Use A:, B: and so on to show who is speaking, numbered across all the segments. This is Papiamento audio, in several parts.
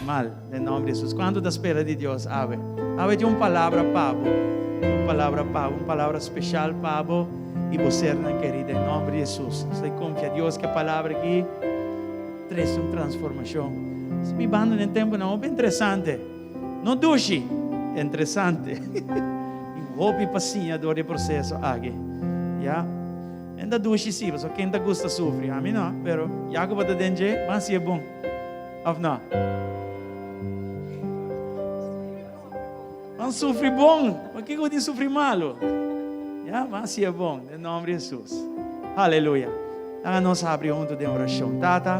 A: Normal, den nòmber di Hesus. Kuantu ta spera di Dios awe? Awe tin un palabra pa bo, un palabra pa bo, un palabra speshal pa bo i bo sernan kerí den nòmber di Hesus. Nos ta konfia Dios ku e palabra aki trese un transformashon. Nos ta bibando den tempunan hopi interesante. No dushi, interesante. Tin hopi pa siña dor di e proseso aki. Ya. En ta dushi si, pasobra ken ta gusta sufri? Ami no, pero ya ku bo ta den dje, ban hasi e bon. Of no? Ban sufri bon. Pakiko bo tin sufri malu? Ya, ban hasi e bon. Den nomber di Hesus. Aleluya. Laga nos habri huntu den orashon. Tata,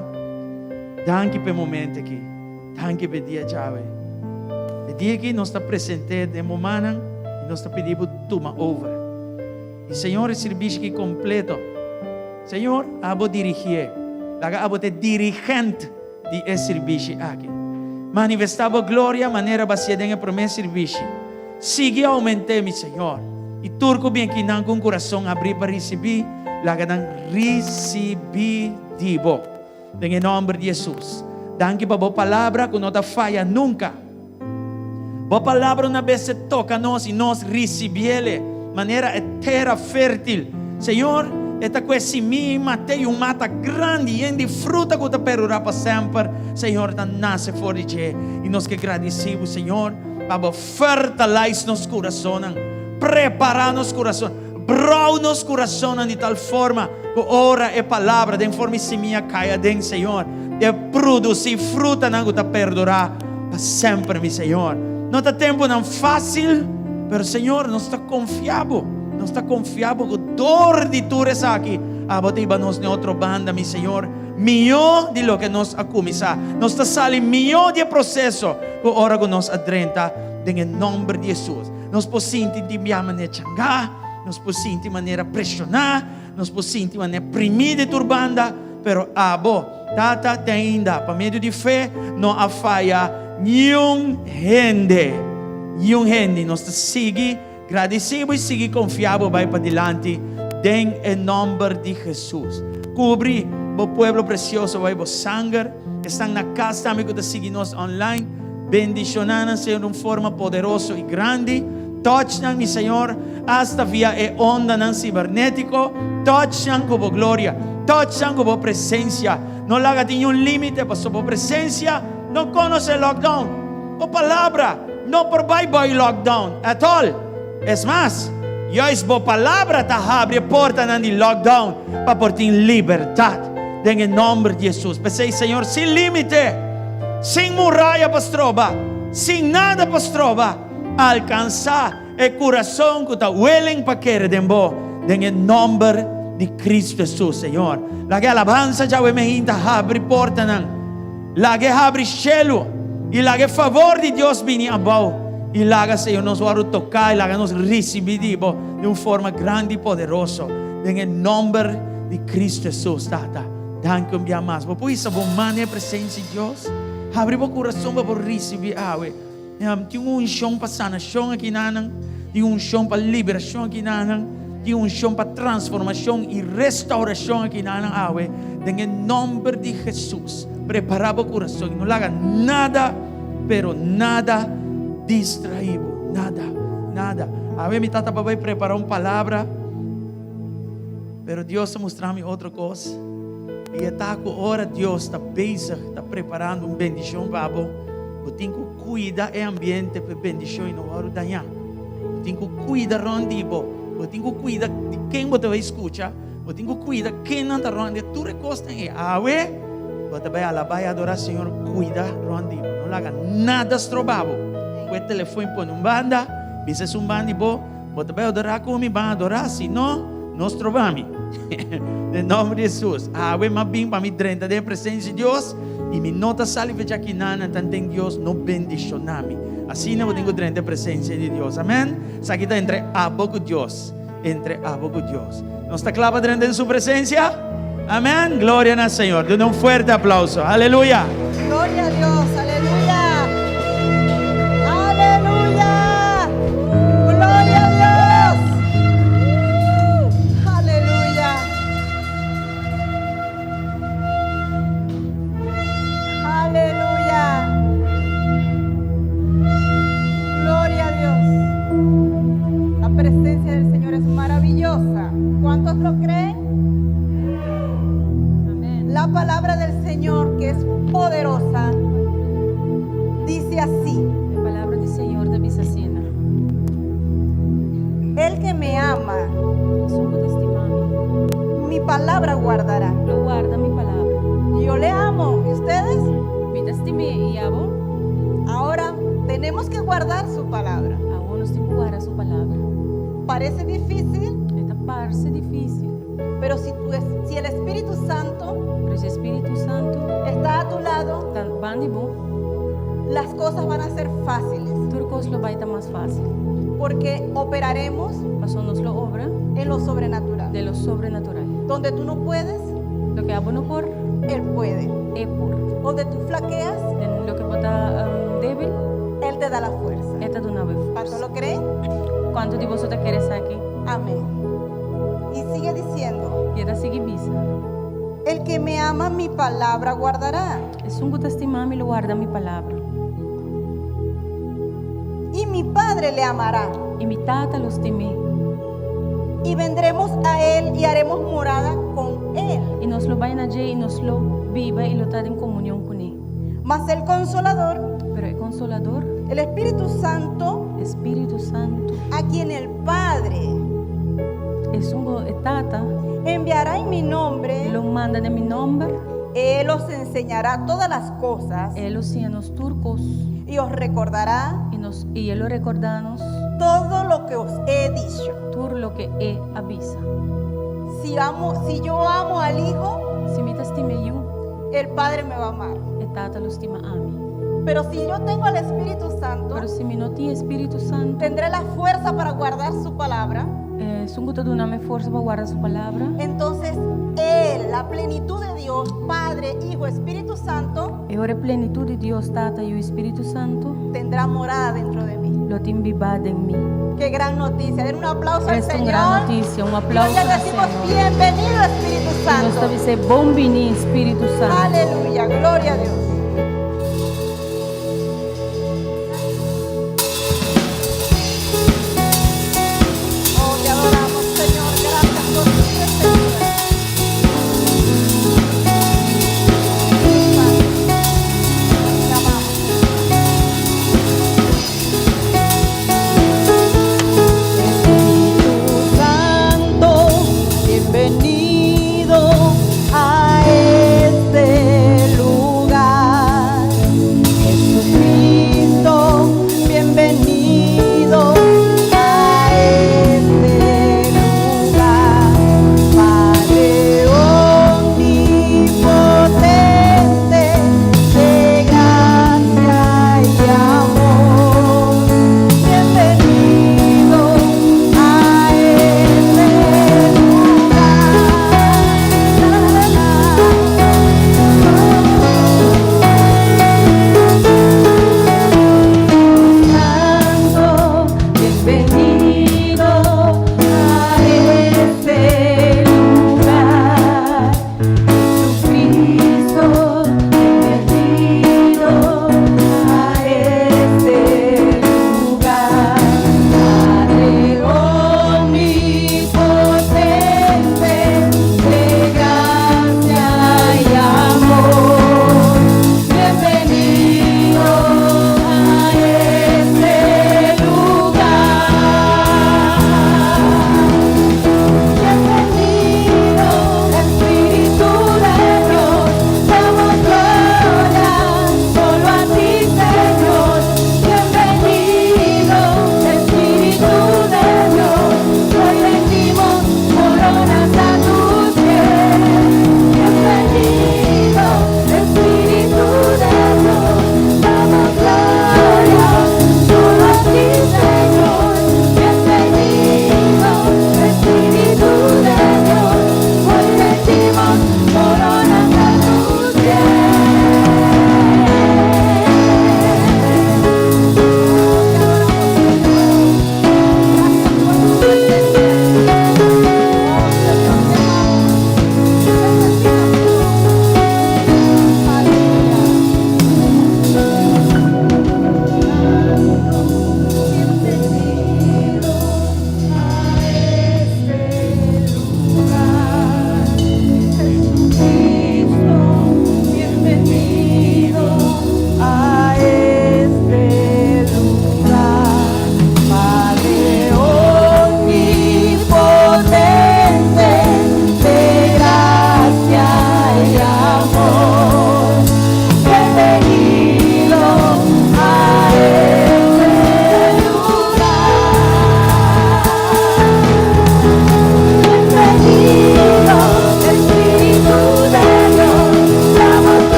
A: danki pa e momento aki. Danki pa e dia djawe. E dia aki nos ta present'é den bo mannan i nos ta pidi bo tuma over. I Señor e sirbishi aki kompleto. Señor, abo dirigié. Laga abo ta e dirigent di e sirbishi aki. Manifestá bo gloria manera bo a hasié den e promé sirbishi. Sigui oument'é, mi Señor. I tur ku bin akinan ku un kurason abrí pa risibí, laga nan risibí di bo. Den e nòmber di Hesus. Danki pa bo palabra ku no ta faya nunka. Bo palabra una bes se toka nos i nos risibiele manera e tera fértil. Señor, e ta ku e simia i mat'é i un mata grandi yen di fruta ku ta perurá pa semper, Señor, ta nase for di dje. I nos ke gradisí bo, Señor, pa bo fertilize nos kurasonnan, prepará nos kurason, brou nos kurasonnan di tal forma ku ora e palabra den forma di simia kai aden, Señor, e produsí frutanan ku ta perdurá pa semper, mi Señor. No ta tempunan fásil, pero Señor, nos ta konfia Bo. Nos ta konfia Bo ku dor di tur esaki, abo ta hiba nos n'e otro banda, mi Señor, mihó di loke nos a kuminsá. Nos ta sali mihó di e proseso ku ora ku nos a drenta den e nòmber di Hesus. Nos por sinti di bia manera changá, nos por sinti manera preshoná, nos por sinti manera primí di tur banda, pero abo, Tata, te ainda, pa medio di fe, no a faya niun hende. Niun hende. Nos ta sigui gradisí bo i sigui konfiá bo bai padilanti den e nòmber di Hesus. Kubri bo pueblo presioso bai bo sanger. Esnan na kas tambe ku ta sigui nos online, bendishoná nan, Señor, di un forma poderoso i grandi. Touch nan, mi Señor, asta via e ondanan sibernétiko. Touch nan ku bo gloria. Touch nan ku bo presensia. No laga tin niun límite, pasobra bo presensia no konosé lockdown. Bo palabra no por bai boi lockdown at all. Es mas, juist bo palabra ta habri e portanan di lockdown pa por tin libertat den e nòmber di Hesus. P'esei, Señor, sin límite, sin muraya pa stroba, sin nada pa stroba, alkansá e kurason ku ta willing pa kere den bo, den e nòmber di Kristu Hesus, Señor. Laga e alabansa djawe meinta habri portanan. Laga e habri shelu i laga e favor di Dios bini abou i laga, Señor, nos wòrdu toká i laga nos risibí di Bo di un forma grandi i poderoso. Den e nòmber di Kristu Hesus, Tata, danki un bia mas. Bo por hisa bo man den e presensia di Dios? Habri bo kurason pa bo risibí awe. Tin un unshon pa sanashon akinanan, tin un unshon pa liberashon akinanan, tin un unshon pa transformashon i restaurashon akinanan awe. Den e nòmber di Hesus, prepará bo kurason i no laga nada, pero nada distraí bo. Nada, nada. Awe mi tata pa bai prepará un palabra, pero Dios a mustra mi otro kos. I e ta ku ora Dios ta bezig, ta preparando un bendishon pa bo, Bo tin ku kuida e ambiente pa e bendishon i no wòrdu dañá. Bo tin ku kuida rònt di bo. Bo tin ku kuida di ken bo ta bai skucha. Bo tin ku kuida kennan ta rònt di tur e kosnan ei. Awe bo ta bai alabá i adorá Señor. Kuida rònt di bo. No laga nada stroba bo. Ku e telefon i pone un banda, bisa esun banda di bo, Bo ta bai adorá ku mi? Ban adorá. Si no, no stroba mi. Den nòmber di Hesus. Awe m'a bin pa mi drenta den e presensia di Dios i mi no ta sali fecha akinan tanten Dios no bendishoná mi. Asina bo tin ku drenta e presensia di Dios. Amèn. Esaki ta entre abo ku Dios. Entre abo ku Dios. Nos ta kla pa drenta den su presensia? Amèn. Gloria na Señor. Duna un fuerte aplauso. Aleluya.
B: Gloria a Dios. Aleluya. Aleluya. Gloria a Dios. Aleluya. Aleluya. Tenemos que guardar su palabra.
C: Awor nos tin ku warda su palabra.
B: Parece difícil,
C: E ta parse difísil,
B: pero si, tu, si el Espíritu Santo
C: pero si Spiritu Santu
B: está a tu lado,
C: ta banda di bo,
B: las cosas van a ser fáciles.
C: tur kos lo bai ta mas fásil.
B: Porque operaremos
C: Paso nos lo obra
B: en lo sobrenatural.
C: den lo sobrenatural.
B: Donde tú no puedes,
C: Loke abo no por,
B: Él puede.
C: E por.
B: Donde tú flaqueas,
C: Den loke bo ta débil,
B: Él te da la fuerza.
C: E ta duna bo
B: ¿Cuánto
C: forsa.
B: lo creen?
C: Kuantu di boso ta kere esaki?
B: Amén. Y sigue diciendo,
C: I e ta sigui bisa.
B: El que me ama mi palabra guardará.
C: Esun ku ta stima mi lo warda mi palabra.
B: Y mi Padre le amará.
C: I mi Tata lo stim'é.
B: Y vendremos a él y haremos morada con él.
C: I nos lo bai na dje i nos lo biba i lo ta den komunion kuné.
B: Mas el Consolador,
C: Pero e Konsolador,
B: el Espíritu Santo,
C: Spiritu Santu,
B: a quien el Padre
C: esun ku e Tata
B: enviará en mi nombre,
C: lo manda den mi nòmber,
B: él os enseñará todas las cosas
C: e lo siña nos tur kos
B: y os recordará
C: i nos i e lo rekordá nos
B: todo lo que os he dicho.
C: tur loke e a bisa.
B: Si, amo, si yo amo al Hijo,
C: Si mi ta stima e Yu,
B: el Padre me va a amar.
C: e Tata lo stima ami.
B: Pero si yo tengo al Espíritu Santo,
C: Pero si mi no tin Spiritu Santu,
B: tendré la fuerza para guardar su palabra.
C: esun ku ta duna mi forsa pa warda su palabra.
B: Entonces, Él, la plenitud de Dios, Padre, Hijo, Espíritu Santo,
C: E ora e plenitut di Dios, Tata, Yu i Spiritu Santu,
B: tendrá morada dentro de mí.
C: lo tin bibá den mi.
B: Qué gran noticia. Den un aplauso al
C: Esta un
B: Señor.
C: gran notisia. Un
B: Y hoy
C: aplauso
B: le
C: al
B: decimos
C: Señor.
B: bienvenido Espíritu
C: I nos ta
B: Santo.
C: bisa bon bini Spiritu Santu.
B: Aleluya, gloria a Dios. Oh, te adoramos, Señor. Gracias por tu presencia. Padre, te amamos.
D: Espíritu Santo, bienvenido a este lugar.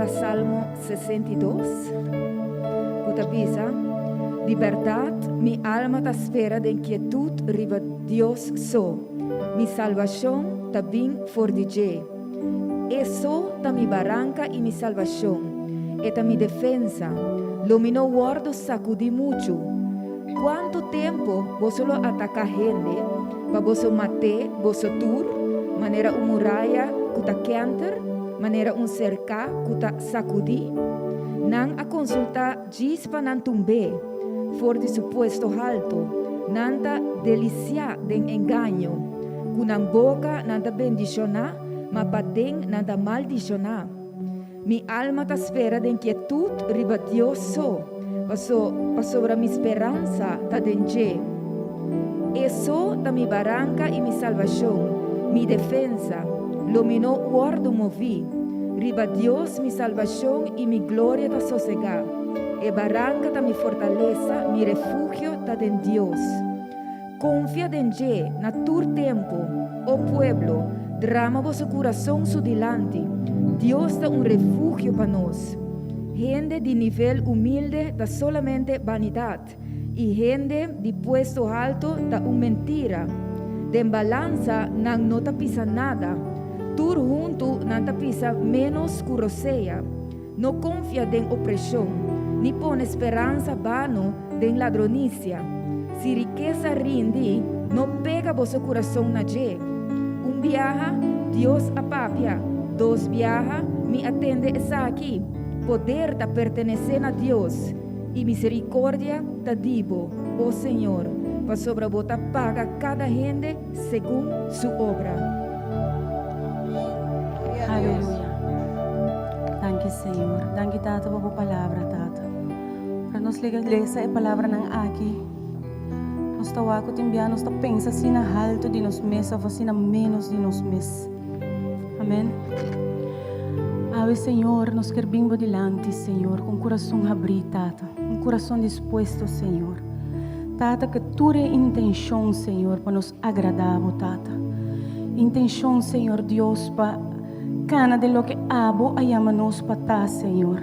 D: Salmo 62, ku ta bisa, Di bèrdat mi alma ta spera den kietut riba Dios so, mi salbashon ta bin for di dje. E so ta mi baranka i mi salbashon, e ta mi defensa, lo mi no wòrdu sakudí muchu. Kuantu tempu boso lo ataká hende, pa boso mat'é boso tur, manera un muraya ku ta kènter, manera un serká ku ta sakudí? Nan a konsultá djis pa nan tumb'é for di su puesto haltu, nan ta delisiá den engaño. Ku nan boka nan ta bendishoná, ma paden nan ta maldishoná. Mi alma ta spera den kietut riba Dios so, paso pasobra mi speransa ta den dje. E so ta mi baranka i mi salbashon, mi defensa, lo mi no wòrdu moví. Riba Dios mi salbashon i mi gloria ta sosegá. E baranka ta mi fortalesa, mi refugio ta den Dios. Konfia den dje na tur tempu, o pueblo, drama boso kurason su dilanti. Dios ta un refugio pa nos. Hende di nivel humilde ta solamente banidat, i hende di puesto halto ta un mentira. Den balansa nan no ta pisa nada, tur huntu nan ta pisa ménos ku rosea. No konfia den opreshon, ni pone speransa bano den ladronisia. Si rikesa rindi, no pega boso kurason na dje. Un biaha, Dios a papia, dos biaha, mi a tende esaki, Poder ta pertenesé na Dios, i miserikordia ta di bo, o Señor, pasobra bo ta paga kada hende segun su obra.
C: Aleluya. Danki Señor. Danki Tata pa bo palabra, Tata. Ora nos lega lesa e palabranan aki, nos ta wak ku tin bia nos ta pensa asina haltu di nos mes òf asina ménos di nos mes. Amèn. Awe, Señor, nos ker bin bo dilanti, Señor, ku un kurason habrí, Tata, un kurason dispuesto, Señor. Tata, ku tur e intenshon, Señor, pa nos agradá bo, Tata. Intenshon, Señor Dios, pa kana den loke abo a yama nos pa ta, Señor.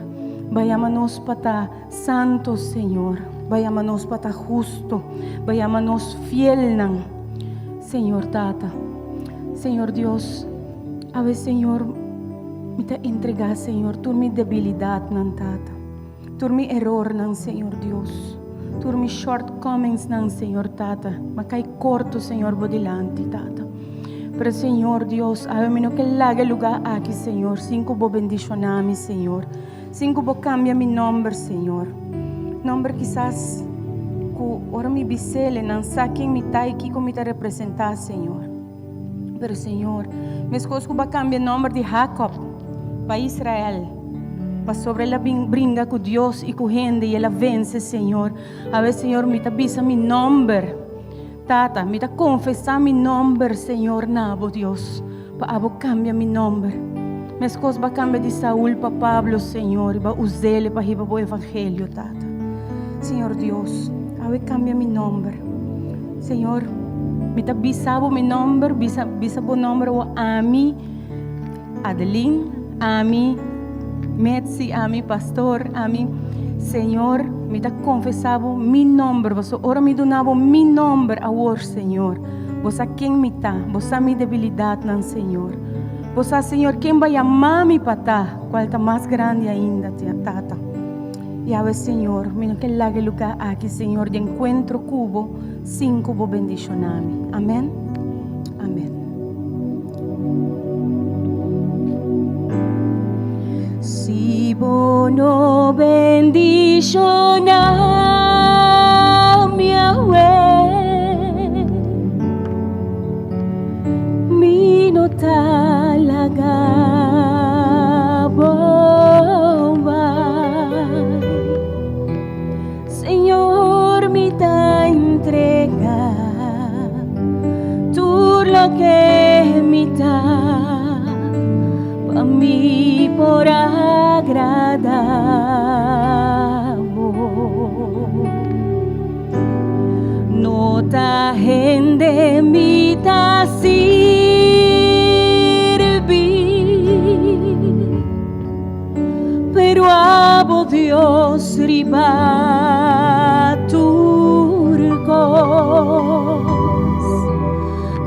C: Bo a yama nos pa ta santo, Señor. Bo a yama nos pa ta husto. Bo a yama nos fielnan, Señor Tata. Señor Dios, awe, Señor, mi ta entregá, Señor, tur mi debilidatnan, Tata. Tur mi erornan, Señor Dios. Tur mi shortcomingsnan, Señor Tata. Ma kai korto, Señor, bo dilanti, Tata. Pero, Señor Dios, awe mi no ke laga e lugá aki, Señor, sin ku bo bendishoná mi, Señor. Sin ku bo kambia mi nòmber, Señor. Nòmber kisas ku ora mi bis'el e nan sa ken mi ta i kiko mi ta representá, Señor. Pero, Señor, meskos ku bo a kambia nòmber di Jacob pa Israel, pasobra el a bin bringa ku Dios i ku hende i el a vense, Señor. Awe, Señor, mi ta bisa mi nòmber. Tata, mi ta konfesá mi nòmber, Señor, na abo, Dios, pa abo kambia mi nòmber. Meskos bo a kambia di Saul pa Pablo, Señor, i bo a us'el pa hiba bo evangelio, Tata. Señor Dios, awe kambia mi nòmber. Señor, mi ta bisa bo mi nòmber, bisa, bisa bo nòmber awor, ami, Adeline, ami, Metsi, ami, pastor, ami, Señor, mi ta confesa bo mi nomber, paso ora mi duna bo mi nomber awor, Señor, bo sa ken mi ta, bo sa mi debilidadnan, Señor. Bo sa, Señor, ken bo a yama mi pa ta, cual ta mas grandi ainda, Tata. Y awe, Señor, mi no ke laga e lugar aki, Señor, di encuentro cu bo, sin cu bo bendiciona mi. Amen. Amen. Si bo no bendiciona mi awe, mi no ta laga bo bai. Señor, mi ta entrega tur loke mi ta pa mi por agrada bo. No ta hende mi ta sirbi. Dios riba tur kos.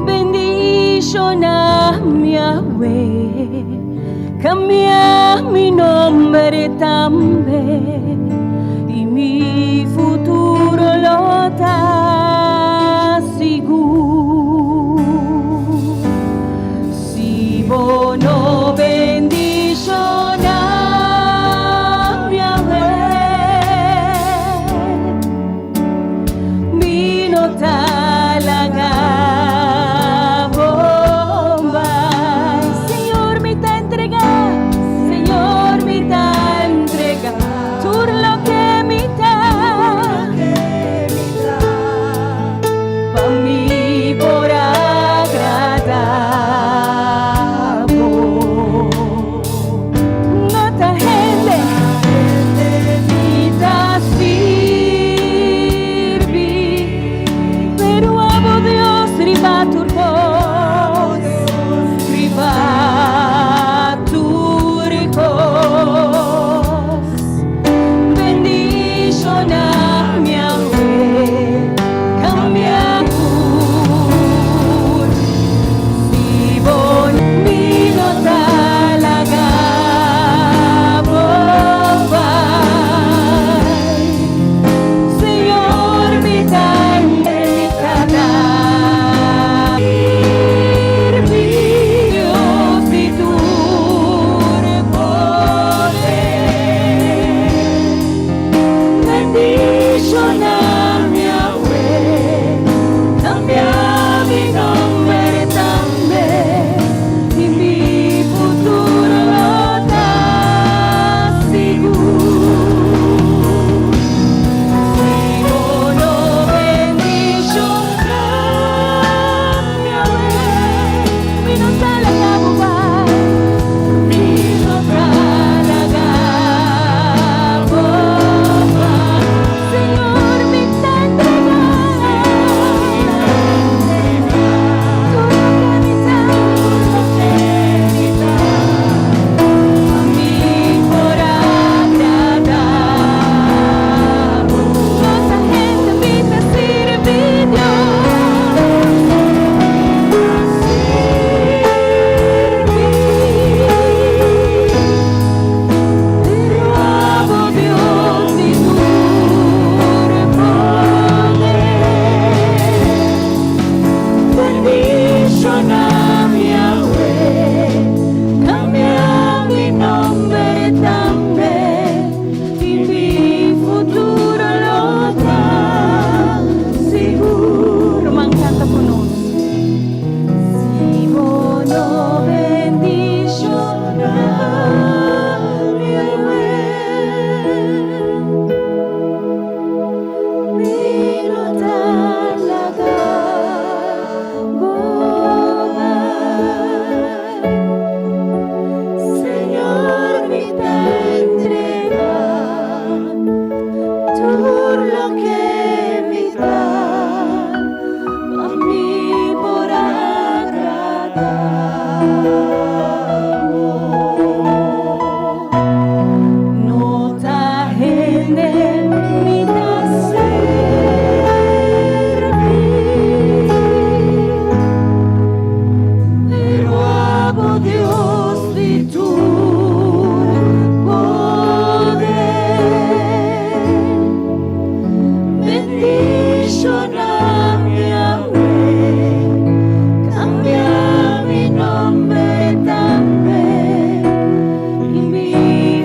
C: Bendishoná mi awe, kambia mi nomber tambe, i mi futuro lo ta sigur. Si bo no bendishoná mi awe, mi no ta laga bo bai. Señor, mi ta entregá, Señor, mi ta entregá tur loke mi ta. Pa mi por agradá bo. No ta hende mi ta sirbi, pero abo Dios riba tur kos, riba tur kos. Bendishoná mi awe, kambia tur. Si bo mi no ta laga bo bai. Señor, mi ta mi ta sirbi Dios di tur poder. Bendishoná mi awe, kambia mi nomber tambe, i mi futuro lo ta sigur. Si bo no bendishoná mi awe, mi no ta laga bo bai, mi no ta laga bo bai. Señor, mi ta entregá tur loke mi ta, loke mi ta, pa mi por agradá bo. No ta hende mi ta sirbi, Dios. Sirbi. Pero abo Dios di tur poder. Bendishoná mi awe, kambia mi nomber tambe, i mi futuro lo ta sigur. Ruman, kanta ku nos. Si bo no bendishoná mi awe, mi no ta laga bo bai. Señor, mi ta entregá tur loke mi ta, pa mi por agradá bo. No ta hende mi ta sirbi, pero abo Dios di tur poder. Bendishoná mi awe, kambia mi nomber tambe, i mi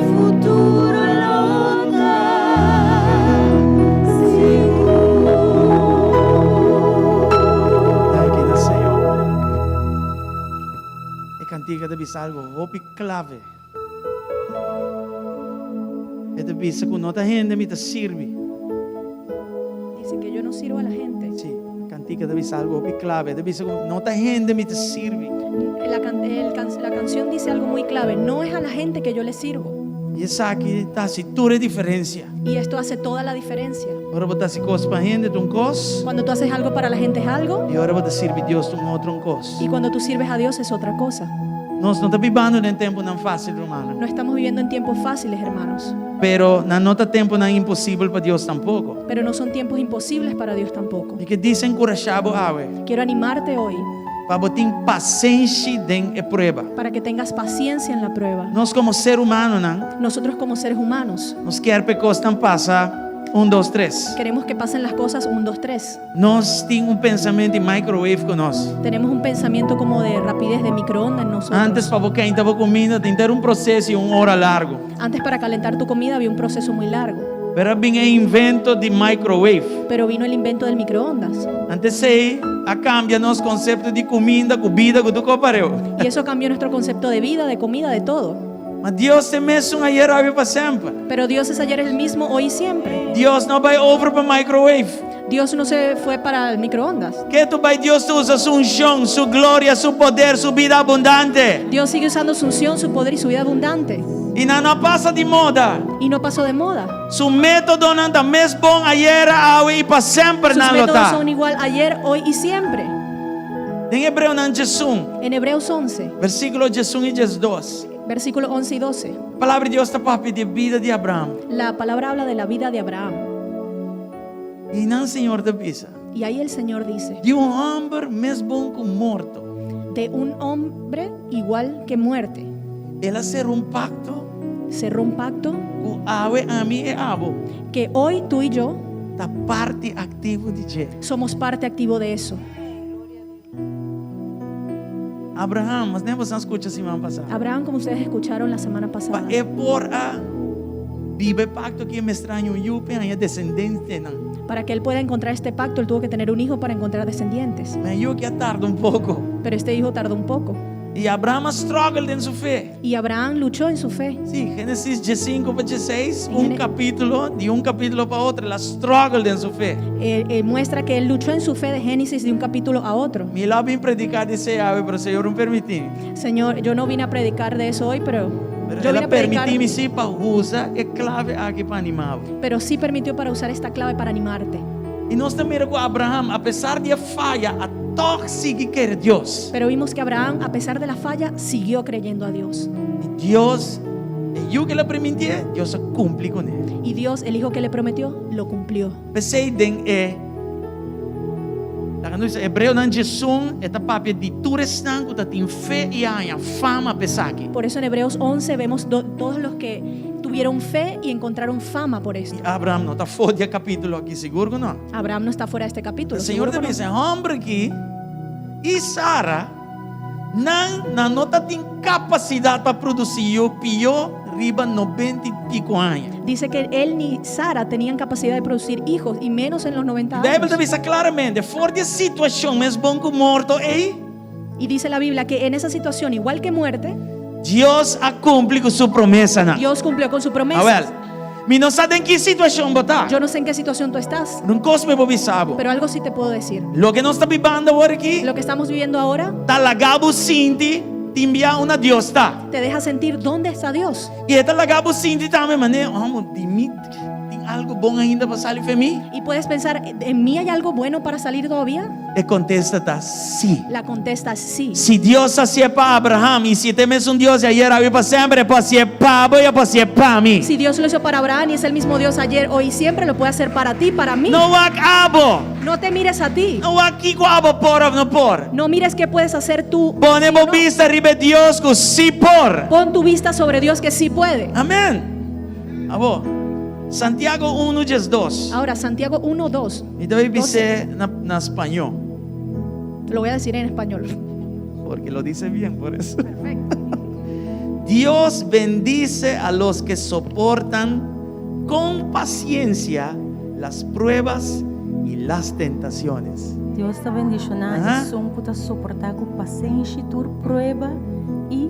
C: futuro lo ta sigur.
A: Danki na Señor. E kantika ta bisa algu hopi klave. E ta bisa ku no ta hende mi ta sirbi.
E: Dice que yo no sirvo a la gente.
A: Si, kantika ta bisa algu hopi klave. E ta bisa ku no ta hende mi ta sirbi.
E: La canción dice algo muy clave. No es a la gente que yo le sirvo.
A: I esaki ta hasi tur e diferensia.
E: Y esto hace toda la diferencia.
A: Ora bo ta hasi kos pa hende, ta un kos.
E: Cuando tú haces algo para la gente es algo
A: I ora bo ta sirbi Dios, ta un otro kos.
E: y cuando tú sirves a Dios es otra cosa.
A: Nos no ta bibando den temponan fásil, rumannan.
E: No estamos viviendo en tiempos fáciles, hermanos.
A: Pero nan no ta temponan imposibel pa Dios tampoko.
E: Pero no son tiempos imposibles para Dios tampoco.
A: Mi ke desenkurashá bo awe.
E: Quiero animarte hoy
A: Pa bo tin pasenshi den e prueba.
E: para que tengas paciencia en la prueba.
A: Nos komo ser humanonan.
E: Nosotros como seres humanos
A: Nos kier pa e kosnan pasa un, dos, tres.
E: queremos que pasen las cosas un, dos, tres.
A: Nos tin un pensamentu di microwave ku nos.
E: Tenemos un pensamiento como de rapidez de microondas en nosotros.
A: Antes pa bo keinta bo kuminda tin ter un proseso i un ora largu.
E: Antes para calentar tu comida había un proceso muy largo.
A: Pero a bin e invento di microwave.
E: Pero vino el invento del microondas.
A: Anto esei a kambia nos konsepto di kuminda ku bida ku tur kos pareu.
E: Y eso cambió nuestro concepto de vida, de comida, de todo.
A: Ma Dios ta e mesun ayer, awe i pa semper.
E: Pero Dios es ayer el mismo, hoy y siempre.
A: Dios no a bai over pa microwave.
E: Dios no se fue para el microondas.
A: Ketu bai Dios ta usa su unshon, su gloria, su poder, su bida abundante.
E: Dios sigue usando su unción, su poder y su vida abundante.
A: I nan no a pasa di moda.
E: Y no pasó de moda.
A: Su métodonan ta mes bon ayera, awe i pa semper
E: Sus
A: nan lo
E: métodos
A: ta.
E: son igual ayer, hoy y siempre.
A: Den Hebreonan 11.
E: En Hebreos 11.
A: Versíkulo 11 i 12.
E: Versículo 11 y 12.
A: Palabra di Dios ta papia di e bida di Abraham.
E: La palabra habla de la vida de Abraham.
A: I nan Señor ta bisa.
E: Y ahí el Señor dice.
A: Di un hòmber mes bon ku morto.
E: De un hombre igual que muerte.
A: El a sera un pakto.
E: Cerró un pacto.
A: Ku awe ami i abo.
E: Que hoy tú y yo.
A: Ta parti aktivo di dje.
E: Somos parte activo de eso.
A: Abraham, manera boso a skucha siman pasá.
E: Abraham, como ustedes escucharon la semana pasada.
A: Pa e por a biba e pakto aki e mester haña un yu p'e haña desendentenan.
E: Para que él pueda encontrar este pacto, él tuvo que tener un hijo para encontrar descendientes.
A: Ma e yu aki a tarda un poko.
E: Pero este hijo tardó un poco.
A: I Abraham a struggle den su fe.
E: Y Abraham luchó en su fe.
A: Sí, Génesis diesinku pa diesseis, un capítulo, di un capítulo pa otro, el a struggle den su fe.
E: Eh, eh, muestra que él luchó en su fe de Génesis de un capítulo a otro.
A: Mi lo a bin prediká di esei awe, pero Señor no permití mi.
E: Señor, yo no vine a predicar de eso hoy, pero
A: Pero
E: yo
A: el
E: vine
A: a
E: a predicar,
A: permití mi sí pa usa e clave aki pa animá bo.
E: pero sí permitió para usar esta clave para animarte.
A: I nos ta mira ku Abraham, apesar di e faya, a tòg sigui kere Dios.
E: Pero vimos que Abraham, a pesar de la falla, siguió creyendo a Dios.
A: I Dios, e yu ku el a primintié, Dios a kumpli kuné.
E: Y Dios, el hijo que le prometió, lo cumplió.
A: P'esei den e, laga nos bisa, Hebreonan 11, e ta papia di tur esnan ku ta tin fe i a haña fama p'esaki.
E: Por eso en Hebreos 11 vemos todos los que tuvieron fe y encontraron fama por esto.
A: I Abraham no ta for di e kapítulo aki, sigur ku no.
E: Abraham no está fuera de este capítulo.
A: E Señor
E: seguro
A: ta
E: que no.
A: bisa, e hòmber aki i Sara, nan nan no ta tin kapasidat pa produsí yu pió riba 90 i piko aña.
E: Dice que él ni Sara tenían capacidad de producir hijos y menos en los 90
A: Beibel ta
E: años.
A: bisa klaramente, for di e situashon mes bon ku morto ei,
E: Y dice la Biblia que en esa situación, igual que muerte,
A: Dios a kumpli ku su promesanan.
E: Dios cumplió con su promesa.
A: Awel, mi no sa den ki situashon bo ta.
E: Yo no sé en qué situación tú estás,
A: Un kos mi por bisa bo.
E: pero algo sí te puedo decir.
A: Loke nos ta bibando awor aki
E: Lo que estamos viviendo ahora
A: ta laga bo sinti tin bia unda Dios ta.
E: te deja sentir dónde está Dios.
A: I e ta laga bo sinti tambe manera, oh, di mi tin algu bon ainda pa sali fe mi?
E: Y puedes pensar, ¿en mí hay algo bueno para salir todavía?
A: E kontesta ta sí.
E: La contesta es sí.
A: Si Dios a hasié pa Abraham i si e ta e mesun Dios di ayer, awe i pa semper, e por hasié pa bo i e por hasié pa mi.
E: Si Dios lo hizo para Abraham y es el mismo Dios ayer, hoy y siempre, lo puede hacer para ti, para mí.
A: No wak abo.
E: No te mires a ti.
A: No wak kiko abo por òf no por.
E: No mires qué puedes hacer tú.
A: Pone
E: sí
A: bo
E: o no.
A: bista riba e Dios ku sí por.
E: Pon tu vista sobre Dios que sí puede.
A: Amén. Abo. Santiago 1, 12.
E: Ahora, Santiago 1, 2.
A: Mi ta bai bis'é na, na spañó.
E: Lo voy a decir en español.
A: Porque lo dice bien, por eso.
E: Perfecto.
A: Dios bendice a los que soportan con paciencia las pruebas y las tentaciones.
C: Dios ta bendishoná
A: Aha.
C: esun ku ta soportá ku pasenshi tur prueba i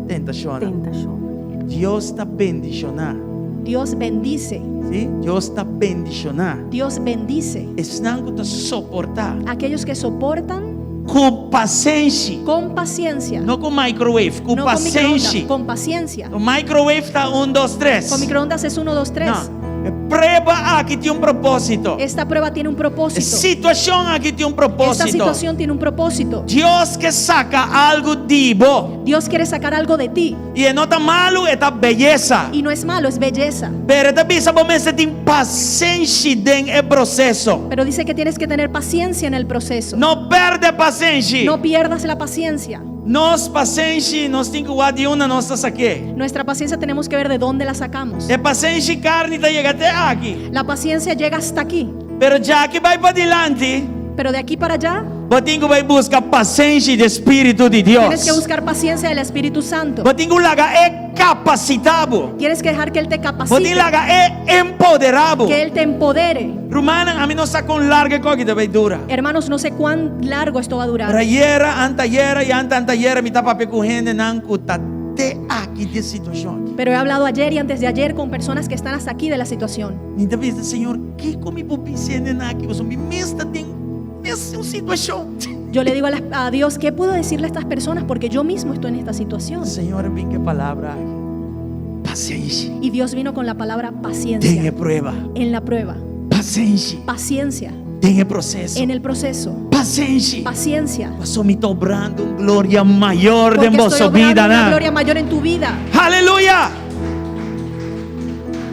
A: Tentashonnan.
C: tentashon.
A: Dios ta bendishoná.
E: Dios bendice.
A: Sí? Dios ta bendishoná.
E: Dios bendice.
A: Esnan ku ta soportá.
E: Aquellos que soportan
A: Ku pasenshi.
E: con paciencia.
A: No ku microwave, ku
E: No con microondas,
A: pasenshi.
E: con paciencia.
A: Microwave ta un, dos, tres.
E: Con microondas es 1, 2, 3.
A: No. prueba aki tin un propósito.
E: Esta prueba tiene un
A: E
E: propósito.
A: situashon aki tin un
E: Esta
A: propósito.
E: situación tiene un propósito.
A: Dios ke saka algu di bo.
E: Dios quiere sacar algo de ti.
A: I e no ta malu, e ta beyesa.
E: Y no es malo, es belleza.
A: Pero e ta bisa bo mester tin pasenshi den e proseso.
E: Pero dice que tienes que tener paciencia en el proceso.
A: No pèrdè pasenshi.
E: No pierdas la paciencia.
A: Nos pasenshi nos tin ku wak di unda nos ta sak'é.
E: Nuestra paciencia tenemos que ver de dónde la sacamos.
A: E pasenshi karni ta yega te aki.
E: La paciencia llega hasta aquí.
A: Pero djaki bai padilanti,
E: Pero de aquí para allá,
A: bo tin ku bai buska pasenshi di Spiritu di
E: tienes que
A: Dios.
E: buscar paciencia del Espíritu Santo.
A: Bo tin ku laga e kapasitá bo.
E: Tienes que dejar que Él te
A: Bo tin
E: capacite,
A: laga e empoderá bo.
E: que Él te empodere.
A: Rumannan, ami no sa kon largu e kos aki ta bai dura.
E: Hermanos, no sé cuán largo esto va a
A: Pero
E: durar.
A: ayera, antayera i anta antayera mi ta papia ku hendenan ku ta te aki di e situashon aki.
E: Pero he hablado ayer y antes de ayer con personas que están hasta aquí de la situación.
A: Mi ta bisa, Señor, kiko mi por bisa e hendenan aki? Pasobra mi mes ta den mesun situashon.
E: Yo le digo a, las- a Dios, ¿qué puedo decirle a estas personas? Porque yo mismo estoy en esta situación.
A: Señor a bin ku e palabra aki, Pasenshi.
E: Y Dios vino con la palabra
A: Den e
E: paciencia
A: prueba.
E: en la prueba.
A: Pasenshi.
E: Paciencia
A: Den e proseso.
E: en el proceso.
A: Pasenshi.
E: Paciencia.
A: Paso mi ta obrando un gloria mayor
E: Porque
A: den
E: estoy
A: boso
E: obrando
A: bida
E: una
A: nan.
E: gloria mayor en tu vida.
A: Aleluya!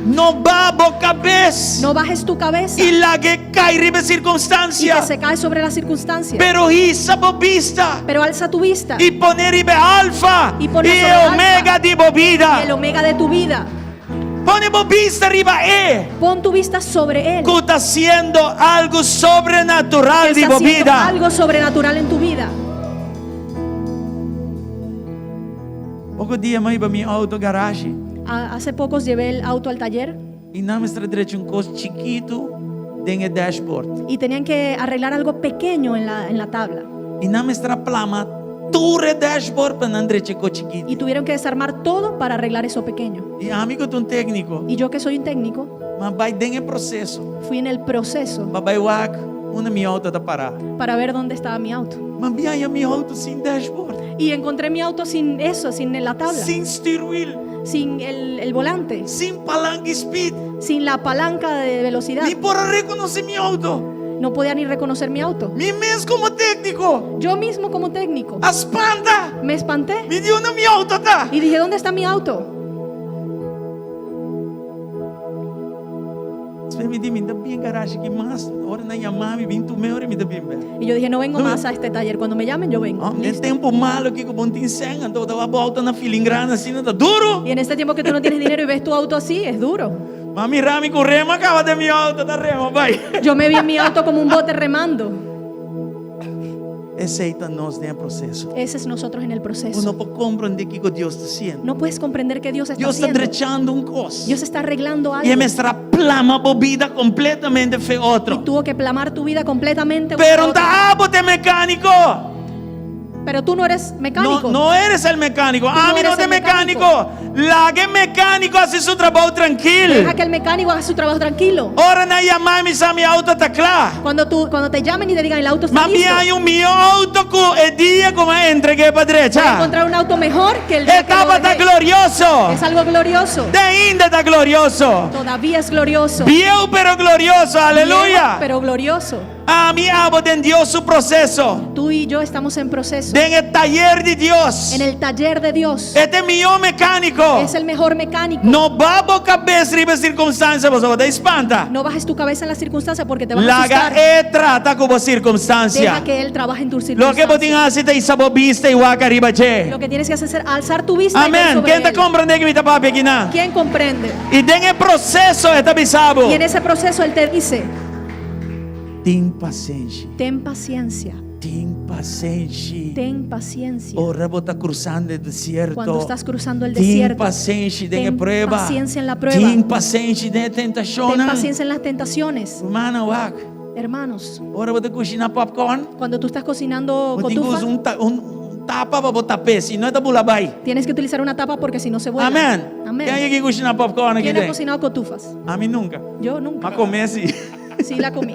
A: No baha bo kabes
E: No bajes tu cabeza
A: i lag'é kai riba e
E: y
A: sirkunstansia,
E: que se cae sobre la circunstancia.
A: pero hisa bo bista
E: Pero alza tu vista
A: i pone riba e alfa
E: I pone
A: i e
E: sobre el
A: omega
E: alfa
A: di bo bida.
E: y el omega de tu vida.
A: Pone bo bista riba e
E: Pon tu vista sobre él.
A: ku ta hasiendo algu sobrenatural
E: Que
A: di
E: está
A: bo
E: haciendo
A: bida.
E: algo sobrenatural en tu vida.
A: Poko dia m'a hiba mi outo garashi.
E: Hace pocos llevé el auto al taller.
A: I nan mester a drecha un kos chikitu den e dashboard.
E: Y tenían que arreglar algo pequeño en la, en la tabla.
A: I nan mester a plama tur e dashboard pa nan drecha e kos chikitu.
E: Y tuvieron que desarmar todo para arreglar eso pequeño.
A: I ami ku ta un tékniko,
E: Y yo que soy un técnico,
A: m'a bai den e proseso.
E: fui en el proceso
A: Pa bai wak unda mi outo ta pará.
E: para ver dónde estaba mi auto.
A: M'a bin haña mi outo sin dashboard,
E: Y encontré mi auto sin eso, sin la tabla,
A: sin steerwheel,
E: sin el, el volante,
A: sin palanca speed.
E: sin la palanca de velocidad.
A: Mi por a rekonosé mi outo.
E: No podía ni reconocer mi auto.
A: Mi mes komo tékniko
E: Yo mismo como técnico
A: a spanta.
E: me espanté
A: Mi di unda mi outo ta?
E: y dije, ¿dónde está mi auto?
A: Despues mi di, mi ta bin garashi aki mas. Ora nan yama mi, bin tum'é ora mi ta bin bèk.
E: Y yo dije, no vengo
A: No,
E: más a este taller. Cuando me llamen, yo vengo.
A: Oh, den
E: Listo.
A: tempu malu aki ku bo no tin sèn, anto bo ta wak bo outo na filingrana asina, ta duru.
E: Y en este tiempo que tú no tienes dinero y ves tu auto así, es duro.
A: M'a mira mi ku rema kaba den mi outo, ta rema bai.
E: Yo me vi en mi auto como un bote remando.
A: Esei ta nos den e proseso.
E: Ese es nosotros en el
A: Bo
E: proceso.
A: no por komprondé kiko Dios ta hasiendo.
E: No puedes comprender que Dios está
A: Dios ta
E: haciendo.
A: drechando un kos.
E: Dios está arreglando
A: I e
E: algo.
A: mester a plama bo bida kompletamente fe otro.
E: Y tuvo que plamar tu vida completamente.
A: Pero no ta abo ta e mecánico.
E: Pero tú no eres mecánico.
A: No, no eres el mecánico.
E: Tú
A: Ami
E: no
A: no
E: eres
A: ta
E: el
A: mecánico. Laga e mecánico hasi su trabou trankil.
E: Deja que el mecánico haga su trabajo tranquilo.
A: Ora nan yama mi sa mi auto ta kla.
E: Cuando, tú, cuando te llamen y te digan el auto está
A: Ma mi
E: listo,
A: haña un mihó auto ku e dia ku mi a entreg'é pa
E: voy a
A: drecha.
E: encontrar un auto mejor que el día
A: E
E: que lo
A: tabata
E: dejé.
A: glorioso.
E: Es algo glorioso.
A: Te ainda ta glorioso.
E: Todavía es glorioso.
A: Bieu pero glorioso.
E: Viejo,
A: Aleluya.
E: pero glorioso.
A: Ami abo den Dios su proceso.
E: Tú y yo estamos en proceso.
A: Den e tayer di Dios.
E: En el taller de Dios.
A: E ta e mihó mecániko.
E: Es el mejor mecánico.
A: No baha bo kabes riba e sirkunstansia, pasobra bo ta spanta.
E: No bajes tu cabeza en la circunstancia porque te vas a
A: Laga
E: asustar.
A: e trata ku bo sirkunstansia.
E: Deja que Él trabaje en tu
A: Loke bo tin
E: circunstancia.
A: hasi ta hisa bo bista i wak ariba dje.
E: Lo que tienes que hacer es alzar tu vista y ver
A: Amèn.
E: sobre
A: Ken ta
E: Él.
A: komprendé kiko mi ta papia akinan?
E: ¿Quién comprende?
A: I den e proseso e ta bisa bo.
E: Y en ese proceso Él te dice,
A: Tin pasenshi.
E: ten paciencia,
A: Tin pasenshi.
E: ten paciencia.
A: Ora bo ta cruzando e desierto.
E: Cuando estás cruzando el
A: Tin
E: desierto,
A: pasenshi den e
E: ten
A: prueba.
E: paciencia en la prueba.
A: Tin pasenshi den e tentashonnan.
E: Ten paciencia en las tentaciones.
A: Rumannan wak.
E: Hermanos,
A: Ora bo ta kushiná popcorn.
E: cuando tú estás cocinando
A: Bo tin ku
E: cotufa,
A: usa un, ta, un, un tapa pa bo tap'é, si no e ta bula bai.
E: tienes que utilizar una tapa porque si no se vuela.
A: Amèn.
E: Amén.
A: Ken aki kushiná popcorn aki
E: ¿Quién ha
A: den?
E: cocinado cotufas?
A: Ami nunka.
E: Yo nunca.
A: M'a kome si.
E: Sí, la comí.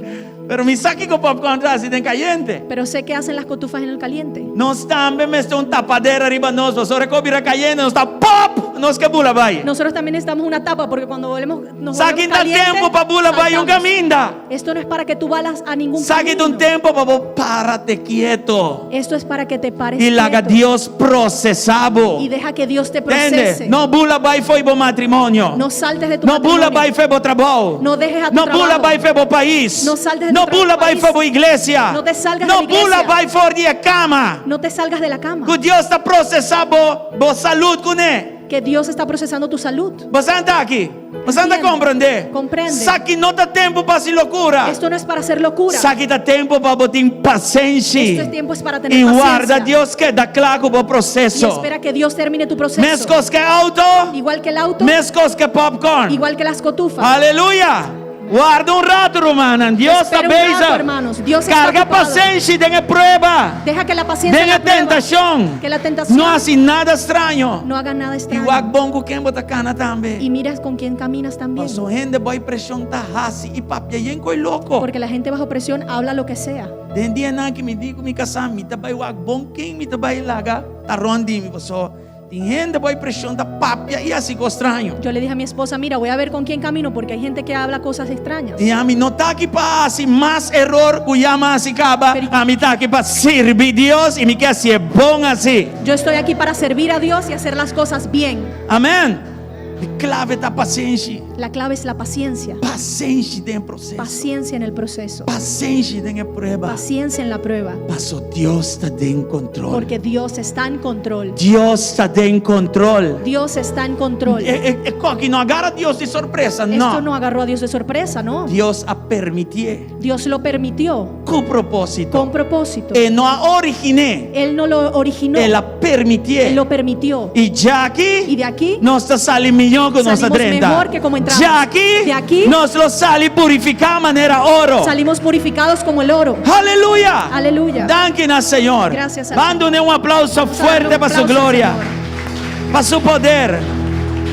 A: Pero mi sa kiko popcorn ta hasi den kayente.
E: Pero sé qué hacen las cotufas en el caliente.
A: Nos tambe mester un tapadera riba nos, pasobra ora ku bira kayente nos ta pop, nos ke bula bai.
E: Nosotros también necesitamos una tapa porque cuando volvemos, nos
A: Sa ki
E: volvemos
A: ta
E: caliente,
A: tempu pa bula bai un
E: saltamos.
A: kaminda.
E: Esto no es para que tú balas a ningún
A: Sa ki ta un
E: camino.
A: tempu pa bo para te kieto
E: Esto es para que te pares
A: i laga
E: quieto
A: Dios prosesá bo.
E: y deja que Dios te
A: Tende?
E: procese.
A: No bula bai fo'i bo matrimonio.
E: No saltes de tu
A: No bula
E: matrimonio.
A: bai fo'i bo trabou.
E: No dejes a tu
A: No bula
E: trabajo.
A: bai fo'i bo pais.
E: No saltes de
A: No
E: tu
A: bula bai
E: país.
A: fo'i bo iglesia.
E: No te salgas de
A: No
E: la iglesia.
A: bula bai for di e kama.
E: No te salgas de la cama.
A: Ku Dios ta prosesá bo bo salud kuné.
E: Que Dios está procesando tu salud.
A: Bo ta aki. Bo ta
E: Entiende.
A: komprondé.
E: Comprende.
A: Esaki no ta tempu pa hasi lokura.
E: Esto no es para hacer locura.
A: Esaki ta tempu pa bo tin pasenshi.
E: Esto es tiempo es para tener
A: I
E: paciencia.
A: warda Dios keda kla ku bo
E: Y
A: proseso.
E: espera que Dios termine tu proceso.
A: Meskos ku outo,
E: Igual que el auto,
A: meskos ku popcorn.
E: igual que las cotufas.
A: Aleluya. Warda un ratu, rumannan. Dios ta
E: Espera un rato,
A: bezig.
E: hermanos. Dios está
A: Karga
E: ocupado.
A: pasenshi den e prueba.
E: Deja que la paciencia
A: Den
E: la
A: e
E: prueba,
A: tentashon.
E: Que la tentación
A: No hasi nada straño.
E: no haga nada
A: I
E: extraño.
A: wak bon ku ken bo ta kana tambe.
E: Y miras con quién caminas también.
A: Paso hende bou preshon ta hasi i papia yen kos loko.
E: Porque la gente bajo presión habla lo que sea.
A: Den dianan aki mi di ku mi kasá mi ta bai wak bon ken mi ta bai laga ta rònt di mi paso tin hende bou preshon ta papia i hasi kos straño.
E: Yo le dije a mi esposa, mira, voy a ver con quién camino porque hay gente que habla cosas extrañas.
A: I ami no ta aki pa hasi mas eror ku ya m'a hasi kaba. Ami ta aki pa sirbi Dios i mi ke hasié bon así.
E: Yo estoy aquí para servir a Dios y hacer las cosas bien.
A: Amèn. E klave ta pasenshi.
E: La clave es la paciencia.
A: Pasenshi den proseso.
E: Paciencia en el proceso.
A: Pasenshi den e prueba.
E: Paciencia en la prueba.
A: Paso Dios ta den kontrol.
E: Porque Dios está en control.
A: Dios ta den kontrol.
E: Dios está en control.
A: E, e, e kos aki no a gara Dios di sorpresa,
E: Esto
A: no.
E: no agarró a Dios de sorpresa, no.
A: Dios a permitié
E: Dios lo permitió
A: ku propósito.
E: con propósito.
A: E no a origin'é.
E: Él no lo originó.
A: El a permitié.
E: Él lo permitió.
A: I djaki
E: Y de aquí
A: nos ta sali mihó ku nos a
E: salimos
A: drenta.
E: mejor que como entramos.
A: Djaki
E: De aquí
A: nos lo sali purifiká manera oro.
E: salimos purificados como el oro.
A: Aleluya.
E: Aleluya.
A: Danki na Señor.
E: Gracias al
A: Ban duna un aplouso
E: Vamos a darle
A: fuerte
E: un
A: pa su
E: aplauso al
A: gloria,
E: Señor.
A: pa su poder,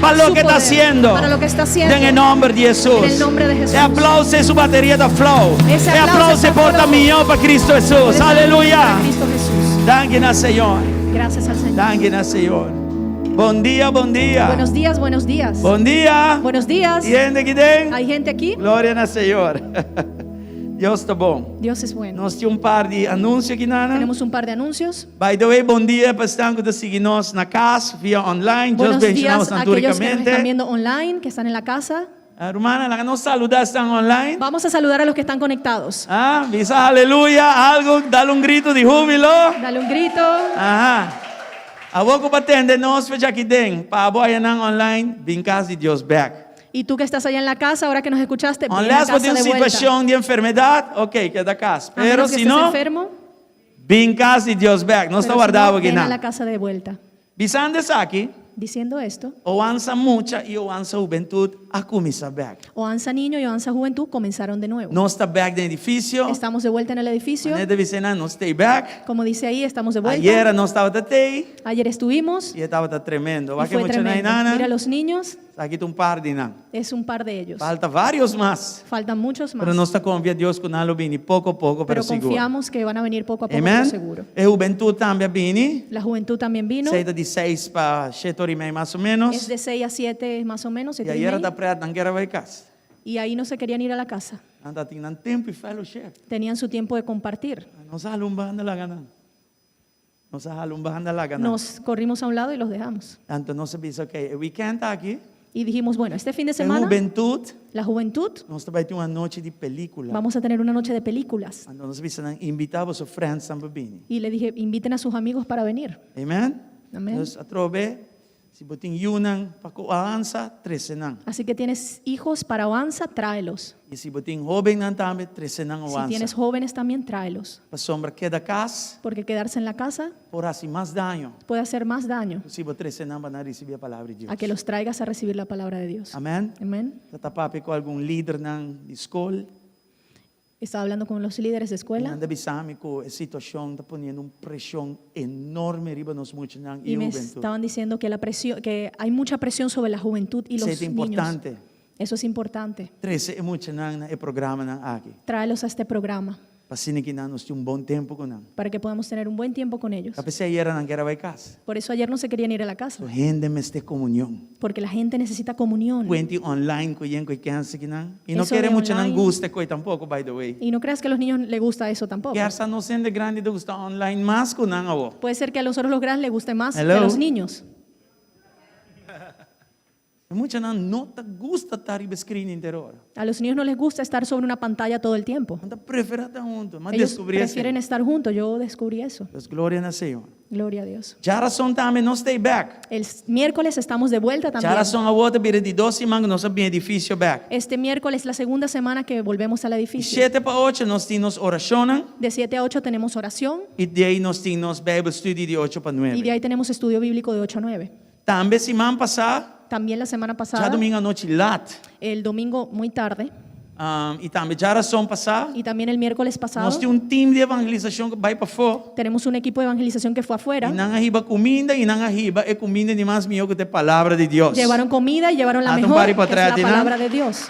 A: pa
E: Su
A: loke e ta
E: poder,
A: hasiendo.
E: para lo que está haciendo.
A: Den nòmber di Hesus.
E: En el nombre de Jesús.
A: E aplouso su bateria ta flow.
E: Ese
A: E
E: aplauso
A: aplouso
E: está
A: por ta
E: flow.
A: mihó pa Kristu Hesus.
E: Ese
A: Aleluya.
E: para Cristo Jesús.
A: Danki na Señor.
E: Gracias al Señor.
A: Danki na Señor. Bon dia, bon dia.
E: Buenos días, buenos días.
A: Bon dia.
E: Buenos días.
A: Tin hende aki den?
E: Hay gente aquí.
A: Gloria na Señor. Dios ta bon.
E: Dios es bueno.
A: Nos tin un par di anunsio aki, Nana.
E: Tenemos un par de anuncios.
A: By the way, bon dia pa esnan ku ta sigui nos na kas via online. Dios
E: Buenos
A: bendiciona
E: días a aquellos que nos están viendo online, que están en la casa.
A: Ah, Rumannan, laga nos saludá esnan online.
E: Vamos a saludar a los que están conectados.
A: Ah, bisa aleluya, algu, dal un gritu di húbilo.
E: Dale un grito.
A: Aha. Abo ku a tende nos for di aki den, pa abo ayanan online, bin kas di Dios bèk.
E: Y tú que estás allá en la casa, ahora que nos escuchaste, ven a
A: Unless
E: casa
A: bo tin
E: de vuelta.
A: situashon di enfermedat, ok, keda kas.
E: A
A: Pero
E: menos que
A: si
E: estés
A: no,
E: enfermo,
A: bin kas di Dios bèk. Nos ta
E: pero si
A: wardando
E: no,
A: aki
E: ven a
A: no.
E: la casa de vuelta.
A: Bisando esaki,
E: Diciendo esto,
A: Oansa Mucha i Oansa Hubentut a kuminsá bèk.
E: Oanza Niño y Oanza Juventud comenzaron de nuevo.
A: Nos ta bèk den edifisio.
E: Estamos de vuelta en el edificio.
A: Manera bisa nan, nos ta bèk.
E: Como dice ahí, estamos de vuelta.
A: Ayera nos tabat'ei
E: Ayer estuvimos
A: i tabata tremendo.
E: y
A: Wak
E: fue
A: mucha
E: tremendo.
A: nana.
E: Mira los niños,
A: Aki un par di nan.
E: es un par de ellos.
A: Falta vários mas.
E: Faltan muchos más.
A: Pero nos ta konfia Dios ku nan lo bini poko poko, pero
E: pero
A: sigur.
E: confiamos que van a venir poco a poco,
A: Amèn.
E: pero seguro.
A: E hubentut tambe a bini.
E: La juventud también vino.
A: Esei ta di 6 pa 7 or i mei mas o ménos.
E: Es de 6 a 7 más o menos.
A: I
E: siete y
A: ayera
E: media.
A: ta prèt, nan no ker a bai kas.
E: Y ahí no se querían ir a la casa.
A: Nan tabatin nan tempu di fellowship.
E: Tenían su tiempo de compartir.
A: Nos a hala un banda laga nan. Nos a hala un banda laga nan.
E: Nos corrimos a un lado y los dejamos.
A: Anto nos a bisa, ok, e weekend aki,
E: Y dijimos, bueno, este fin de
A: e
E: semana,
A: hubentut,
E: la juventud,
A: nos ta bai tin un anochi di pelíkula.
E: vamos a tener una noche de películas.
A: Anto nos a bisa nan invitá boso friends pa bini.
E: Y le dije, inviten a sus amigos para venir.
A: Amèn?
E: Amèn.
A: Nos atrobe, si bo tin yunan pa ku Oansa, trese nan.
E: Así que tienes hijos para Oanza, tráelos.
A: I si bo tin hóbennan tambe, trese nan
E: Si
A: Oansa.
E: tienes jóvenes también, tráelos.
A: Pasobra keda kas,
E: Porque quedarse en la casa
A: por hasi mas daño.
E: puede hacer más daño
A: Si bo trese nan pa nan risibí e palabra di Dios.
E: a que los traigas a recibir la palabra de Dios.
A: Amèn?
E: Amén.
A: Tabata papia ku algun lidernan di skol.
E: Estaba hablando con los líderes de escuela
A: Nan a bisa mi ku e situashon ta poniendo un preshon enorme riba nos muchanan
E: y
A: i
E: me
A: hubentut.
E: estaban diciendo que, la presión, que hay mucha presión sobre la juventud y los
A: Esei ta
E: niños.
A: importante.
E: Eso es importante.
A: Trese e muchanan na e programanan aki.
E: Tráelos a este programa
A: Pa asina ki nan nos tin un bon tempu ku nan.
E: para que podamos tener un buen tiempo con ellos.
A: Ta p'esei ayera nan kier a bai kas.
E: Por eso ayer no se querían ir a la casa,
A: So hende mester komunion.
E: porque la gente necesita comunión.
A: Kuenti online ku yen ku e kense ki nan. I no
E: Eso
A: kere
E: de
A: muchanan
E: online.
A: gusta koi tampoko by the way.
E: Y no creas que a los niños les gusta eso tampoco.
A: Kier sa nos hende grandi ta gusta online mas ku nan awo.
E: Puede ser que a nosotros los grandes les guste más que a
A: Hello.
E: los niños.
A: E muchanan no ta gusta ta riba screen henter ora.
E: A los niños no les gusta estar sobre una pantalla todo el tiempo.
A: Nan ta prefera ta hunto. M'a
E: Ellos
A: descubrí esei.
E: prefieren estar juntos. Yo descubrí eso.
A: Pues gloria na Señor.
E: Gloria a Dios.
A: Djarason tambe nos ta bek.
E: El miércoles estamos de vuelta también.
A: Djarason awor ta bira di dos siman ku nos a bin edifisio bek.
E: Este miércoles la segunda semana que volvemos al
A: Di
E: edificio.
A: shete pa ocho nos tin nos orashonnan
E: De 7 a 8 tenemos oración
A: i di ei nos tin nos Bijbelstudie di ocho pa
E: y de
A: nuebe.
E: ahí tenemos estudio bíblico de 8 a 9.
A: Tambe siman pasá,
E: También la semana pasada,
A: djadumingu anochi lat,
E: el domingo muy tarde
A: um, i tambe djarason pasá,
E: y también el miércoles pasado,
A: nos tin un team di evangelisashon ku a bai pafó.
E: tenemos un equipo de evangelización que fue afuera.
A: I nan a hiba kuminda i nan a hiba e kuminda di mas mihó ku ta e Palabra di Dios.
E: Llevaron comida y llevaron la
A: Ata un
E: mejor,
A: par di
E: que es
A: portret
E: la
A: di nan.
E: palabra de Dios.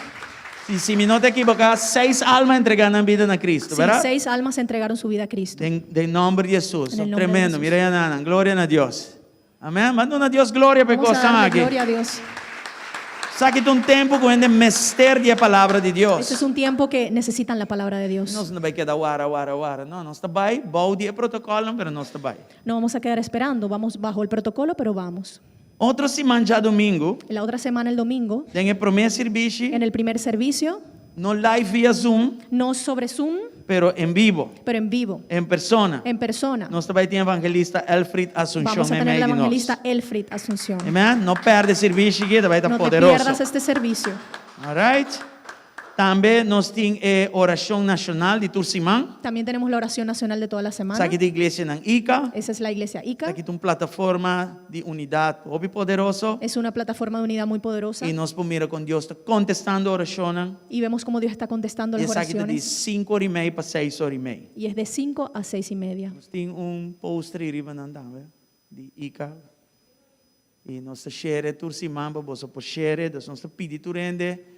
A: Si, si mi no ta ekiboká, seis alma a entregá nan bida na Cristo,
E: Sí,
A: bèrdat?
E: seis almas entregaron su vida a Cristo.
A: Den, den nòmber di Hesus.
E: En el nombre de
A: Tremendo.
E: Jesús.
A: Mira ya nan, gloria na Dios. Amèn. Manda duna Dios gloria pa e
E: Vamos a
A: kosnan
E: darle
A: aki.
E: gloria a Dios.
A: Esaki ta un tempu ku hende mester di e palabra di Dios.
E: Este es un tiempo que necesitan la palabra de Dios.
A: Nos no bai keda wara, wara, wara. No, nos ta bai bou di e protokòlnan, pero nos ta bai.
E: No vamos a quedar esperando, vamos bajo el protocolo, pero vamos.
A: Otro siman djadumingu,
E: La otra semana, el domingo,
A: den e promé sirbishi,
E: en el primer servicio,
A: no live via Zoom,
E: no sobre Zoom,
A: pero en vivo,
E: pero en vivo,
A: en persona.
E: en persona.
A: Nos ta bai tin evangelista Elfrid Asunción
E: Vamos a tener
A: meimei
E: al
A: di nos.
E: evangelista Elfrid Asunción.
A: Amen? No perde sirbishi aki, ta bai ta
E: No te
A: poderoso.
E: pierdas este servicio.
A: All right? Tambe nos tin e orashon nashonal di tur siman.
E: También tenemos la oración nacional de toda la semana.
A: Esaki ta iglesianan Ica.
E: Esa es la iglesia Ica.
A: Esaki ta un plataforma di unidat hopi poderoso.
E: Es una plataforma de unidad muy poderosa.
A: I nos por mira kon Dios ta kontestando orashonnan.
E: Y vemos cómo Dios está contestando
A: I
E: las
A: esaki ta di
E: oraciones.
A: sinku ora i mei pa seis ora i mei.
E: Y es de 5 a 6 y media.
A: Nos tin un poster riba nan tambe di Ica. I nos ta share tur siman pa boso por share. Dus nos ta pidi tur hende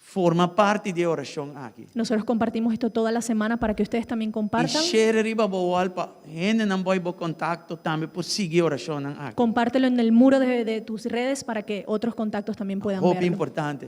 A: forma parti di e orashon aki.
E: Nosotros compartimos esto toda la semana para que ustedes también
A: I
E: compartan.
A: share riba bo wall pa hendenan bou bo kontakto tambe por sigui e orashonnan aki.
E: Compártelo en el muro de tus redes para que otros contactos también puedan
A: Hopi
E: verlo.
A: importante.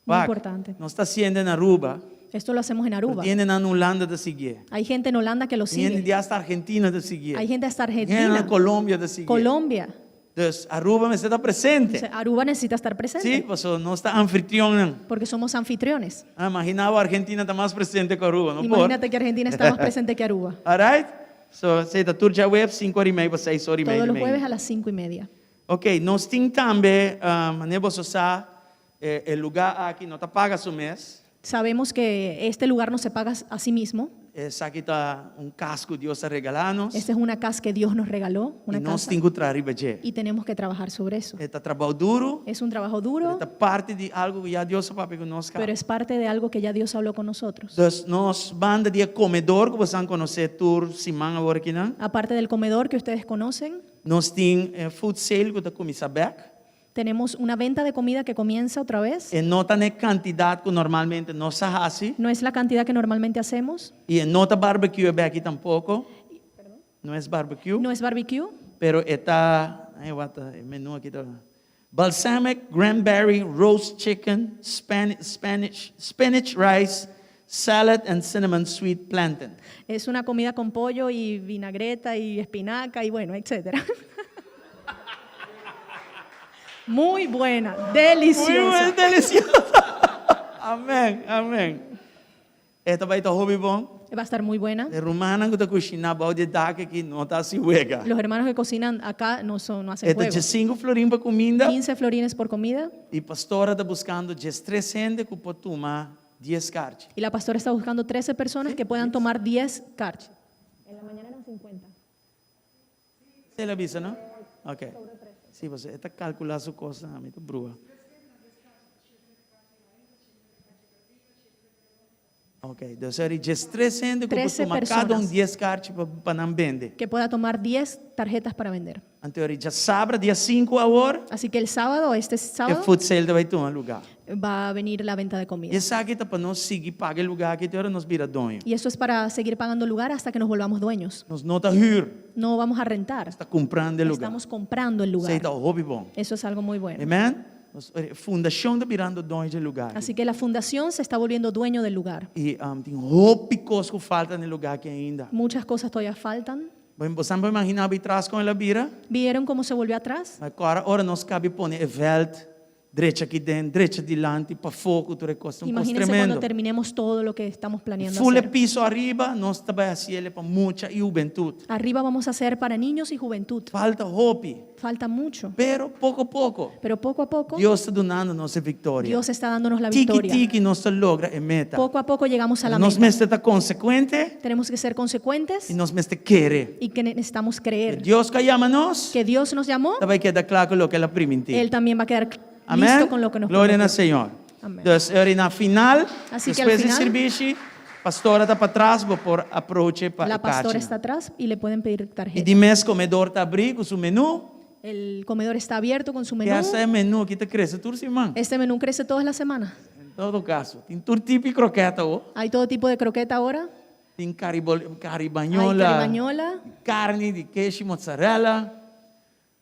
E: Muy
A: Wak,
E: importante.
A: Nos ta hasiendo na Aruba.
E: Esto lo hacemos en Aruba.
A: Tin hende na Hulanda ta sigui.
E: Hay gente en Holanda que lo
A: Tin hende
E: sigue.
A: di hasta Argentina ta sigui.
E: Hay gente hasta
A: Tin hende na
E: Argentina,
A: Colombia ta sigui.
E: Colombia.
A: Dus Aruba mester ta presente.
E: Entonces, Aruba necesita estar presente
A: Sí, paso nos ta anfitrionnan.
E: porque somos anfitriones.
A: Ah, imaginá bo Argentina ta mas presente ku Aruba, no por?
E: Imagínate que Argentina está más presente que Aruba.
A: All right? So, esei ta tur djaweps, 5 ora i mei pa 6 ora i mei
E: Todos
A: di
E: los jueves
A: mei.
E: a las 5 y media.
A: Ok, nos tin tambe, ah, manera boso sa, e, e lugá aki no ta paga su mes.
E: Sabemos que este lugar no se paga a sí mismo.
A: Esaki ta un kas ku Dios a regalá nos.
E: Esta es una casa que Dios nos regaló,
A: I
E: una
A: nos
E: casa,
A: tin ku traha riba dje.
E: y tenemos que trabajar sobre eso.
A: E ta trabou duru,
E: Es un trabajo
A: pero
E: duro,
A: e ta parti di algu ku ya Dios a papia ku nos
E: pero es parte de algo que ya Dios habló con nosotros.
A: Dus nos banda di e komedor ku boso a konosé tur siman awor akinan.
E: Aparte del comedor que ustedes conocen,
A: Nos tin eh, food sale ku ta kuminsá bèk.
E: tenemos una venta de comida que comienza otra vez.
A: E no ta e kantidat ku normalmente nos sa hasi.
E: No es la cantidad que normalmente hacemos,
A: I e no ta barbecue bèk tampoko. No es barbecue.
E: no es barbecue,
A: Pero e ta, ai wat e menú aki ta. Balsamic, cranberry, roast chicken, Spanish, spinach rice, salad and cinnamon sweet plantain.
E: es una comida con pollo y vinagreta y espinaca y bueno, etcétera. Muy buena, deliciosa.
A: Muy buena, deliciosa. Amèn, amèn. E ta bai ta hopi bon.
E: Va a estar muy buena.
A: E rumannan ku ta kushiná bou di dak aki no ta hasi wega.
E: Los hermanos que cocinan acá no, son, no hacen
A: E ta
E: juego.
A: 15 florin pa kuminda.
E: 15 florines por comida
A: I pastora ta buskando 13 hende ku por tuma 10 karchi.
E: y la pastora está buscando 13 personas que puedan tomar 10 karchi. En la mañana eran 50.
A: El a bisa, no? Ok. Sí, bo ta kalkulá su kos, ami ta brua. Ok, dus er 13 hende ku por
E: 13
A: tuma kada un
E: personas.
A: 10 karchi pa pa nan bende.
E: Que pueda tomar 10 tarjetas para vender.
A: Anto djasabra dia 5 awor,
E: Así que el sábado, este
A: e
E: sábado,
A: food sale ta bai tuma lugá.
E: Va a venir la venta de comida.
A: I esaki ta pa nos sigui paga e lugá aki te ora nos bira doño.
E: Y eso es para seguir pagando lugar hasta que nos volvamos dueños.
A: Nos no ta hür.
E: No vamos a rentar.
A: Nos ta kumprando e lugá.
E: Estamos comprando el lugar.
A: Esei ta hopi bon.
E: Eso es algo muy bueno.
A: Amen? Nos, e fundashon ta birando doño dje lugá aki.
E: Así que la fundación se está volviendo dueño del lugar.
A: I tin hopi kos ku falta na e lugá aki ainda.
E: Muchas cosas todavía faltan.
A: Bo bosan por imaginá bo tras kon el a bira?
E: ¿Vieron cómo se volvió atrás?
A: Ma kòrda ora nos kabi pone e vèlt drecha aki den, drecha dilanti, pafó ku tur e kos. Ta un kos
E: Imagínense cuando
A: tremendo.
E: terminemos todo lo que estamos planeando
A: Ful e
E: hacer.
A: piso ariba nos ta bai hasi el pa mucha i hubentut.
E: Arriba vamos a hacer para niños y juventud.
A: Falta hopi.
E: Falta mucho.
A: Pero poko poko
E: Pero poco a poco
A: Dios ta dunando nos e viktoria.
E: Dios está dándonos la
A: Tiki
E: victoria.
A: tiki nos ta logra e meta.
E: Poco a poco llegamos a la
A: Nos
E: meta.
A: mester ta konsekuente
E: Tenemos que ser consecuentes
A: i nos mester kere.
E: y que necesitamos creer
A: Dios ku a yama nos
E: que Dios nos llamó,
A: ta bai keda kla ku loke el a primintí.
E: Él también va a quedar
A: Amén.
E: listo con lo que nos
A: Gloria na
E: prometió.
A: Señor.
E: Amén.
A: Dus ora na final,
E: Así que al
A: despues di
E: final-
A: sirbishi, pastora ta patras, bo por approach pa
E: La
A: e
E: pastora
A: kaarchi.
E: está atrás y le pueden pedir
A: I
E: tarjeta.
A: di mes komedor ta abrí ku su menú.
E: El comedor está abierto con su
A: Ke
E: menú.
A: hasta e menú aki ta krese tur siman.
E: Este menú crece todas las semanas.
A: En todo kaso, tin tur tipo di kroketa awo.
E: Hay todo tipo de croqueta ahora.
A: Tin karibol,
E: Hay
A: karibañola,
E: caribañola,
A: karni di keshi mozzarella,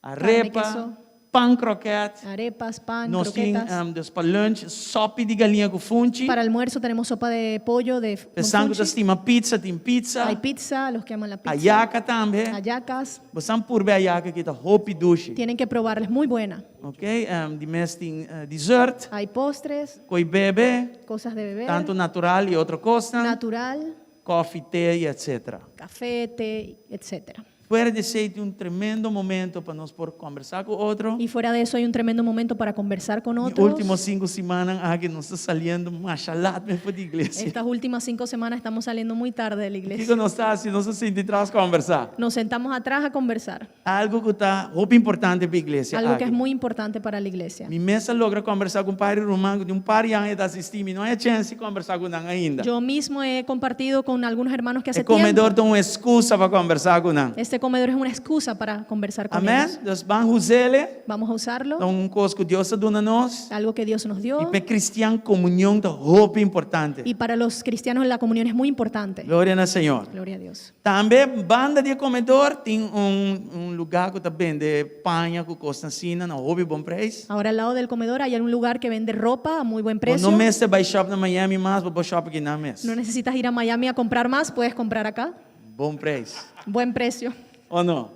A: arepa,
E: queso.
A: pan kroket.
E: arepas, pan,
A: Nos tin
E: croquetas.
A: um, dus pa lunch sopi di galiña ku funchi.
E: Para almuerzo tenemos sopa de pollo, de con
A: Esnan ku ta
E: funchi.
A: stima pizza, tin pizza.
E: Hay pizza, los que aman la pizza.
A: Ayaka tambe.
E: Hallacas.
A: Bosan purba ayaka aki ta hopi dushi.
E: Tienen que probarla, es muy buena.
A: Ok, um, di mes tin uh, dessert,
E: Hay postres,
A: koi bebe,
E: cosas de beber,
A: tanto natural i otro kosnan,
E: natural,
A: koffie, te i etc.
E: café, té, etcétera.
A: Fuera di esei tin un tremendo momento pa nos por kombersá ku otro.
E: Y fuera de eso hay un tremendo momento para conversar con
A: E
E: otros.
A: último sinku simannan aki nos ta saliendo masha lat mes for di iglesia.
E: Estas últimas 5 semanas estamos saliendo muy tarde de la iglesia.
A: Kiko nos ta hasi? Nos ta sinta atras kombersá.
E: Nos sentamos atrás a conversar.
A: Algu ku ta hopi importante pa iglesia.
E: Algo que
A: aki.
E: es muy importante para la iglesia.
A: Mi mes a logra kombersá ku un par di ruman ku tin un par di aña ta asistí, mi no a haña chèns di kombersá ku nan ainda.
E: Yo mismo he compartido con algunos hermanos que hace
A: E komedor
E: tiempo.
A: ta un exkusa pa kombersá ku nan.
E: Este comedor es una excusa para conversar con
A: Amèn?
E: ellos.
A: Dus ban us'é.
E: Vamos a usarlo.
A: Ta un kos ku Dios a duna nos.
E: Algo que Dios nos dio.
A: I pa kristian komunion ta hopi importante.
E: Y para los cristianos la comunión es muy importante.
A: Gloria na Señor.
E: Gloria a Dios.
A: Tambe banda di e komedor tin un un lugá ku ta bende paña ku kosnan asina na hopi bon preis.
E: Ahora al lado del comedor hay un lugar que vende ropa a muy buen
A: Bo
E: precio.
A: no mester bai shop na Miami mas, bo por shop aki nan mes.
E: No necesitas ir a Miami a comprar más, puedes comprar acá.
A: Bon preis.
E: Buen precio.
A: O no?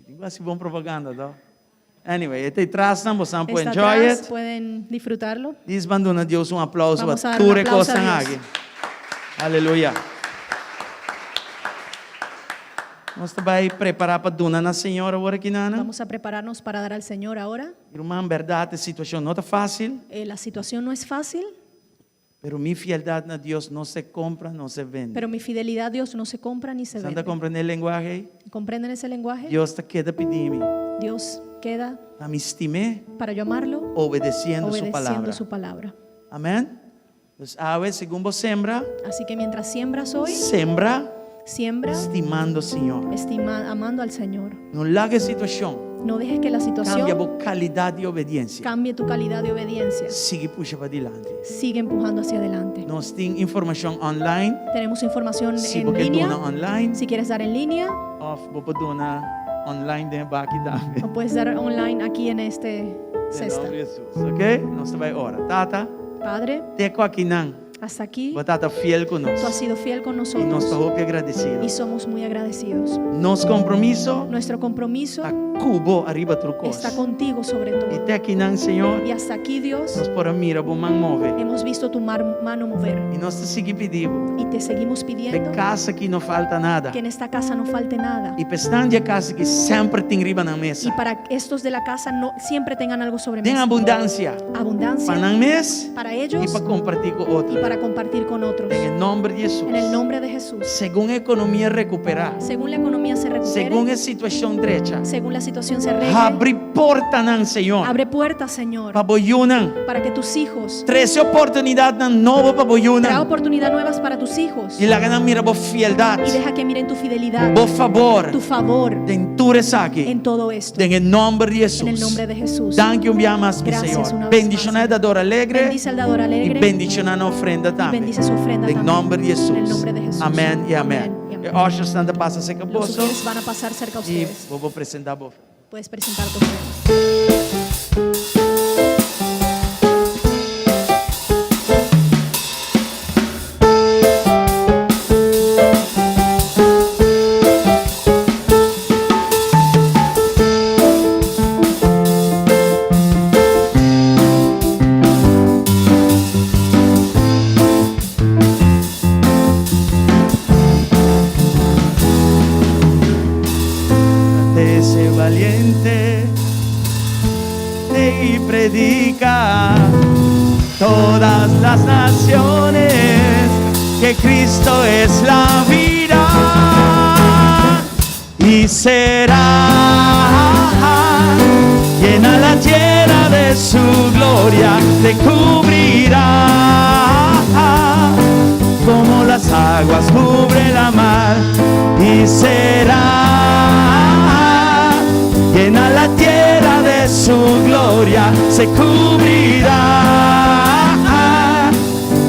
A: Tin ku hasi bon propaganda, to? Anyway, e ta tras nan, bosan por
E: Está
A: enjoy
E: atrás,
A: it.
E: pueden disfrutarlo.
A: Dis ban duna Dios un aplauso
E: Vamos
A: pa
E: a dar un
A: tur e
E: aplauso a
A: kosnan
E: Dios.
A: aki. Aleluya. Nos ta bai prepará pa duna na Señor awor aki, nana.
E: Vamos a prepararnos para dar al Señor ahora.
A: Ruman, bèrdat, e situashon no ta fásil.
E: Eh, la situación no es fácil,
A: Pero mi fieldat na Dios no se kompra, no se vende.
E: pero mi fidelidad a Dios no se compra ni se
A: Bosan ta
E: vende.
A: komprendé e lenguahe ei?
E: ¿Comprenden ese lenguaje?
A: Dios ta keda pidi mi.
E: Dios queda
A: Pa mi stim'é
E: para yo amarlo
A: obedesiendo su
E: obedeciendo
A: palabra.
E: su palabra.
A: Amèn? Dus awe, segun bo sembra,
E: Así que mientras siembras hoy,
A: sembra
E: siembra
A: stimando Señor.
E: estima, amando al Señor.
A: No laga e situashon
E: No dejes que la situación
A: kambia bo kalidat di obediensia.
E: cambie tu calidad de obediencia.
A: Sigui pusha padilanti.
E: Sigue empujando hacia adelante.
A: Nos tin informashon online.
E: Tenemos información
A: Si
E: en
A: bo ke
E: línea.
A: duna online,
E: Si quieres dar en línea,
A: òf bo por duna online den e baki tambe.
E: o puedes dar online aquí en este
A: Den
E: cesta.
A: nòmber di Hesus, ok? Nos ta bai ora. Tata,
E: Padre,
A: te ku akinan.
E: hasta aquí
A: Bo tata fiel ku nos.
E: tú has sido fiel con
A: I nos ta
E: nosotros
A: hopi agradesido.
E: y somos muy agradecidos.
A: Nos kompromiso
E: Nuestro compromiso
A: ta ku bo ariba tur kos.
E: está contigo sobre
A: I
E: todo.
A: te akinan, Señor,
E: Y hasta aquí, Dios,
A: nos por a mira bo man move.
E: hemos visto tu mano mover
A: I nos ta sigui pidi bo.
E: y te seguimos
A: P'e
E: pidiendo
A: kas aki no falta nada.
E: que en esta casa no falte nada.
A: I p'esnan di e kas aki semper tin riba nan mesa.
E: Y para estos de la casa no siempre tengan algo sobre
A: Den
E: mesa.
A: abundansia.
E: Abundancia
A: Pa nan mes
E: para
A: i
E: ellos
A: pa kompartí ku
E: y
A: otro.
E: para para compartir con otros.
A: Den e nòmber di Hesus.
E: En el nombre de Jesús.
A: Segun e ekonomia rekuperá.
E: Según la economía se recupere.
A: Segun e situashon drecha.
E: Según la situación se arregle.
A: Habri portanan, Señor.
E: Abre puertas, Señor.
A: Pa bo yunan.
E: Para que tus hijos.
A: Trese oportunidatnan nobo pa bo yunan.
E: Trae oportunidad nuevas para tus hijos.
A: I laga nan mira bo fieldat.
E: Y deja que miren tu fidelidad.
A: Bo fabor.
E: Tu favor.
A: Den tur esaki.
E: En todo esto.
A: Den e nòmber di Hesus.
E: En el nombre de Jesús.
A: Danki un bia mas, mi Señor. Bendishoná e dador alegre.
E: Bendice al dador alegre.
A: I bendishoná nan ofrenda tambe.
E: Y bendice su ofrenda
A: Den
E: también.
A: nòmber di Hesus.
E: En el nombre de Jesús.
A: Amèn i amèn.
E: Amén
A: E ushersnan ta pasa serka
E: Los
A: boso.
E: ustedes van a pasar cerca a
A: I
E: ustedes.
A: bo por presentá bo ofrenda.
E: Puedes presentar tu ofrenda.
A: Te sé valiente y predica todas las naciones que Cristo es la vida y será llena la tierra de su gloria, te cubrirá como las aguas cubre la mar y será llena la tierra de su gloria, se cubrirá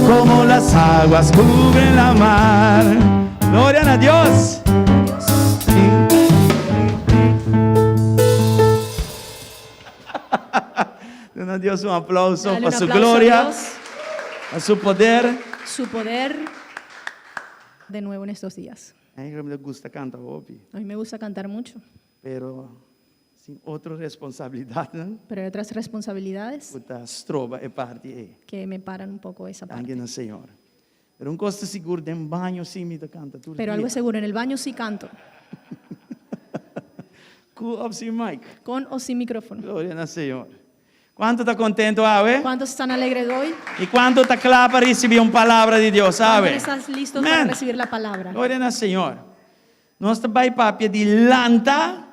A: como las aguas cubren la mar. Gloria a Dios. Duna Dios un aplauso
E: Dale
A: pa
E: un
A: su
E: aplauso a
A: gloria,
E: Dios,
A: pa su poder.
E: su poder de nuevo en estos días.
A: A mi me gusta canta hopi,
E: A mí me gusta cantar mucho,
A: pero sin otro responsabilidad, ¿no?
E: pero hay otras responsabilidades
A: Cu ta stroba e parti ey.
E: que me paran un poco esa
A: Danki
E: parte.
A: na Señor. Pero un cos ta sigur den baño sí mi ta canta tur
E: Pero algo
A: dia.
E: es seguro, en el baño sí canto,
A: Cu of sin mic.
E: con o sin micrófono.
A: Gloria na Señor. Cuanto ta contento awe?
E: ¿Cuántos están alegres hoy?
A: Y cuanto ta cla pa ricibi un palabra di Dios, awe?
E: ¿Cuántos están listos para
A: Amen.
E: recibir la palabra?
A: Gloria na Señor. Nos ta bay papia di lanta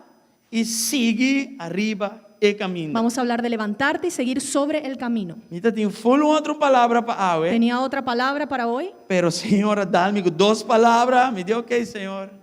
A: y sigui ariba e caminda.
E: Vamos a hablar de levantarte y seguir sobre el camino.
A: Mi tatin full un otro palabra pa awe.
E: Tenía otra palabra para hoy,
A: Pero Señor a dal mi cu dos palabra. Mi di ok, Señor.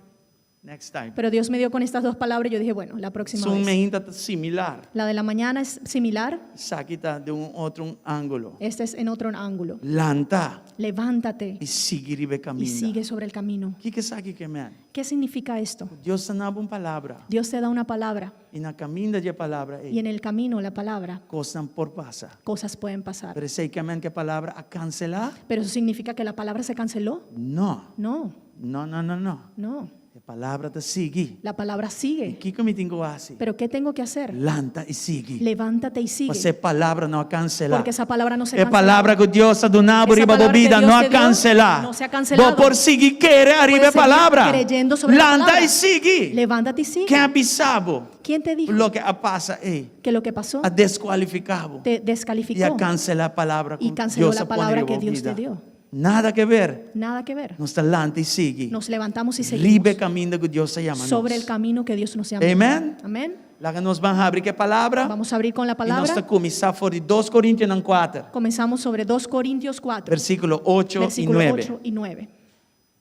A: Next time.
E: pero Dios me dio con estas dos palabras y yo dije, bueno, la próxima
A: Esun
E: vez.
A: meinta ta similar.
E: La de la mañana es similar,
A: Esaki ta den un otro un ángulo.
E: esta es en otro ángulo.
A: Lanta
E: Levántate
A: y sigui riba e
E: y
A: caminda.
E: sigue sobre el camino.
A: Kiko esaki ke men?
E: ¿Qué significa esto?
A: Dios ta duna bo un palabra.
E: Dios te da una palabra
A: Y na caminda di e palabra
E: y
A: ei,
E: en el camino la palabra,
A: cosnan por pasa.
E: cosas pueden pasar.
A: Pero esei ke men ku e palabra a cancelá?
E: Pero eso significa que la palabra se canceló.
A: No.
E: No,
A: No, no, no, no.
E: no.
A: E palabra ta sigui.
E: La palabra sigue.
A: Kiko mi tin ku hasi?
E: Pero ¿qué tengo que hacer?
A: Lanta i sigui.
E: Levántate y sigue.
A: Pasobra e palabra no a kanselá.
E: Porque esa palabra no se
A: E palabra ku Dios a duna bo
E: Esa
A: riba bo
E: palabra que
A: bida
E: Dios
A: no a
E: te dio,
A: kanselá.
E: no se ha cancelado.
A: Bo por sigui kere ariba
E: Puedes
A: e palabra.
E: seguir creyendo sobre la
A: Lanta
E: palabra.
A: i sigui.
E: Levántate y sigue.
A: Ken a bisa bo?
E: ¿Quién te dijo
A: Loke a pasa ei
E: que lo que pasó
A: a deskualifiká bo
E: te
A: i a
E: descalificó?
A: kanselá e palabra
E: Y
A: ku
E: canceló
A: Dios
E: la
A: a pone
E: palabra
A: riba
E: que
A: bo
E: Dios te
A: bida.
E: dio?
A: Nada que ver.
E: Nada que ver.
A: Nos ta lanta i sigui.
E: Nos levantamos y
A: Riba e
E: seguimos
A: kaminda ku Dios a yama nos.
E: sobre el camino que Dios nos llama.
A: Amen.
E: Amén.
A: Laga nos ban habri ku e palabra.
E: Vamos a abrir con la
A: I nos ta
E: palabra.
A: kuminsá for di 2 Korintionan 4.
E: Comenzamos sobre 2 Corintios 4,
A: Versíkulo 8 i
E: versículo
A: 9.
E: 8 y 9.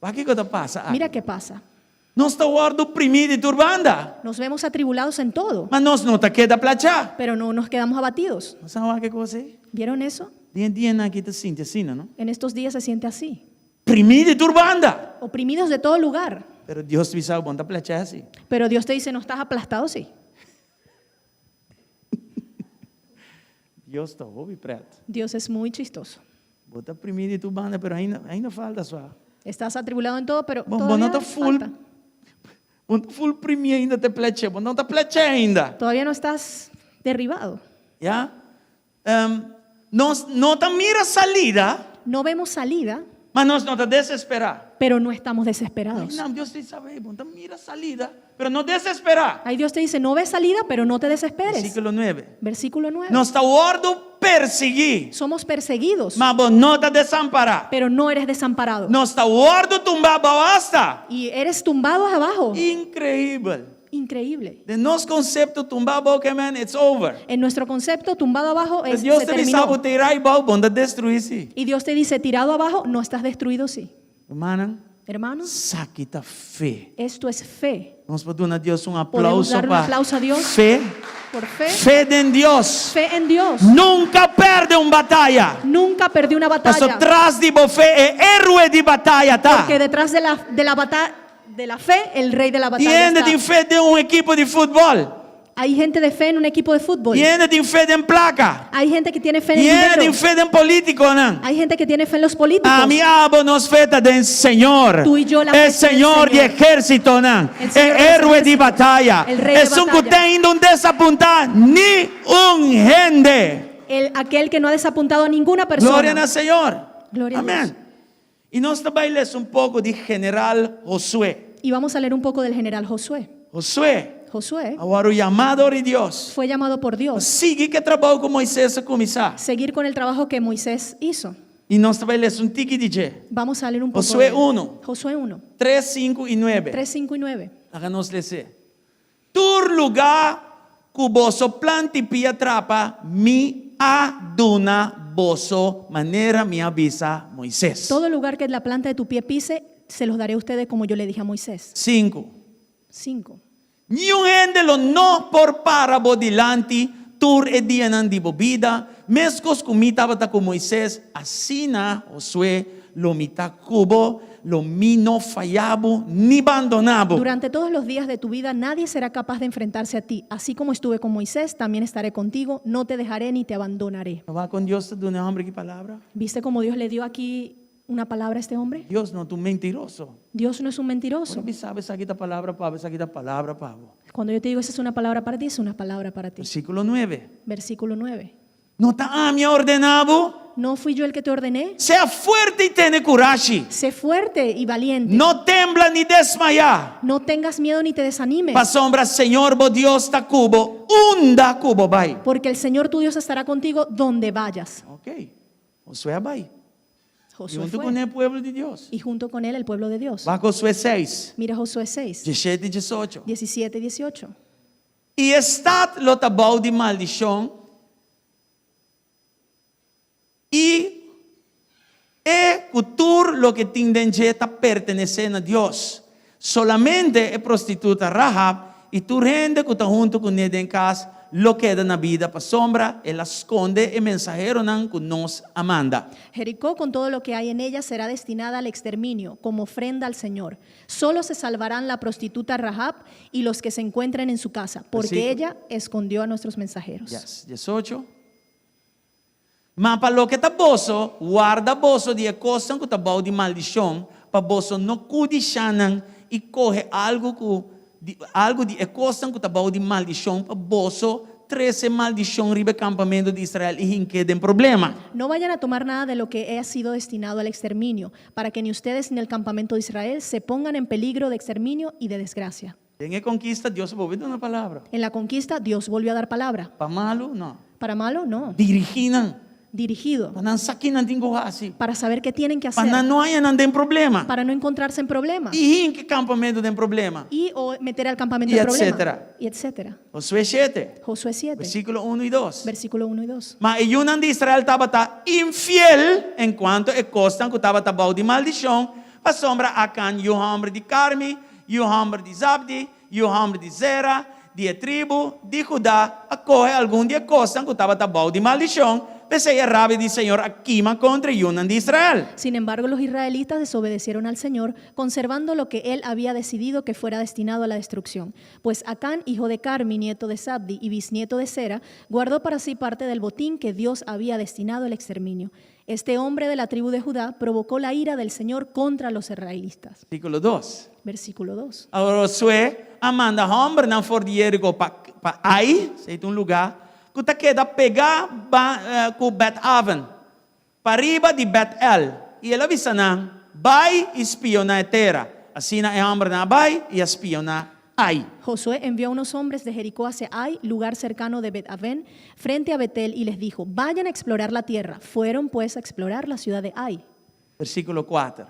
A: Wak kiko ta pasa aki.
E: Mira qué pasa.
A: Nos ta wòrdu primí di tur banda.
E: Nos vemos atribulados en todo,
A: Ma nos no ta keda plachá.
E: pero no nos quedamos abatidos.
A: Nos a wak e kos ei?
E: ¿Vieron eso?
A: Den e dianan aki ta sinti asina, no?
E: En estos días se siente así.
A: Primí di tur banda.
E: Oprimidos de todo lugar.
A: Pero Dios ta bisa bo, bo n' ta plachá si.
E: Pero Dios te dice, no estás aplastado, sí.
A: Dios ta hopi pret.
E: Dios es muy chistoso.
A: Bo ta primí di tur banda, pero ainda, ainda falta sua.
E: Estás atribulado en todo, pero
A: Bo, bo
E: todavía
A: no ta full.
E: falta.
A: Bo n' ta full primí ainda te plachá. Bo no ta plachá ainda.
E: Todavía no estás derribado.
A: Ya? Nos no ta mira salida.
E: No vemos salida.
A: Ma nos no ta desesperá.
E: Pero no estamos desesperados.
A: Einan Dios ta bisa, Bo no ta mira salida, pero no desesperá.
E: Ahí Dios te dice, no ves salida, pero no te desesperes.
A: Versíkulo 9.
E: Versículo 9.
A: Nos ta wòrdu persiguí,
E: Somos perseguidos,
A: ma bo no ta desampará.
E: pero no eres desamparado.
A: Nos ta wòrdu tumbá abou asta.
E: Y eres tumbado abajo.
A: Inkreibel.
E: Increíble.
A: Den nos konsepto tumbá abou ke men it's over.
E: En nuestro concepto, tumbado abajo
A: Pero
E: es,
A: Dios
E: se
A: ta bisa bo
E: terminó.
A: tirá abou, bo n' ta destruí sí.
E: Y Dios te dice, tirado abajo, no estás destruido, sí.
A: Rumannan,
E: Hermanos,
A: esaki ta fe.
E: esto es fe.
A: Nos por duna Dios un
E: Podemos
A: aplauso
E: dar un
A: pa
E: aplauso a Dios
A: fe.
E: por fe.
A: Fe den Dios.
E: Fe en Dios.
A: Nunka a pèrdè un bataya.
E: Nunca perdió una
A: Paso
E: batalla.
A: tras di bo fe e héroe di bataya ta.
E: Porque detrás de la batalla, de la fe, el rey de la
A: Tin
E: batalla
A: hende
E: está.
A: tin fe den un ekipo di futbòl.
E: Hay gente de fe en un equipo de fútbol.
A: Tin hende tin fe den plaka.
E: Hay gente que tiene fe en
A: Tin
E: el
A: hende
E: dinero.
A: tin fe den polítikonan.
E: Hay gente que tiene fe en los políticos.
A: Ami abo nos fe ta den Señor.
E: Tú y yo la
A: E
E: fe está en el
A: Señor di
E: Señor.
A: ejércitonan.
E: El
A: E
E: Señor de los
A: héroe di
E: ejércitos.
A: bataya.
E: El rey de
A: Esun ku
E: batalla.
A: te ainda no a desapuntá ni un hende.
E: El, aquel que no ha desapuntado a ninguna persona.
A: Gloria na Señor.
E: Gloria a
A: Amèn.
E: Dios.
A: I nos ta bai lesa un poko di General Josué.
E: Y vamos a leer un poco del general Josué.
A: Josué,
E: Josué
A: a wòrdu yamá dor di Dios.
E: fue llamado por Dios.
A: Sigui ku e trabou ku Moises a kuminsá.
E: Seguir con el trabajo que Moisés hizo.
A: I nos ta bai lesa un tiki di dje.
E: Vamos a leer un poco.
A: Josué
E: de él.
A: 1.
E: Josué 1,
A: 3, 5 i 9.
E: 3, 5 y 9.
A: Laga nos lesa. Tur lugá ku boso plant'i pia trapa, mi a duna boso manera mi a bisa Moises.
E: Todo lugar que la planta de tu pie pise, se los daré a ustedes como yo le dije a Moisés.
A: 5.
E: 5.
A: Niun hende lo no por para bo dilanti tur e dianan di bo bida, meskos ku mi tabata ku Moises, asina, Josué, lo mi ta ku bo, lo mi no faya bo ni bandoná bo.
E: Durante todos los días de tu vida nadie será capaz de enfrentarse a ti. Así como estuve con Moisés, también estaré contigo. No te dejaré ni te abandonaré.
A: Wak kon Dios ta duna e hòmber aki palabra?
E: ¿Viste cómo Dios le dio aquí una palabra a este hombre?
A: Dios no ta un mentiroso.
E: Dios no es un mentiroso.
A: Ora mi bisa bo esaki ta palabra pa bo, esaki ta palabra pa bo.
E: Cuando yo te digo esa es una palabra para ti, es una palabra para ti.
A: Versíkulo 9.
E: Versículo 9.
A: No ta ami a ordená bo?
E: ¿No fui yo el que te ordené?
A: Sea fuerte i tene kurashi.
E: Sé fuerte y valiente.
A: No tembla ni desmayá.
E: No tengas miedo ni te desanimes.
A: Pasobra Señor bo Dios ta ku bo unda ku bo bai.
E: Porque el Señor tu Dios estará contigo donde vayas.
A: Ok. Josué a bai.
E: Josué
A: Huntu
E: fue.
A: ku e pueblo di Dios.
E: Y junto con él el pueblo de Dios.
A: Wak Josué 6,
E: Mira Josué 6,
A: 17 i 18.
E: 17 y 18.
A: I e stat lo ta bou di maldishon i e ku tur loke tin den dje ta pertenesé na Dios. Solamente e prostituta Rahab i tur hende ku ta huntu kuné den kas lo keda na bida pasobra el a skonde e mensaheronan ku nos a manda.
E: Jericó con todo lo que hay en ella será destinada al exterminio, como ofrenda al Señor. Solo se salvarán la prostituta Rahab y los que se encuentren en su casa, porque
A: Versículo.
E: ella escondió a nuestros mensajeros.
A: Yes, 18. Ma pa loke ta boso, warda boso di e kosnan ku ta bou di maldishon, pa boso no kudishá nan i kohe algu ku di algu di e kosnan ku ta bou di maldishon, pa boso trese maldishon riba e kampamentu di Israel i hink'é den problema.
E: No vayan a tomar nada de lo que ha sido destinado al exterminio, para que ni ustedes ni el campamento de Israel se pongan en peligro de exterminio y de desgracia.
A: Den e konkista, Dios a bolbe duna palabra.
E: En la conquista, Dios volvió a dar palabra.
A: Pa malu, no.
E: Para malo, no.
A: Dirigí nan.
E: Dirigido.
A: Pa nan sa ki nan tin ku hasi.
E: Para saber qué tienen que
A: Pa
E: hacer.
A: nan no haña nan den problema.
E: Para no encontrarse en problemas.
A: I hinka e kampamentu den problema.
E: Y o meter al campamento
A: Y
E: en problemas.
A: etcétera.
E: Y etcétera.
A: Josué 7,
E: Josué 7,
A: versíkulo 1 i 2.
E: versículo 1 y 2.
A: Ma e yunan di Israel tabata infiel en kuanto e kosnan ku tabata bou di maldishon, pasobra Akan, yu hòmber di Karmi, yu hòmber di Zabdi, yu hòmber di Zera, di e tribu di Judá, a kohe algun di e kosnan ku tabata bou di maldishon, p'esei e rabia di Señor a kima kontra e yunan di Israel.
E: Sin embargo, los israelitas desobedecieron al Señor, conservando lo que él había decidido que fuera destinado a la destrucción. Pues Acán, hijo de Carmi, nieto de Zabdi y bisnieto de Zera, guardó para sí parte del botín que Dios había destinado al exterminio. Este hombre de la tribu de Judá provocó la ira del Señor contra los israelitas.
A: Versíkulo 2.
E: Versículo 2.
A: Awor Josué a manda hòmbernan for di Jeriko pa pa Ai, esei ta un lugá ku ta keda pegá ba ku Bet-Aven, pariba di Bet-El. I el a bisa nan, Bai i spioná e tera. Asina e hòmbernan a bai i a spioná Ai.
E: Josué envió unos hombres de Jericó hacia Ai, lugar cercano de Bet-Avén, frente a Betel, y les dijo, Vayan a explorar la tierra. Fueron, pues, a explorar la ciudad de Ai.
A: Versíkulo kuater.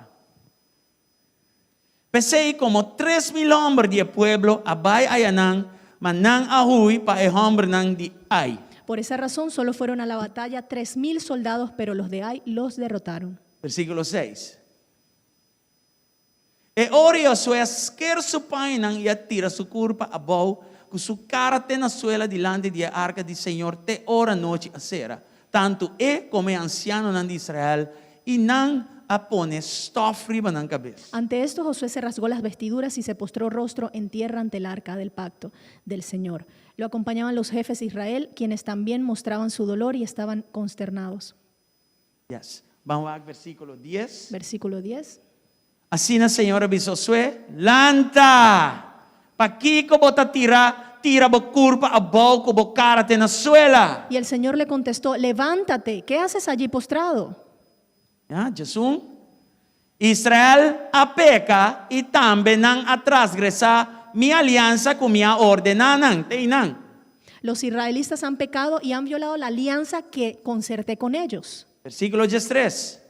A: P'esei, komo 3000 hòmber di e pueblo a bai ayanan, ma nan a hui pa e hòmbernan di Ai.
E: Por esa razón solo fueron a la batalla 3000 soldados, pero los de Ai los derrotaron.
A: Versíkulo 6. E ora Josué a sker su pañanan i a tira su kurpa abou ku su kara te na suela dilanti di e arka di señor te ora nochi a sera, tantu e komo e ansianonan di Israel, i nan a pone stòf riba nan kabes.
E: Ante esto Josué se rasgó las vestiduras y se postró rostro en tierra ante el arca del pacto del Señor. Lo acompañaban los jefes de Israel, quienes también mostraban su dolor y estaban consternados.
A: Yes. Ban wak versíkulo 10.
E: Versículo 10.
A: Asina Señor a bisa Josué, Lanta! Pakiko bo ta tira tira bo kurpa abou ku bo kara te na suela?
E: Y el Señor le contestó, Levántate, ¿qué haces allí postrado?
A: Ya, 11. Israel a peka i tambe nan a trasgresá mi aliansa ku mi a ordená nan. Te einan.
E: Los israelistas han pecado y han violado la alianza que concerté con ellos.
A: Versíkulo 13.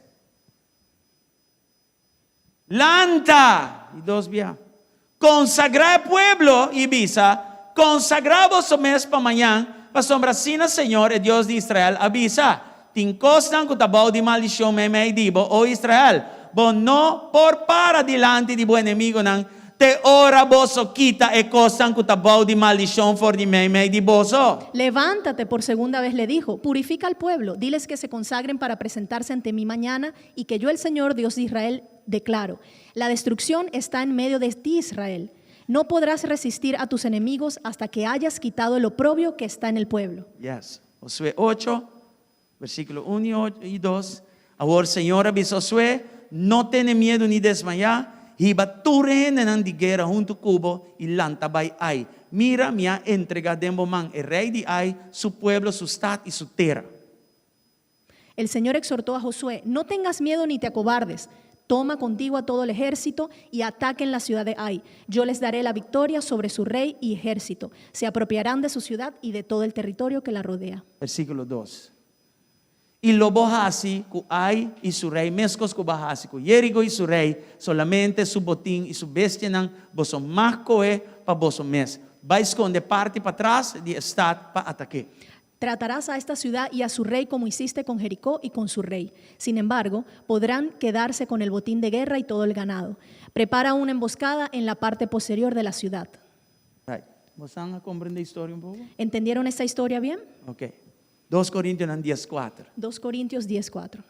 A: Lanta! I dos bia. Konsagrá e pueblo i bisa, Konsagrá boso mes pa mañan, pasobra asina señor, e Dios di Israel, a bisa, Tin kosnan ku ta bou di maldishon meimei di bo, o Israel. Bo no por para dilanti di bo enemigunan te ora boso kita e kosnan ku ta bou di maldishon for di meimei di boso.
E: Levántate, por segunda vez le dijo, purifica al pueblo, diles que se consagren para presentarse ante mí mañana, y que yo el Señor, Dios de Israel, declaro, La destrucción está en medio de ti, Israel. No podrás resistir a tus enemigos hasta que hayas quitado el oprobio que está en el pueblo.
A: Yes. Josué 8, versíkulo 1 i 2. Awor Señor a bisa Josué, No tene miedu ni desmayá, hiba tur e hendenan di guera huntu ku bo i lanta bai Ai. Mira, mi a entregá den bo man e rei di Ai, su pueblo, su stat i su tera.
E: El Señor exhortó a Josué, No tengas miedo ni te acobardes. Toma contigo a todo el ejército y ataquen la ciudad de Ai. Yo les daré la victoria sobre su rey y ejército. Se apropiarán de su ciudad y de todo el territorio que la rodea.
A: Versíkulo 2. I lo bo hasi ku Ai i su rei meskos ku bo a hasi ku Jeriko i su rei, solamente su botin i su bestianan boso mag kohe pa boso mes. Bai skonde parti patras di e stat pa atak'é.
E: Tratarás a esta ciudad y a su rey como hiciste con Jericó y con su rey. Sin embargo, podrán quedarse con el botín de guerra y todo el ganado. Prepara una emboscada en la parte posterior de la ciudad.
A: Right. Boso a komprendé e historia un poko?
E: ¿Entendieron esta historia bien?
A: Ok. 2 Korintionan 10 4.
E: 2 Corintios 10, 4.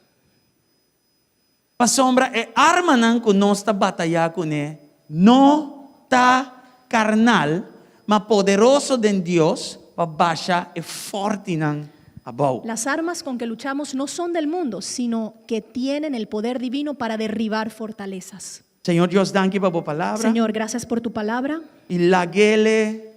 A: Pasobra e armanan ku nos ta batayá kuné no ta karnal, ma poderoso den Dios pa basha e fòrtinan abou.
E: Las armas con que luchamos no son del mundo, sino que tienen el poder divino para derribar fortalezas.
A: Señor Dios, danki pa bo palabra.
E: Señor, gracias por tu palabra.
A: I lag'é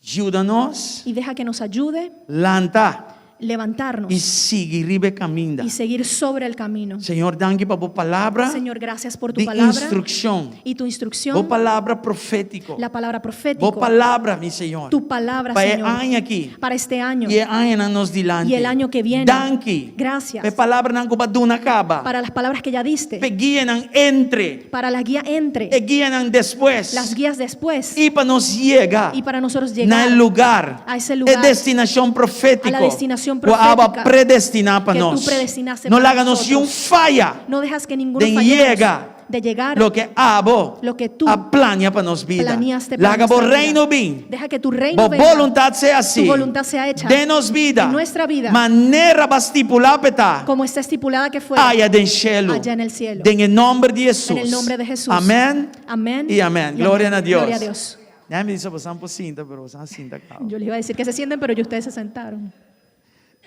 A: yuda nos
E: Y deja que nos ayude
A: lanta
E: levantarnos
A: i sigui riba e kaminda.
E: y seguir sobre el camino.
A: Señor, danki pa bo palabra
E: Señor, gracias por tu
A: di
E: palabra
A: instrukshon.
E: Y tu instrucción,
A: Bo palabra profétiko.
E: La palabra
A: Bo
E: profética,
A: palabra, mi Señor.
E: Tu palabra,
A: Pa e
E: Señor,
A: aña aki.
E: Para este año
A: I e añanan nos dilanti.
E: Y el año que viene.
A: Danki.
E: Gracias.
A: Pa e palabranan ku bo a duna kaba.
E: Para las palabras que ya diste,
A: Pa e guianan entre.
E: Para la guía entre,
A: E guianan despues.
E: Las guías después,
A: I pa nos yega
E: y para nosotros
A: na
E: llegar
A: e lugá.
E: A ese lugar,
A: E destinashon profétiko.
E: A la destinación
A: Ku abo a
E: profética
A: predestiná pa
E: que tú
A: nos.
E: predestinaste
A: No
E: para
A: laga nos
E: nosotros.
A: niun faya.
E: No dejas que ninguno
A: Den
E: fallemos
A: yega
E: de llegar
A: loke abo
E: lo que tú
A: a plania pa nos bida.
E: planeaste para
A: Laga bo
E: nuestra vida.
A: reino bin.
E: Deja que tu reino
A: Bo
E: venga.
A: boluntat sea hasí.
E: Tu voluntad sea hecha
A: Den nos bida.
E: En nuestra vida.
A: Manera bo a stipulá p'e ta.
E: Como está estipulada que fuera.
A: Aya den shelu.
E: Allá en el cielo.
A: Den e nòmber di Hesus.
E: En el nombre de Jesús.
A: Amèn.
E: Amén.
A: I amèn. Gloria
E: Amén.
A: na Dios.
E: Gloria a Dios.
A: Ya mi bisa boso por sinta, pero boso a sinta kaba.
E: Yo les iba a decir que se sienten, pero ya ustedes se sentaron.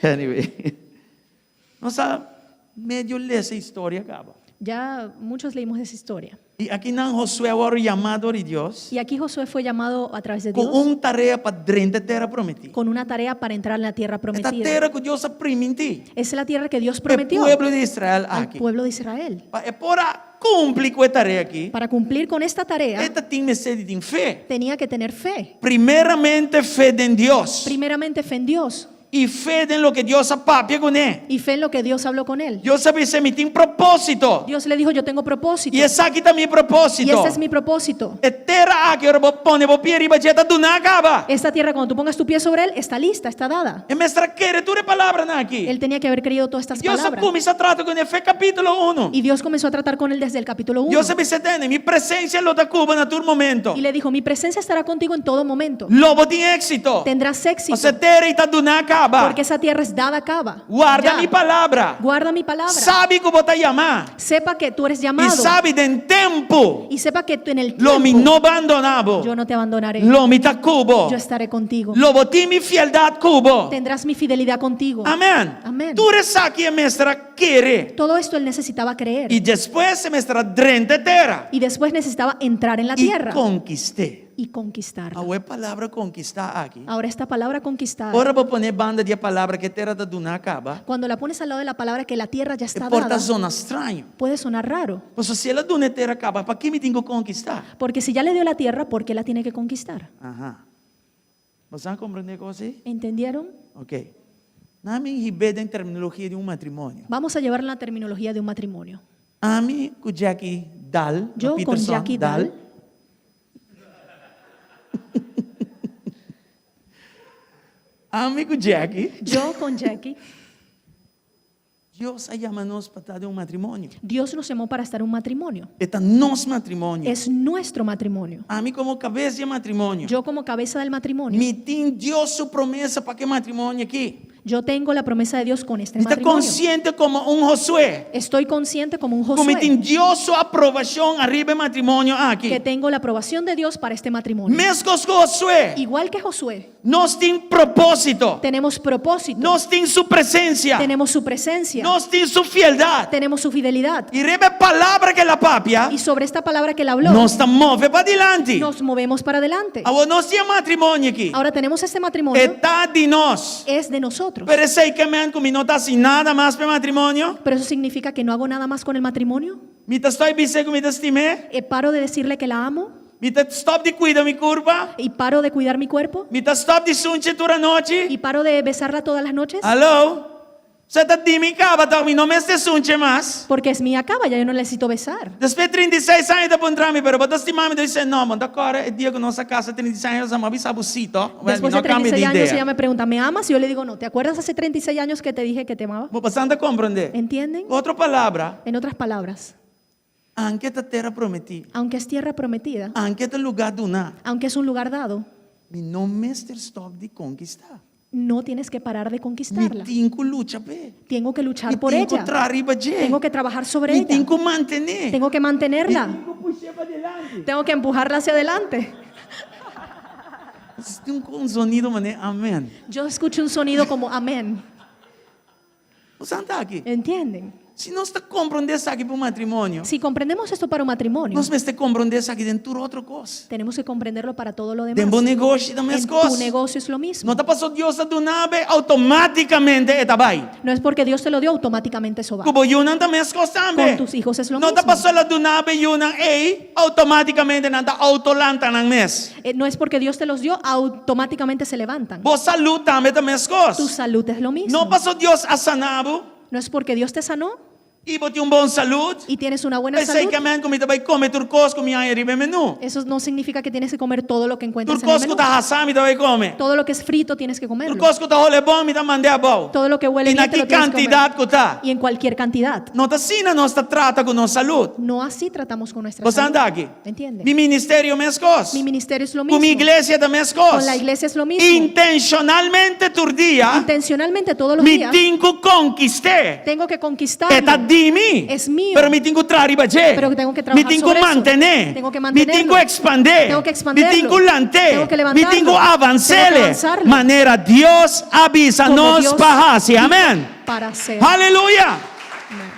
A: Anyway. Nos a medio lesa e historia kaba.
E: Ya muchos leímos esa historia.
A: I akinan Josué a wòrdu yamá dor di Dios
E: Y aquí Josué fue llamado a través de
A: ku
E: Dios
A: un tarea pa drenta e tera prometí.
E: con una tarea para entrar en la tierra
A: E ta
E: prometida.
A: tera ku Dios a primintí
E: Es la tierra que Dios
A: e
E: prometió
A: pueblo di Israel
E: al
A: aki.
E: pueblo de Israel.
A: Pa e por a kumpli ku e tarea aki,
E: Para cumplir con esta tarea
A: e ta tin mester di tin fe.
E: tenía que tener fe.
A: Primeramente fe den Dios
E: Primeramente fe en Dios
A: i fe den loke Dios a papia kuné.
E: y fe en lo que Dios habló con él.
A: Dios a bisa, Mi tin propósito.
E: Dios le dijo, yo tengo propósito.
A: I esaki ta mi
E: Y
A: propósito.
E: este es mi propósito.
A: E tera aki, ora bo pone bo pia riba dje, ta duná kaba.
E: Esta tierra, cuando tú pongas tu pie sobre él, está lista, está dada.
A: E mester a kere tur e palabranan aki.
E: Él tenía que haber creído todas estas
A: Dios a
E: palabras.
A: kuminsá trata kuné fe kapítulo unu.
E: Y Dios comenzó a tratar con él desde el capítulo 1.
A: Dios a bisa, Tende, mi presensia lo ta ku bo na tur momento.
E: Y le dijo, mi presencia estará contigo en todo momento.
A: Lo bo tin éksito.
E: Tendrás éxito.
A: Pasobra e tera ei ta duná kaba.
E: Porque esa tierra es dada kaba.
A: Warda
E: Ya.
A: mi palabra.
E: Guarda mi palabra.
A: Sabi ku bo ta yamá.
E: Sepa que tú eres
A: I
E: llamado.
A: sabi den tempu.
E: Y sepa que tú en el
A: Lo mi
E: tiempo
A: no bandoná bo.
E: yo no te abandonaré.
A: Lo mi ta ku bo.
E: Yo estaré contigo.
A: Lo bo tin mi fieldat ku bo.
E: Tendrás mi fidelidad contigo.
A: Amèn.
E: Amèn.
A: Tur esaki e mester a kere.
E: Todo esto él necesitaba creer.
A: I despues e mester a drenta e tera.
E: Y después necesitaba entrar en la
A: I
E: tierra
A: konkist'é.
E: y conquistarla.
A: Awor e palabra konkistá aki.
E: Ahora esta palabra conquistar,
A: Ora bo pon'é banda di e palabra ku e tera ta duná kaba,
E: cuando la pones al lado de la palabra que la tierra ya
A: e
E: está
A: por ta
E: dada,
A: zona straño.
E: puede sonar raro.
A: Pasobra si el a duna e tera kaba, pakí mi tin ku konkistá?
E: Porque si ya le dio la tierra, ¿por qué la tiene que conquistar?
A: Aha. Boso a komprendé kos ei?
E: ¿Entendieron?
A: Ok. Nan mi hib'é den terminologia di un matrimonio.
E: Vamos a llevar la terminología de un matrimonio.
A: Ami ku Jackie Dahl, no
E: Yo con
A: Peterson,
E: Jackie
A: Dahl.
E: Dahl.
A: Ami ku Jackie.
E: Yo con Jackie.
A: Dios a yama nos pa ta den un matrimonio.
E: Dios nos llamó para estar en un matrimonio.
A: E ta nos matrimonio.
E: Es nuestro matrimonio.
A: Ami komo kabes di e matrimonio.
E: Yo como cabeza del matrimonio,
A: Mi tin Dios su promesa pa ku e matrimonio aki.
E: yo tengo la promesa de Dios con este
A: Mi ta
E: matrimonio.
A: konsiente komo un Josué.
E: Estoy consciente como un
A: Ku mi
E: Josué
A: tin Dios su aprobashon ariba e matrimonio aki.
E: que tengo la aprobación de Dios para este matrimonio.
A: Meskos ku Josué,
E: Igual que Josué,
A: nos tin propósito.
E: tenemos propósito,
A: Nos tin su presensia.
E: tenemos su presencia,
A: Nos tin su fieldat.
E: tenemos su fidelidad.
A: I riba e palabra ku el a papia,
E: Y sobre esta palabra que él habló,
A: nos ta move padilanti.
E: nos movemos para adelante.
A: Awor nos tin e matrimonio aki.
E: Ahora tenemos este matrimonio,
A: E ta di nos.
E: es de nosotros.
A: Pero esei ke men ku mi no ta hasi nada mas pa e matrimonio?
E: Pero eso significa que no hago nada más con el matrimonio.
A: Mi ta stòp bis'é ku mi ta stim'é?
E: Eh, paro de decirle que la amo
A: Mi ta stòp di kuida mi kurpa?
E: y paro de cuidar mi cuerpo
A: Mi ta stòp di sunch'e tur anochi?
E: y paro de besarla todas las noches.
A: Hallo? E ta di mi kaba tòg mi no mester sunch'e mas.
E: Porque es mía kaba, ya yo no la necesito besar.
A: Despues 36 aña e ta puntra mi, pero bo ta stima mi? Mi ta bisa, no, bo no ta kòrda e dia ku nos a kasa 36 aña, mi a bisa bo sí tòg. Well, mi
E: Después
A: no
E: de
A: a kambia di
E: 36 años
A: idea.
E: ella me pregunta, ¿me amas? Y yo le digo, no, ¿te acuerdas hace 36 años que te dije que te amaba?
A: Bo boso ta komprondé.
E: ¿Entienden?
A: Otro palabra,
E: En otras palabras,
A: anke ta tera prometí,
E: aunque es tierra prometida,
A: anke ta lugá duná,
E: aunque es un lugar dado,
A: mi no mester stòp di konkistá.
E: no tienes que parar de
A: Mi
E: conquistarla.
A: tin ku lucha p'e.
E: Tengo que luchar
A: Mi
E: por
A: tin ku
E: ella.
A: traha riba dje.
E: Tengo que trabajar sobre
A: Mi tin
E: ella.
A: ku mantené.
E: Tengo que mantenerla.
A: Mi tin ku push'é padilanti.
E: Tengo que empujarla hacia adelante.
A: Tin un sonido manera amèn.
E: Yo escucho un sonido como amén.
A: Bo ta aki.
E: ¿Entienden?
A: Si nos ta komprondé esaki pa un matrimonio,
E: Si comprendemos esto para un matrimonio,
A: nos mester komprondé esaki den tur otro kos.
E: tenemos que comprenderlo para todo lo
A: Den
E: demás.
A: bo negoshi ta
E: En
A: mes kos.
E: tu negocio es lo mismo.
A: No ta paso Dios a duna bo, outomátikamente e ta bai.
E: No es porque Dios te lo dio, automáticamente eso va.
A: Ku bo yunan ta mes kos tambe.
E: Con tus hijos es lo
A: No ta
E: mismo.
A: paso el a duna bo e yunan ei, outomátikamente nan ta outolanta nan mes.
E: Eh, no es porque Dios te los dio, automáticamente se levantan.
A: Bo salú tambe ta mes kos.
E: Tu salud es lo mismo.
A: No paso Dios a sana bo.
E: No es porque Dios te sanó
A: I bo tin un bon salud.
E: y tienes una buena
A: Esei
E: salud.
A: ke men ku mi ta bai kome tur kos ku mi haña riba e menú.
E: Eso no significa que tienes que comer todo lo que
A: Tur
E: encuentras en el
A: kos ku
E: menú.
A: ta hasá mi ta bai kome.
E: Todo lo que es frito tienes que
A: Tur
E: comerlo.
A: kos ku ta hole bon mi ta mand'é abou.
E: Todo lo que huele
A: I na
E: bien te
A: ki
E: lo tienes que comer.
A: kantidat ku ta.
E: Y en cualquier cantidad.
A: No ta asina nos ta trata ku nos salud.
E: No así tratamos con nuestra
A: Bo
E: salud.
A: ta aki?
E: ¿Entiende?
A: Mi ministerio meskos.
E: Mi ministerio es lo
A: Ku
E: mismo.
A: mi iglesia ta meskos.
E: Con la iglesia es lo mismo.
A: Intenshonalmente tur dia
E: Intencionalmente todos los
A: mi
E: días
A: tin ku konkist'é.
E: tengo que
A: E ta
E: conquistarlo.
A: di mi.
E: Es mío.
A: Pero mi tin ku traha riba dje.
E: Pero tengo que
A: Mi
E: trabajar
A: tin ku
E: sobre eso.
A: mantené.
E: Tengo que
A: Mi tin
E: mantenerlo.
A: ku ekspandé.
E: Tengo que
A: Mi tin ku
E: expanderlo.
A: lant'é.
E: Tengo que
A: Mi tin ku
E: levantarlo. Tengo que
A: avans'é.
E: avanzarlo.
A: Manera Dios a bisa
E: Como
A: nos
E: Dios
A: pa hasi.
E: dijo
A: Amèn.
E: Para hacer.
A: Aleluya.
E: Amén.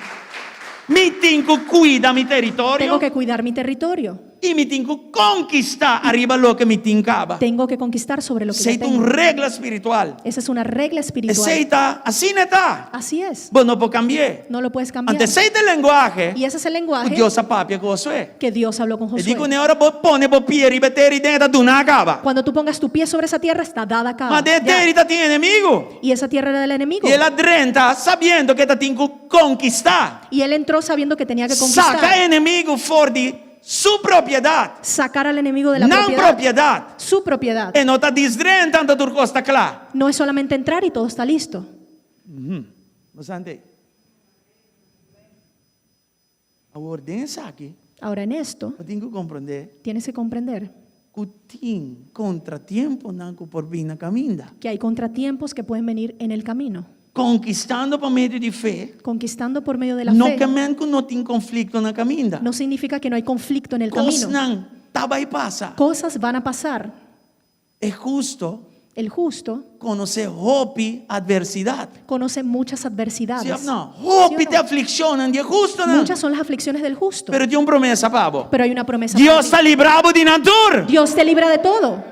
A: Mi tin ku kuida mi teritorio.
E: Tengo que cuidar mi territorio.
A: I mi tin ku konkistá ariba loke mi tin kaba.
E: Tengo que conquistar sobre lo que ya
A: Esei ta un
E: tengo.
A: regla spiritual.
E: Esa es una regla espiritual.
A: Esei ta, asina e ta.
E: Así es.
A: Bo no por kambi'é.
E: No lo puedes cambiar.
A: Anto esei ta e lenguahe
E: Y ese es el
A: ku
E: lenguaje
A: Dios a papia ku Josué.
E: que Dios habló con
A: E di
E: Josué.
A: kuné ora bo pone bo pie riba e tera i den e ta duná kaba.
E: Cuando tú pongas tu pie sobre esa tierra, está dada
A: Ma
E: acá.
A: den e tera i ta tin enemigu.
E: Y esa tierra era del enemigo.
A: I el a drenta sabiendo ku e ta tin ku konkistá.
E: Y él entró sabiendo que tenía que conquistar.
A: Saka enemigu for di su propiedat.
E: Sacar al enemigo de la
A: Nan
E: propiedad.
A: propiedat.
E: Su propiedad.
A: E no ta djis drenta anto tur kos ta kla.
E: No es solamente entrar y todo está listo.
A: Bastante. Awor den esaki,
E: Ahora en esto,
A: bo tin ku komprondé
E: tienes que comprender
A: ku tin kontratiemponan ku por bin na kaminda.
E: que hay contratiempos que pueden venir en el camino.
A: Konkistando pa medio di fe,
E: Conquistando por medio de la
A: no
E: fe
A: ke men ku no tin konflikto na kaminda.
E: no significa que no hay conflicto en el camino.
A: Kosnan ta bai pasa.
E: Cosas van a pasar.
A: E hustu
E: El justo
A: konosé hopi atversidat.
E: conoce muchas adversidades.
A: Sí òf no? Hopi
E: ¿Sí o
A: ta
E: no?
A: aflikshonnan di e hustunan.
E: Muchas son las aflicciones del justo.
A: Pero tin un promesa pa bo.
E: Pero hay una promesa. para
A: Dios
E: ti.
A: ta libra bo di nan tur.
E: Dios te libra de todo.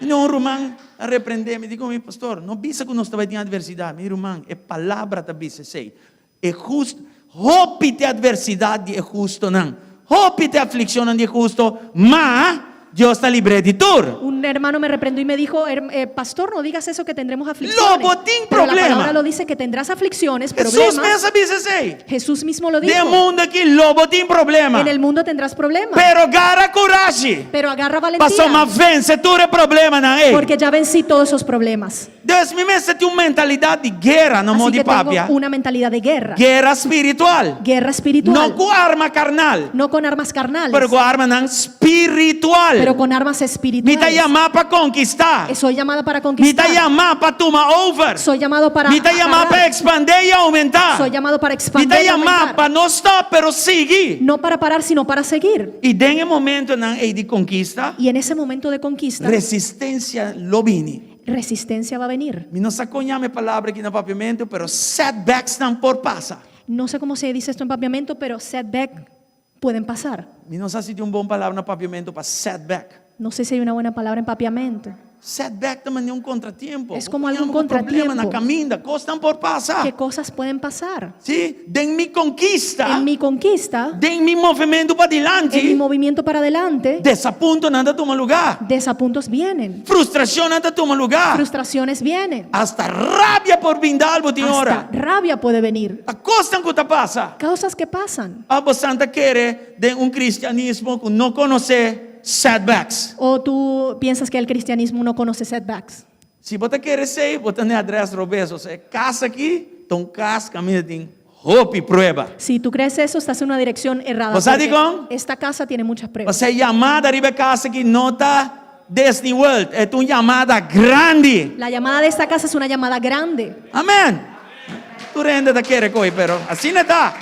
A: No, un ruman a reprendé mi, di ku mi, Pastor, no bisa ku nos ta bai tin atversidat. Mi ruman, e palabra ta bisa esei. E hustu, hopi ta e atversidat di e hustunan, hopi ta e aflikshonnan di e hustu, ma Dios ta libr'é di tur.
E: Un hermano me reprendió y me dijo, eh, pastor, no digas eso que tendremos aflicciones.
A: Lo bo tin
E: Pero la
A: problema.
E: palabra lo dice que tendrás aflicciones,
A: Hesus
E: problemas.
A: mes a bisa esei.
E: Jesús mismo lo
A: Den
E: dijo.
A: mundu aki lo bo tin problema.
E: En el mundo tendrás problemas.
A: Pero gara kurashi.
E: Pero agarra valentía.
A: Paso m'a vense tur e problemanan ei.
E: Porque ya vencí todos esos problemas.
A: Dus mi mester tin un mentalidat di guera na
E: Así
A: modo di
E: que tengo
A: papia.
E: una mentalidad de guerra.
A: Guera spiritual.
E: Guerra espiritual.
A: No ku arma karnal.
E: No con armas carnales.
A: Pero ku armanan spiritual.
E: Pero con armas
A: Mi ta
E: espirituales.
A: yamá pa konkistá.
E: Soy llamada para
A: Mi
E: conquistar.
A: ta yamá pa tuma over.
E: Soy llamado para
A: Mi ta yamá pa
E: agarrar.
A: ekspandé i oumentá.
E: Soy llamado para
A: Mi
E: expandir.
A: ta
E: y
A: yamá
E: aumentar.
A: pa no stòp, pero sigui.
E: No para parar, sino para seguir.
A: I den e momentonan ei di konkista,
E: Y en ese momento de conquista,
A: resistensia lo bini.
E: resistencia va a venir.
A: Mi no sa kon yama e palabra aki na papiamentu, pero setbacksnan por pasa.
E: No sé cómo se dice esto en papiamento, pero setback pueden pasar.
A: Mi no sa si tin un bon palabra na papiamentu pa setback.
E: No sé si hay una buena palabra en papiamento.
A: Setback ta manera un kontratiempo.
E: Es como algún
A: Bo problema na
E: contratiempo.
A: kaminda, kosnan por pasa.
E: Que cosas pueden pasar.
A: Sí, den mi konkista,
E: En mi conquista,
A: den mi movementu pa
E: en mi
A: dilanti,
E: movimiento para adelante,
A: desapuntonan ta tuma lugá.
E: desapuntos vienen,
A: Frustrashonnan ta tuma lugá.
E: frustraciones vienen,
A: Hasta rabia por bin dal bo tin
E: hasta
A: ora.
E: rabia puede venir.
A: Ta kosnan ku ta pasa.
E: Causas que pasan.
A: Òf bo ta kere den un kristianismo ku no konosé setbacks.
E: O tú piensas que el cristianismo no conoce setbacks.
A: Si bo ta kere esei, bo ta na adrès robes. Osea, e kas aki ta un kas kaminda tin hopi prueba.
E: Si tú crees eso, estás en una dirección errada.
A: Bo sabe
E: porque
A: con?
E: Esta casa tiene muchas pruebas.
A: Osea, e yamada riba e kas aki no ta Disney World, e ta un yamada grandi.
E: La llamada de esta casa es una llamada grande.
A: Amèn. Tur hende ta kere koi, pero asina ta.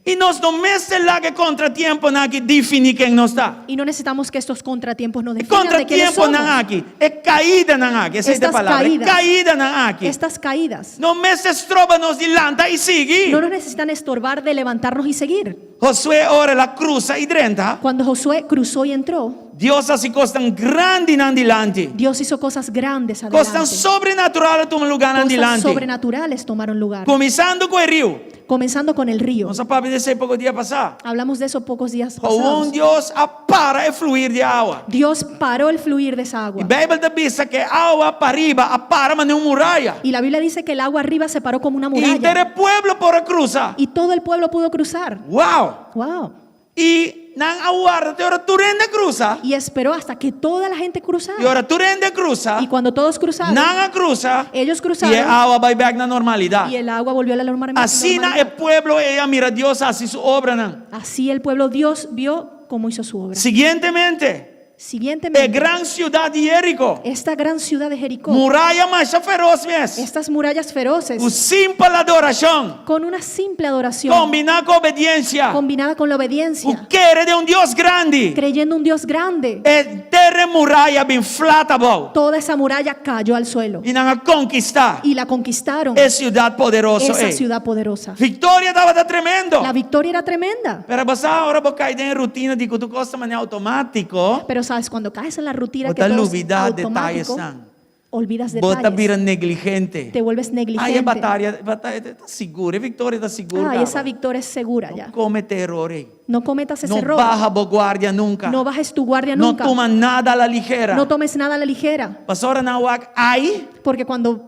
A: I nos no mester laga e kontratiemponan aki definí ken nos ta.
E: Y no necesitamos que estos contratiempos nos
A: E
E: definan de quiénes
A: kontratiemponan
E: somos.
A: aki, e kaidanan aki, esei ta e
E: Estas
A: palabra, e
E: caídas.
A: kaidanan aki.
E: Estas caídas
A: No mester stroba nos di lanta i sigui.
E: no nos necesitan estorbar de levantarnos y seguir.
A: Josué ora el a krusa i drenta,
E: Cuando Josué cruzó y entró,
A: Dios a hasi kosnan grandi nan dilanti.
E: Dios hizo cosas grandes
A: Kosnan
E: adelante.
A: sobrenatural a tuma lugá nan
E: Cosas
A: dilanti.
E: sobrenaturales tomaron lugar.
A: Kuminsando ku e riu.
E: Comenzando con el río.
A: Nos a papia di esei poko dia pasá.
E: Hablamos de eso pocos días
A: Gewoon
E: pasados.
A: Dios a para e fluir di awa.
E: Dios paró el fluir de esa
A: E
E: agua.
A: Beibel ta bisa ku e awa pariba a para manera un muraya.
E: Y la Biblia dice que el agua arriba se paró como una
A: I henter
E: muralla.
A: e pueblo por a krusa.
E: Y todo el pueblo pudo cruzar.
A: Wow!
E: Wow.
A: I nan a warda te ora tur hende krusa.
E: Y esperó hasta que toda la gente
A: I
E: cruzara.
A: ora tur hende krusa,
E: Y cuando todos cruzaron,
A: nan a krusa.
E: ellos
A: I e
E: cruzaron
A: awa a bai bèk na normalidat.
E: y el agua volvió a la normalidad.
A: Asina e pueblo ei a mira Dios hasi su obranan.
E: Así el pueblo Dios vio cómo hizo su obra.
A: Siguientemente. E
E: Siguientemente,
A: gran siudat di Jeriko.
E: esta gran ciudad de Jericó,
A: Muraya masha feros mes.
E: estas murallas feroces,
A: Ku simpel adorashon.
E: con una simple adoración
A: Kombiná ku obediensia.
E: combinada con la
A: Ku
E: obediencia,
A: kere den un Dios grandi.
E: creyendo un Dios grande,
A: Henter e muraya a bin flat abou.
E: toda esa muralla cayó al suelo
A: I nan a konkistá
E: y la conquistaron,
A: e siudat poderoso
E: esa
A: ei.
E: ciudad poderosa.
A: Viktoria tabata tremendo.
E: La victoria era tremenda.
A: Pero bo sa ora bo kai den e rutina di ku tur kos ta manera automátiko,
E: Pero sabes, cuando caes en la rutina
A: bo
E: que
A: ta
E: todo es
A: lubidá
E: automático,
A: detayesnan.
E: olvidas
A: Bo ta
E: detalles,
A: bira negligente.
E: te vuelves
A: Ai, e
E: negligente.
A: bataya, bataya ta sigur, e viktoria ta sigur.
E: Ay, esa
A: kaba.
E: victoria es segura
A: No
E: ya.
A: komete eror ei.
E: No cometas ese
A: No
E: error.
A: baha bo guardia nunka.
E: No bajes tu guardia
A: No
E: nunca.
A: tuma nada a la ligera.
E: No tomes nada a la ligera.
A: Pasobra nan wak Ai,
E: Porque cuando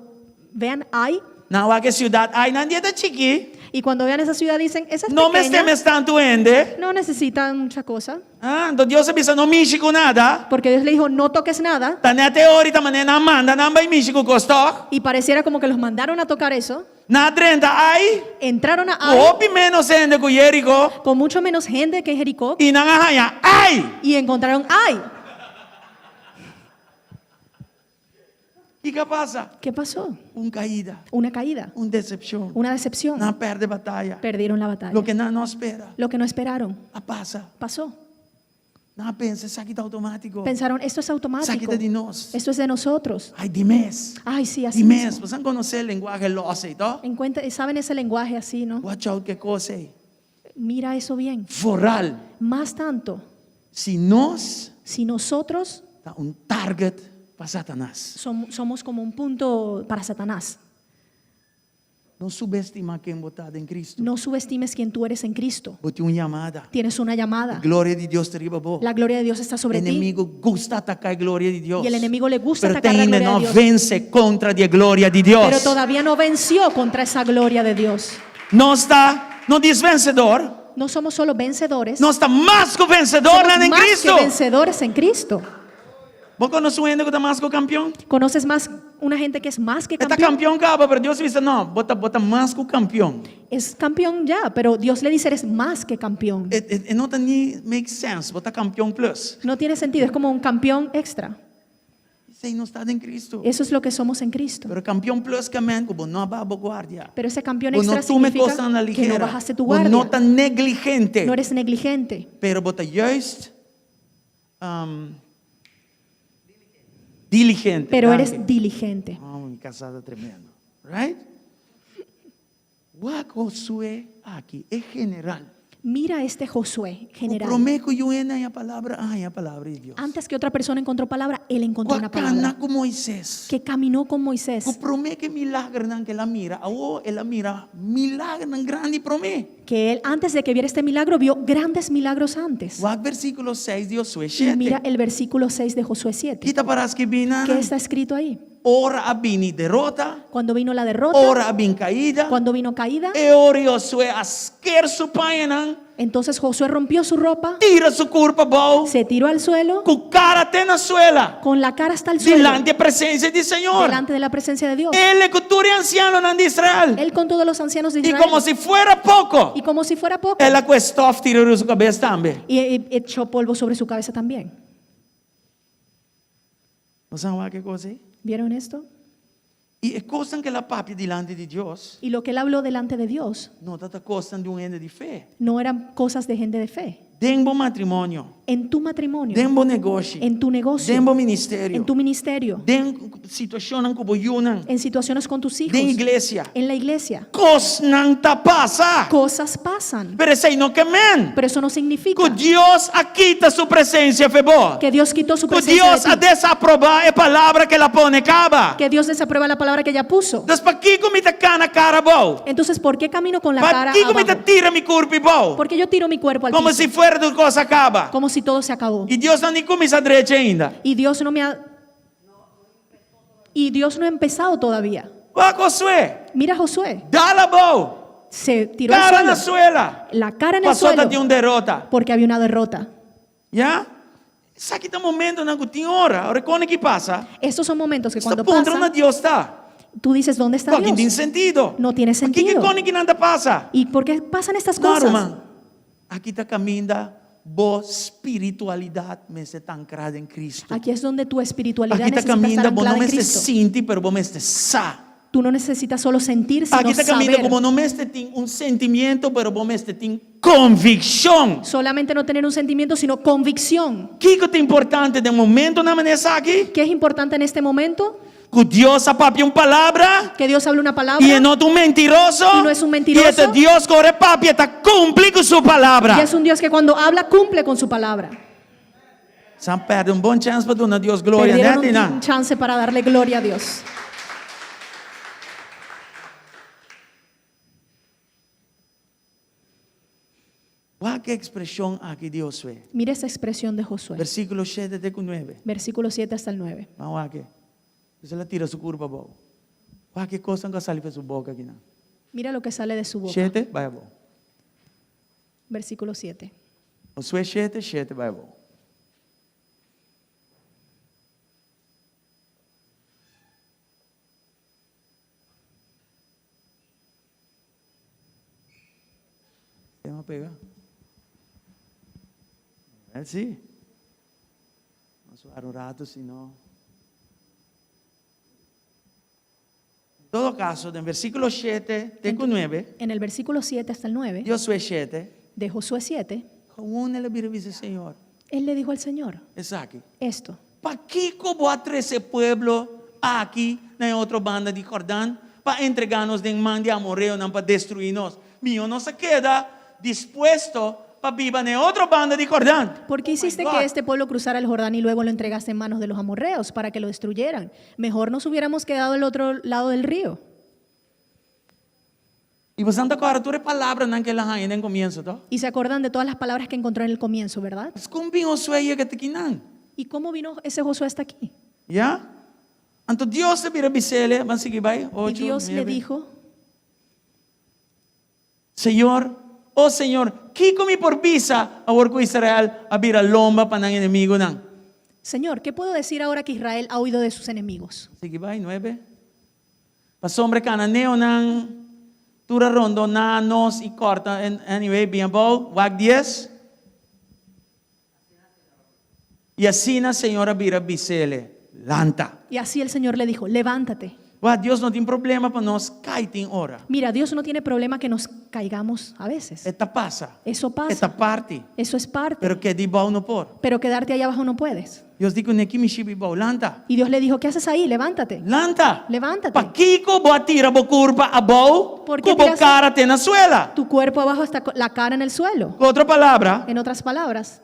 E: vean Ai
A: nan wak e siudat Ai, nan di e ta chikí.
E: y cuando vean esa ciudad dicen, esa es
A: No mester
E: pequeña,
A: mes tantu hende.
E: no necesitan mucha cosa.
A: Ah, anto Dios a bisa no mishi ku nada.
E: Porque Dios le dijo, no toques nada.
A: Ta net e ora ta manera nan manda nan bai mishi ku kos tòg.
E: Y pareciera como que los mandaron a tocar eso.
A: Nan a drenta Ai,
E: Entraron a
A: ku
E: Ai
A: hopi ménos hende ku Jeriko,
E: con mucho menos gente que en Jericó
A: i nan a haña Ai.
E: y encontraron Ai.
A: Kiko a pasa?
E: ¿Qué pasó?
A: Un kaida,
E: Una caída,
A: un desepshon.
E: una decepción.
A: Nan a pèrdè bataya.
E: Perdieron la batalla.
A: Loke nan no a spera,
E: Lo que no esperaron,
A: a pasa.
E: pasó.
A: Nan a pensa, esaki ta outomátiko.
E: Pensaron, esto es
A: Esaki
E: automático.
A: ta di nos.
E: Esto es de nosotros.
A: Ai, di mes.
E: Ay, sí, así
A: Di mes.
E: mismo.
A: Boso konosé e lenguahe lòs ei, to?
E: Encuentra, ¿Saben ese lenguaje así, no?
A: Watch out ku e kos ei.
E: Mira eso bien.
A: Vooral
E: Más tanto,
A: si nos
E: si nosotros
A: ta un target pa Satanas.
E: somos como un punto para Satanás.
A: No subestimá ken bo ta den Cristo.
E: No subestimes quién tú eres en Cristo.
A: Bo tin un yamada.
E: Tienes una llamada.
A: Gloria di Dios ta riba bo.
E: La gloria de Dios está sobre ti.
A: Enemigu gusta ataká e gloria di Dios.
E: Y el enemigo le gusta
A: Pero
E: atacar la
A: te ainda
E: gloria de
A: no
E: Dios.
A: vense kontra di e gloria di Dios.
E: Pero todavía no venció contra esa gloria de Dios.
A: Nos ta no djis vensedor,
E: No somos solo vencedores,
A: nos ta mas ku vensedornan
E: somos
A: den
E: más que
A: Cristo.
E: vencedores en Cristo.
A: Bo konosé un hende ku ta mas ku kampion?
E: ¿Conoces más una gente que es más que
A: E ta
E: campeón?
A: kampion kaba, pero Dios bisa, no, bo ta, bo ta mas ku kampion.
E: Es campeón ya, pero Dios le dice, eres más que campeón.
A: E, e, e no ta ni make sense, bo ta kampion plus.
E: No tiene sentido, es como un campeón extra.
A: Esei nos ta den Cristo.
E: Eso es lo que somos en Cristo.
A: Pero kampion plus ke men ku bo no a baha bo guardia.
E: Pero ese campeón
A: Bo no
E: extra
A: tuma
E: significa
A: kosnan a la
E: que no
A: ligera.
E: bajaste tu
A: Bo no
E: guardia.
A: ta negligente.
E: No eres negligente,
A: Pero bo ta juist um, diligente.
E: pero
A: Danki.
E: eres diligente.
A: Oh, mi kasá ta tremendo. Right? Wak Josué aki, e general.
E: Mira este Josué, general.
A: Promé ku niun hende haña palabra, a haña palabra di Dios.
E: Antes que otra persona encontró palabra, él encontró una
A: Ku a kana
E: palabra.
A: ku Moisés.
E: Que caminó con Moisés.
A: Ku promé ku e milagernan ku el a mira, awor el a mira milagernan grandi promé.
E: Que él, antes de que viera este milagro, vio grandes milagros antes.
A: Wak versíkulo 6 di Josué
E: Y
A: 7.
E: mira el versículo 6 de Josué 7.
A: Ki ta pará skibí einan?
E: ¿Qué está escrito ahí?
A: Ora a bini derota,
E: Cuando vino la derrota,
A: ora a bin kaida,
E: cuando vino caída,
A: e ora Josué a sker su pañanan,
E: entonces Josué rompió su ropa,
A: tira su kurpa abou,
E: se tiró al suelo,
A: ku kara te na suela,
E: con la cara hasta el suelo,
A: dilanti e presensia di Señor.
E: delante de la presencia de Dios.
A: E ku tur e ansianonan di Israel.
E: Él con todos los ancianos de
A: I
E: Israel.
A: komo si fuera poko,
E: Y como si fuera poco,
A: el a kue stòf tira riba su kabes tambe.
E: y echó polvo sobre su cabeza también.
A: Bo sa wak e kos ei?
E: ¿Vieron esto?
A: I e kosnan ku el a papia dilanti di Dios,
E: Y lo que él habló delante de Dios
A: no tabata kosnan di un hende di fe.
E: no eran cosas de gente de fe.
A: Den bo matrimonio,
E: En tu matrimonio,
A: den bo negoshi,
E: en tu negocio,
A: den bo ministerio,
E: en tu ministerio,
A: den situashonnan ku bo yunan,
E: en situaciones con tus hijos,
A: den iglesia.
E: en la iglesia.
A: Kosnan ta pasa.
E: Cosas pasan,
A: Pero esei no ke men
E: pero eso no significa
A: ku Dios a kita su presensia fo'i bo.
E: que Dios quitó su
A: Ku
E: presencia
A: Dios
E: de
A: a
E: ti,
A: desaprobá e palabra ku el a pone kaba.
E: que Dios desaprueba la palabra que ella puso.
A: Dus pakiko mi ta kana kara abou?
E: Entonces, ¿por qué camino con la cara
A: Pakiko mi ta
E: abajo?
A: tira mi kurpa abou?
E: ¿Por qué yo tiro mi cuerpo al
A: Komo
E: piso?
A: si fuera tur kos a kaba.
E: Como si todo se acabó.
A: I Dios no a ni kuminsá drecha ainda.
E: Y Dios no me ha Y Dios no ha empezado todavía.
A: Wak Josué,
E: Mira a Josué,
A: dal abou,
E: se tiró al
A: kara na
E: suelo,
A: suela.
E: la cara en el
A: Pasó
E: suelo,
A: tabatin un derota.
E: porque había una derrota.
A: Ya? Esaki ta momentonan ku tin ora. Ora kon ki pasa?
E: Estos son momentos que
A: Bo ta
E: cuando
A: puntra unda
E: pasa,
A: Dios ta.
E: tú dices, ¿dónde está
A: Kua no tin
E: Dios?
A: sentido.
E: No tiene
A: Pakiko
E: sentido.
A: kon kinan ta pasa?
E: ¿Y por qué pasan estas
A: No,
E: cosas?
A: ruman. Aki ta kaminda. bo spiritualidat mester ta ankrá den Kristu.
E: Aquí es donde tu espiritualidad
A: Aki ta
E: necesita estar
A: kaminda bo no
E: anclada en
A: mester
E: Cristo.
A: sinti, pero bo mester sa.
E: Tú no necesitas solo sentir, sino
A: Aki ta kaminda
E: saber.
A: ku bo no mester tin un sentimiento, pero bo mester tin konvikshon.
E: Solamente no tener un sentimiento, sino convicción.
A: Kiko ta importante den momentonan manera esaki?
E: ¿Qué es importante en este momento?
A: Ku Dios a papia un palabra
E: Que Dios hable una palabra
A: i e no ta un mentiroso.
E: Y no es un mentiroso.
A: I e ta Dios ku ora e papia ta kumpli ku su palabra.
E: Y es un Dios que cuando habla cumple con su palabra.
A: San perde un bon chance pa duna Dios gloria,
E: Perdieron
A: nèt
E: un
A: nan.
E: chance para darle gloria a Dios.
A: Wak e ekspreshon aki di Josué.
E: Mira esta expresión de Josué.
A: Versíkulo shete te ku nuebe.
E: Versículo 7 hasta el 9.
A: Ban wak e. El a tira su kurpa abou. Wak e kosnan ku a sali for su boka akinan.
E: Mira lo que sale de su boca.
A: Shete, bai abou.
E: Versículo 7.
A: Josué shete, shete, bai abou. Tema pega. Wel sí. Nos wara un rato, si no. En todo caso, den versículo 7 te ku 9,
E: En el versículo 7 hasta el 9,
A: Josué 7,
E: de Josué 7,
A: gewoon el a bira bisa Señor,
E: él le dijo al Señor
A: esaki.
E: esto.
A: Pakiko bo a trese e pueblo aki na e otro banda di Jordan pa entregá nos den man di amoreonan pa destruí nos? Mihó nos a keda dispuesto pa biba na e otro banda di Jordan.
E: ¿Por qué
A: Oh my
E: hiciste
A: God.
E: que este pueblo cruzara el Jordán y luego lo entregaste en manos de los amorreos para que lo destruyeran? Mejor nos hubiéramos quedado al otro lado del río.
A: I boso ta kòrda tur e palabranan ku el a haña den komienso, to?
E: Y se acuerdan de todas las palabras que encontró en el comienzo, ¿verdad?
A: Pues kon bin Josué yega te kinan?
E: ¿Y cómo vino ese Josué hasta aquí?
A: Ya? Anto Dios a bira bis'é, ban sigui bai,
E: Y
A: ocho,
E: Dios le
A: nuebe.
E: dijo,
A: Señor, oh Señor, kiko mi por bisa awor ku Israel a bira lomba pa nan enemigunan?
E: Señor, ¿qué puedo decir ahora que Israel ha huido de sus enemigos?
A: Sigui bai, nuebe. Pasobra e kananeonan tur a rondoná nos i kòrta, anyway, bin abou, wak dies. I asina Señor a bira bis'é, Lanta.
E: Y así el Señor le dijo, levántate.
A: Wak, Dios no tin problema pa nos kai tin ora.
E: Mira, Dios no tiene problema que nos caigamos a veces.
A: E ta pasa.
E: Eso pasa.
A: E ta parti.
E: Eso es parte.
A: Pero keda eibou no por.
E: Pero quedarte allá abajo no puedes.
A: Dios di kuné, Ki mishi bo eibou, lanta.
E: Y Dios le dijo, ¿qué haces ahí? Levántate.
A: Lanta.
E: Levántate.
A: Pakiko bo a tira bo kurpa abou
E: Por qué
A: ku bo
E: tiraste
A: kara te na suela?
E: Tu cuerpo abajo hasta la cara en el suelo.
A: Ku otro palabra,
E: En otras palabras,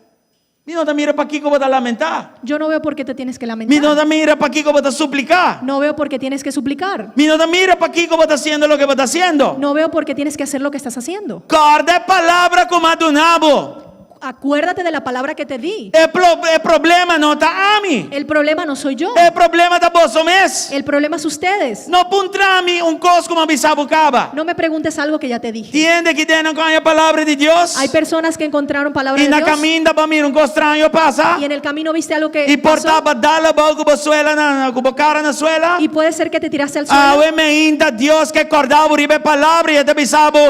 A: mi no ta mira pakiko bo ta lamentá.
E: yo no veo por qué te tienes que
A: Mi
E: lamentar.
A: no ta mira pakiko bo ta supliká.
E: No veo por qué tienes que suplicar.
A: Mi no ta mira pakiko bo ta hasiendo loke bo ta hasiendo.
E: No veo por qué tienes que hacer lo que estás haciendo.
A: Kòrda e palabra ku mi a duna bo.
E: Acuérdate de la palabra que te di.
A: E, pro, e problema no ta ami.
E: El problema no soy yo.
A: E problema ta boso mes.
E: El problema es ustedes.
A: No puntra mi un kos ku mi a bisa bo kaba.
E: No me preguntes algo que ya te dije.
A: Tin hende aki den ku a haña palabra di Dios.
E: Hay personas que encontraron palabra
A: I
E: de
A: na
E: Dios
A: kaminda bo a mira un kos straño pasa.
E: y en el camino viste algo que
A: I por
E: pasó
A: ta bo a dal abou ku bo suela na ku bo kara na suela.
E: y puede ser que te tiraste al suelo.
A: Awe meinta Dios ke kòrda bo riba e palabra i e ta bisa bo,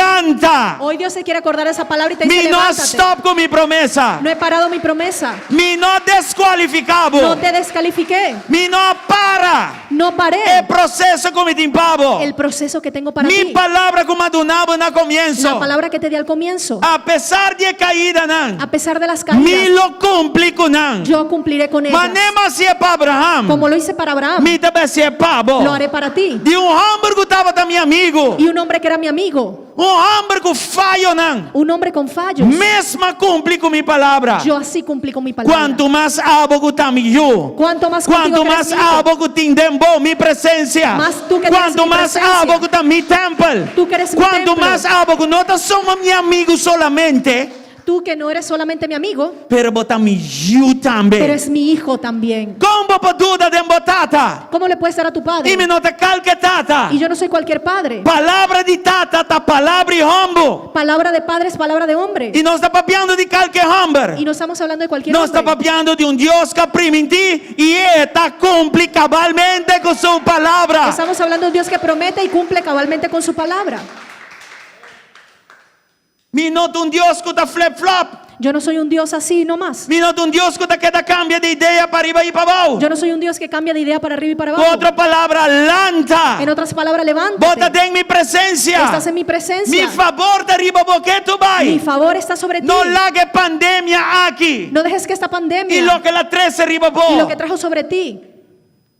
A: Lanta!
E: Hoy Dios se quiere acordar de esa palabra y te dice,
A: Mi no a
E: levántate.
A: stòp ku mi promesa.
E: No he parado mi promesa.
A: Mi no a deskualifiká bo.
E: No te descalifiqué.
A: Mi no a para
E: No paré
A: e proseso ku mi tin pa bo.
E: el proceso que tengo para
A: Mi
E: ti.
A: palabra ku mi a duna bo na
E: La
A: komienso.
E: palabra que te di al comienzo.
A: Apesar di e kaidanan,
E: A pesar de las
A: mi
E: caídas,
A: lo kumpli ku nan.
E: yo cumpliré con ellas.
A: Manera mi a hasié pa Abraham,
E: Como lo hice para Abraham,
A: mi ta bai hasié pa bo.
E: lo haré para ti.
A: Di un hòmber ku tabata mi amigu,
E: Y un hombre que era mi amigo,
A: un hòmber ku fayonan,
E: un hombre con fallos,
A: mes m'a kumpli ku mi palabra.
E: yo así cumplí con mi palabra.
A: Kuantu mas abo ku ta mi yu,
E: Cuanto más contigo
A: kuantu
E: que
A: mas
E: eres mi hijo,
A: abo ku tin den bo mi presensia,
E: Mas tú que tienes
A: kuantu
E: mi
A: mas
E: presencia.
A: abo ku ta mi tèmpel,
E: Tú que eres mi
A: kuantu
E: templo.
A: mas abo ku no ta suma mi amigu solamente,
E: tú que no eres solamente mi amigo,
A: pero bo ta mi yu tambe.
E: pero es mi hijo también.
A: Kon bo por duda den bo tata?
E: ¿Cómo le puedes dar a tu padre?
A: I mi no ta kalke tata.
E: Y yo no soy cualquier padre.
A: Palabra di tata ta palabra di hòmber.
E: Palabra de padre es palabra de hombre.
A: I no ta papiando di kalke hòmber.
E: Y no estamos hablando de cualquier
A: Nos ta
E: hombre.
A: papiando di un Dios ku a primintí i e ta kumpli kabalmente ku su palabra.
E: Estamos hablando de un Dios que promete y cumple cabalmente con su palabra.
A: Mi no ta un Dios ku ta flip flop.
E: Yo no soy un Dios así nomás.
A: Mi no ta un Dios ku ta keda kambia di idea pariba i pabou.
E: Yo no soy un Dios que cambia de idea para arriba y para
A: Ku
E: abajo.
A: otro palabra, lanta.
E: En otras palabras,
A: Bo ta
E: levántate.
A: den mi presensia.
E: Estás en mi presencia.
A: Mi fabor ta riba bo ketu bai.
E: Mi favor está sobre ti.
A: No laga e pandemia aki.
E: No dejes que esta pandemia
A: I loke el a trese riba bo.
E: y lo que trajo sobre ti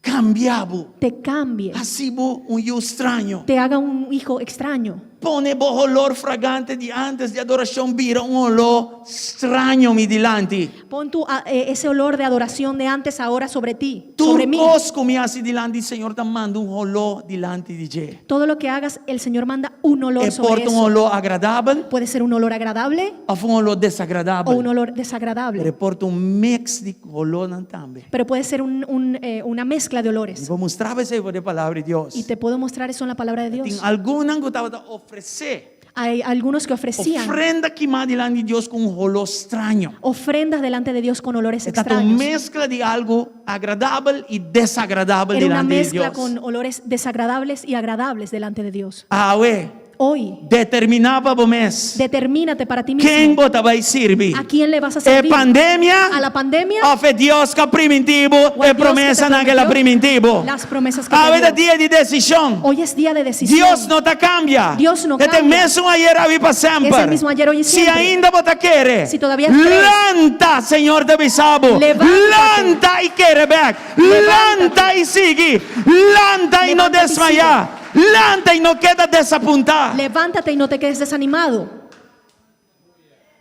A: Kambia bo.
E: te cambie,
A: Hasi bo un yu straño.
E: te haga un hijo extraño.
A: Pone bo holor fragante di antes di adorashon bira un holó straño mi dilanti.
E: Pon tu, ah, eh, ese olor de adoración de antes ahora sobre ti,
A: Tur
E: sobre mí.
A: kos ku mi hasi dilanti di Señor ta manda un holó dilanti di dje.
E: Todo lo que hagas, el Señor manda un olor
A: E
E: sobre
A: por ta un
E: eso.
A: holó agradabel
E: Puede ser un olor agradable
A: òf un holó
E: o
A: desagradabel.
E: un olor
A: Pero
E: desagradable,
A: e por ta un mix di holónan tambe.
E: pero puede ser un- un, eh, una mezcla de
A: Mi
E: olores.
A: por mustra bo esei for di e Palabra di Dios.
E: Y te puedo mostrar eso en la palabra de
A: Tin
E: Dios.
A: algunnan ku tabata ofresé
E: Hay algunos que ofrecían
A: ofrenda kimá dilanti di Dios ku un holó straño.
E: ofrendas delante de Dios con olores
A: E tabata un
E: extraños.
A: meskla di algu agradabel i desagradabel
E: Era una
A: dilanti di
E: mezcla
A: Dios.
E: con olores desagradables y agradables delante de Dios.
A: Awe,
E: Hoy,
A: determiná pa bo mes
E: determínate para ti
A: ken
E: mismo
A: bo ta bai sirbi.
E: a quién le vas a
A: E
E: servir.
A: pandemia
E: A la pandemia
A: òf e Dios ku a primintí bo
E: o
A: e
E: al Dios que te
A: promesanan ku el a
E: prometió
A: primintí bo.
E: las promesas que
A: Awe
E: te
A: ta
E: dio.
A: dia di desishon.
E: Hoy es día de decisión.
A: Dios no ta kambia.
E: Dios no
A: E ta e
E: cambia.
A: mesun ayer, awe i pa semper.
E: Es el mismo ayer, hoy y
A: Si
E: siempre.
A: ainda bo ta kere.
E: Si todavía crees.
A: Lanta, Señor ta bisa bo.
E: Levántate.
A: Lanta i kere bèk.
E: Levántate.
A: Lanta i sigui. Lanta i no
E: Levántate i
A: desmayá. Lanta i no keda desapuntá.
E: Levántate y no te quedes desanimado.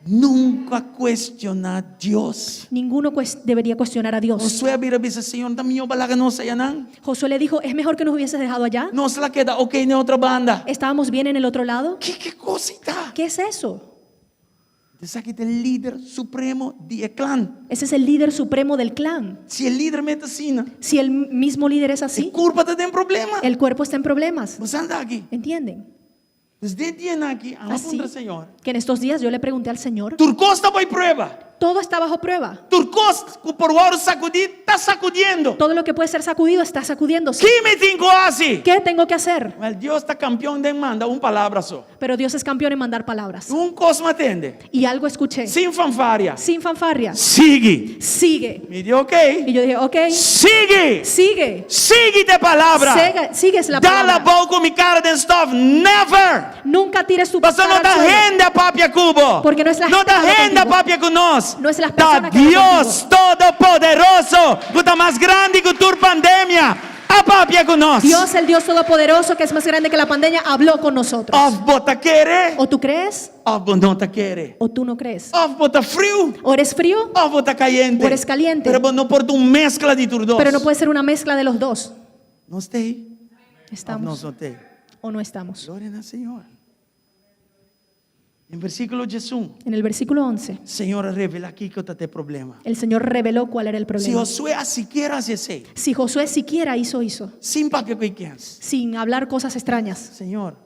A: Nunka kuestioná Dios.
E: Ninguno cues- debería cuestionar a Dios.
A: Josué a bira bisa, Señor, ta mihó bo a laga nos ayanan.
E: Josué le dijo, es mejor que nos hubieses dejado allá.
A: Nos la keda ok na otro banda.
E: Estábamos bien en el otro lado.
A: Ki ki kos ei ta?
E: ¿Qué es eso?
A: Esaki ta e lider supremo di e klan.
E: Ese es el líder supremo del clan.
A: Si e lider mes ta asina,
E: Si el mismo líder es
A: e
E: así,
A: kurpa ta den problema.
E: el cuerpo está en problemas.
A: Bo sa aki.
E: ¿Entienden?
A: Desde e dianan aki, ami a
E: Así
A: puntra Señor.
E: que en estos días yo le pregunté al Señor,
A: Tur kos ta bou prueba.
E: todo está bajo prueba.
A: Tur kos ku por wòrdu sakudí, ta sakudiendo.
E: Todo lo que puede ser sacudido está sacudiéndose.
A: Ki mi tin ku hasi?
E: ¿Qué tengo que hacer?
A: Wel, Dios ta kampion den manda un palabra so.
E: Pero Dios es campeón en mandar palabras.
A: Un kos m'a tende.
E: Y algo escuché.
A: Sin fanfaria.
E: Sin fanfarria.
A: Sigui.
E: Sigue.
A: Mi di ok.
E: Y yo dije, ok,
A: Sigui.
E: sigue.
A: Sigui e palabra.
E: Sega- sigues la
A: Dal
E: palabra.
A: abou ku mi kara den stof. Never.
E: Nunca tires tu
A: Pasobra
E: cara
A: no
E: al
A: ta
E: suelo.
A: hende a papia ku bo.
E: Porque no es la
A: No
E: gente
A: ta
E: que habla
A: hende a
E: contigo.
A: papia ku nos.
E: No es la
A: Ta
E: persona que habla
A: Dios Todopoderoso, ku ta mas grandi ku tur pandemia, a papia ku nos.
E: Dios, el Dios Todopoderoso, que es más grande que la pandemia, habló con nosotros.
A: Òf bo ta kere,
E: O tú crees
A: òf bo no ta kere.
E: o tú no crees.
A: Òf bo ta friu,
E: O eres frío,
A: òf bo ta kayente.
E: O eres caliente.
A: Pero bo no por ta un meskla di tur dos.
E: pero no puede ser una mezcla de los dos.
A: Nos t'ei, òf
E: Estamos
A: nos no t'ei.
E: o no estamos.
A: Gloria na Señor. Den versíkulo 11,
E: En el versículo 11,
A: Señor a revelá kiko ta e problema.
E: el Señor reveló cuál era el
A: Si
E: problema.
A: Josué a sikiera hasi esei,
E: Si Josué siquiera hizo eso,
A: sin papia ku kens.
E: sin hablar cosas extrañas,
A: Señor,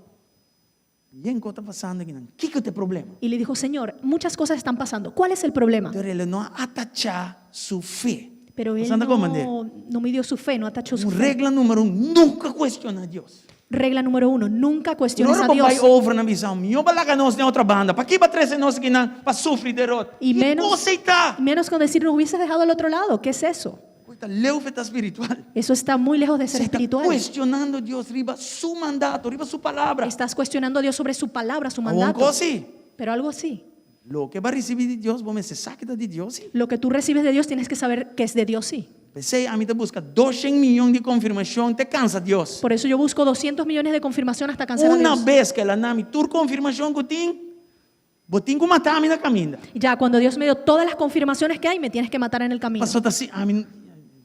A: yen kos ta pasando akinan. Kiko ta e problema?
E: y le dijo, Señor, muchas cosas están pasando. ¿Cuál es el problema?
A: Pero el no a atachá su fe.
E: Pero él
A: Bo ta komprondé?
E: no, no midió su fe, no atachó su
A: Un
E: fe.
A: regla número un, nunka kuestioná Dios.
E: Regla número uno, nunca cuestiones
A: Ora
E: a
A: bo bai
E: Dios.
A: over nan bisa, mihó bo a laga nos na otro banda. Pakiko b'a trese nos akinan pa sufri derota?
E: Y
A: Ki
E: menos,
A: kos ei ta?
E: menos con decir, nos hubieses dejado al otro lado. ¿Qué es eso?
A: Esei ta leu di ta spiritual.
E: Eso está muy lejos de ser
A: Bo ta
E: espiritual.
A: kuestionando Dios riba su mandato, riba su palabra.
E: Estás cuestionando a Dios sobre su palabra, su
A: Un
E: mandato.
A: kos sí.
E: Pero algo así.
A: Loke bo a risibí di Dios, bo mester sa ku ta di Dios. sí.
E: Lo que tú recibes de Dios tienes que saber que es de Dios, sí.
A: P'esei, ami ta buska 200 mion di konfirmashon te kansa Dios.
E: Por eso yo busco 200 millones de confirmación hasta cansar a
A: Una
E: Dios.
A: bes ku el a duna mi tur konfirmashon ku tin, bo tin ku mata mi na kaminda.
E: Ya cuando Dios me dio todas las confirmaciones que hay, me tienes que matar en el camino.
A: Pasó ta asina, ami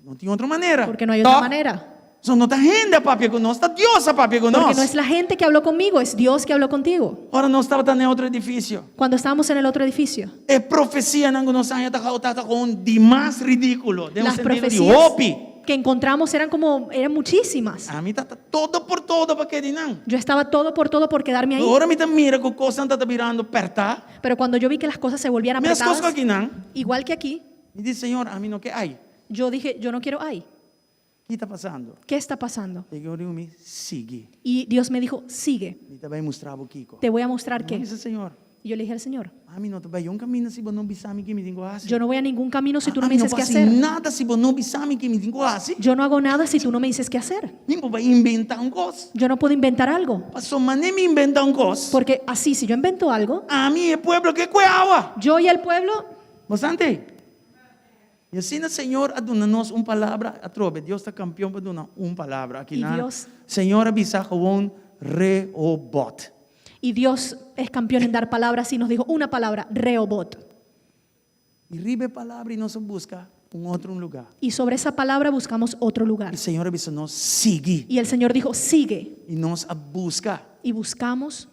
A: no tin otro manera.
E: Porque no hay otra
A: Toch?
E: manera.
A: So, no ta hende a papia ku nos, ta Dios a papia ku
E: Porque
A: nos.
E: no es la gente que habló conmigo, es Dios que habló contigo.
A: Ora nos tabata den otro edifisio.
E: Cuando estábamos en el otro edificio,
A: E profesianan ku nos a haña tabata kon dimas ridíkulo. Den un
E: las
A: sentido di
E: profecías
A: hopi.
E: que encontramos eran como, eran muchísimas.
A: Ami tabata todo por todo pa keda einan.
E: Yo estaba todo por todo por quedarme ahí.
A: Ora mi ta mira ku kosnan ta birando pèrtá.
E: Pero cuando yo vi que las cosas se volvían
A: Meskos
E: apretadas,
A: ku akinan.
E: igual que aquí,
A: Mi di, Señor, ami no ke ai.
E: yo dije, yo no quiero ay.
A: Kiko ta pasando?
E: ¿Qué está pasando?
A: Señor di ku mi, sigui.
E: Y Dios me dijo, sigue,
A: Mi ta bai mustra bo kiko.
E: te voy a mostrar
A: Mi
E: qué.
A: di, Señor.
E: Y yo le dije al Señor,
A: Ami no ta bai un kaminda si bo no bisa mi ki mi tin ku hasi.
E: yo no voy a ningún camino si tú no me
A: Ami no
E: dices
A: por
E: qué
A: hasi
E: hacer.
A: nada si bo no bisa mi ki mi tin ku hasi.
E: Yo no hago nada si tú no me dices qué hacer.
A: Mi por bai inventá un kos.
E: Yo no puedo inventar algo.
A: Pasobra manera mi inventá un kos,
E: Porque así, si yo invento algo,
A: ami i e pueblo ke kue awa.
E: yo y el pueblo,
A: Bastante. I asina Señor a duna nos un palabra atrobe. Dios ta kampion pa duna un palabra. Aki
E: I
A: nan
E: Dios.
A: Señor a bisa gewoon Rehobot.
E: y Dios es campeón en dar palabras y nos dijo una palabra, Rehobot.
A: I riba e palabra i nos a buska un otro un lugá.
E: Y sobre esa palabra buscamos otro lugar.
A: I Señor a bisa nos sigui.
E: Y el Señor dijo, sigue.
A: I nos a buska.
E: Y buscamos,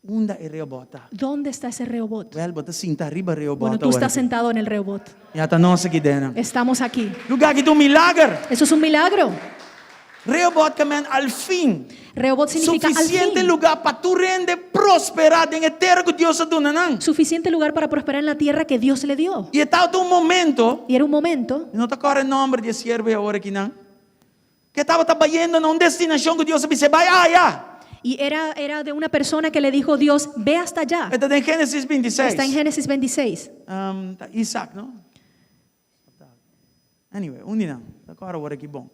A: Unda e Rehobot ta?
E: ¿dónde está ese Rehobot?
A: Wel, bo ta sinta riba Rehobot
E: Bueno, tú
A: awor
E: estás
A: aki.
E: sentado en el Rehobot.
A: Ya ta nos aki den.
E: Estamos aquí.
A: Lugá aki ta un milager.
E: Eso es un milagro.
A: Rehobot ke men al fin.
E: Rehobot significa al
A: Suficiente
E: fin.
A: lugá pa tur hende prosperá den e tera ku Dios a duna nan.
E: Suficiente lugar para prosperar en la tierra que Dios le dio.
A: I e tabata un momento,
E: Y era un momento,
A: mi no ta kòrda e nòmber di e siervo awor aki nan, ku e tabata bayendo na un destinashon ku Dios a bis'é, Bai aya.
E: y era, era de una persona que le dijo Dios, ve hasta allá.
A: E ta den Génesis 26.
E: Está en Génesis 26.
A: Um, ta Isaac, no? Anyway, un di nan. Ta kòrda awor aki bon.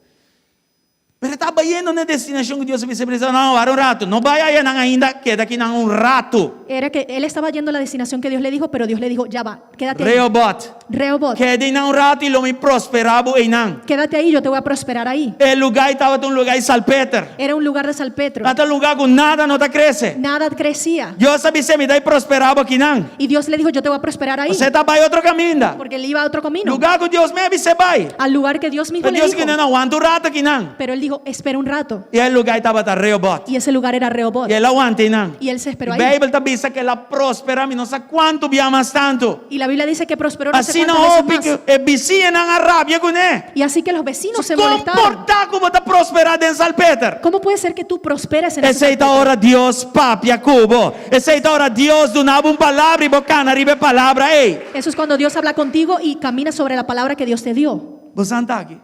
A: Pero e ta bayendo na e destinashon ku Dios a bisa, bisa, no, wara un ratu, no bai aya nan ainda, keda aki nan un ratu.
E: Era que él estaba yendo a la destinación que Dios le dijo, pero Dios le dijo, ya va, quédate ahí.
A: Rehobot,
E: Rehobot,
A: keda einan un ratu i lo mi prosperá bo einan.
E: quédate ahí, yo te voy a prosperar ahí.
A: E lugá ei tabata un lugá di salpeter.
E: Era un lugar de salpetro.
A: Tabata un lugá ku nada no ta krese.
E: Nada crecía.
A: Dios a bis'é, mi ta bai prosperá bo akinan.
E: Y Dios le dijo, yo te voy a prosperar ahí.
A: Pasobra e ta bai otro kaminda.
E: Porque él iba a otro camino.
A: Lugá ku Dios mes a bis'é bai.
E: Al lugar que Dios mismo
A: Pero
E: le
A: Dios
E: dijo.
A: ki no, wanta un rato akinan.
E: Pero él dijo, espera un rato.
A: I e lugá ei tabata Rehobot.
E: Y ese lugar era Rehobot.
A: I el a wanta einan.
E: Y él se esperó ahí.
A: Beibel ta bisa ku el a prosperá mi no sa kuantu bia mas tantu.
E: Y la Biblia dice que prosperó no sé
A: Asina
E: cuántas
A: hopi
E: veces
A: ku
E: más.
A: e bisiñanan a rabia kuné.
E: Y así que los vecinos se
A: Kon
E: molestaron.
A: por ta ku bo ta prosperá den salpeter?
E: ¿Cómo puede ser que tú prosperes en ese
A: Esei ta
E: salpeter?
A: ora Dios papia ku bo. Esei ta ora Dios duna bo un palabra i bo kana riba e palabra ei.
E: Eso es cuando Dios habla contigo y camina sobre la palabra que Dios te dio.
A: Bo sa ta aki?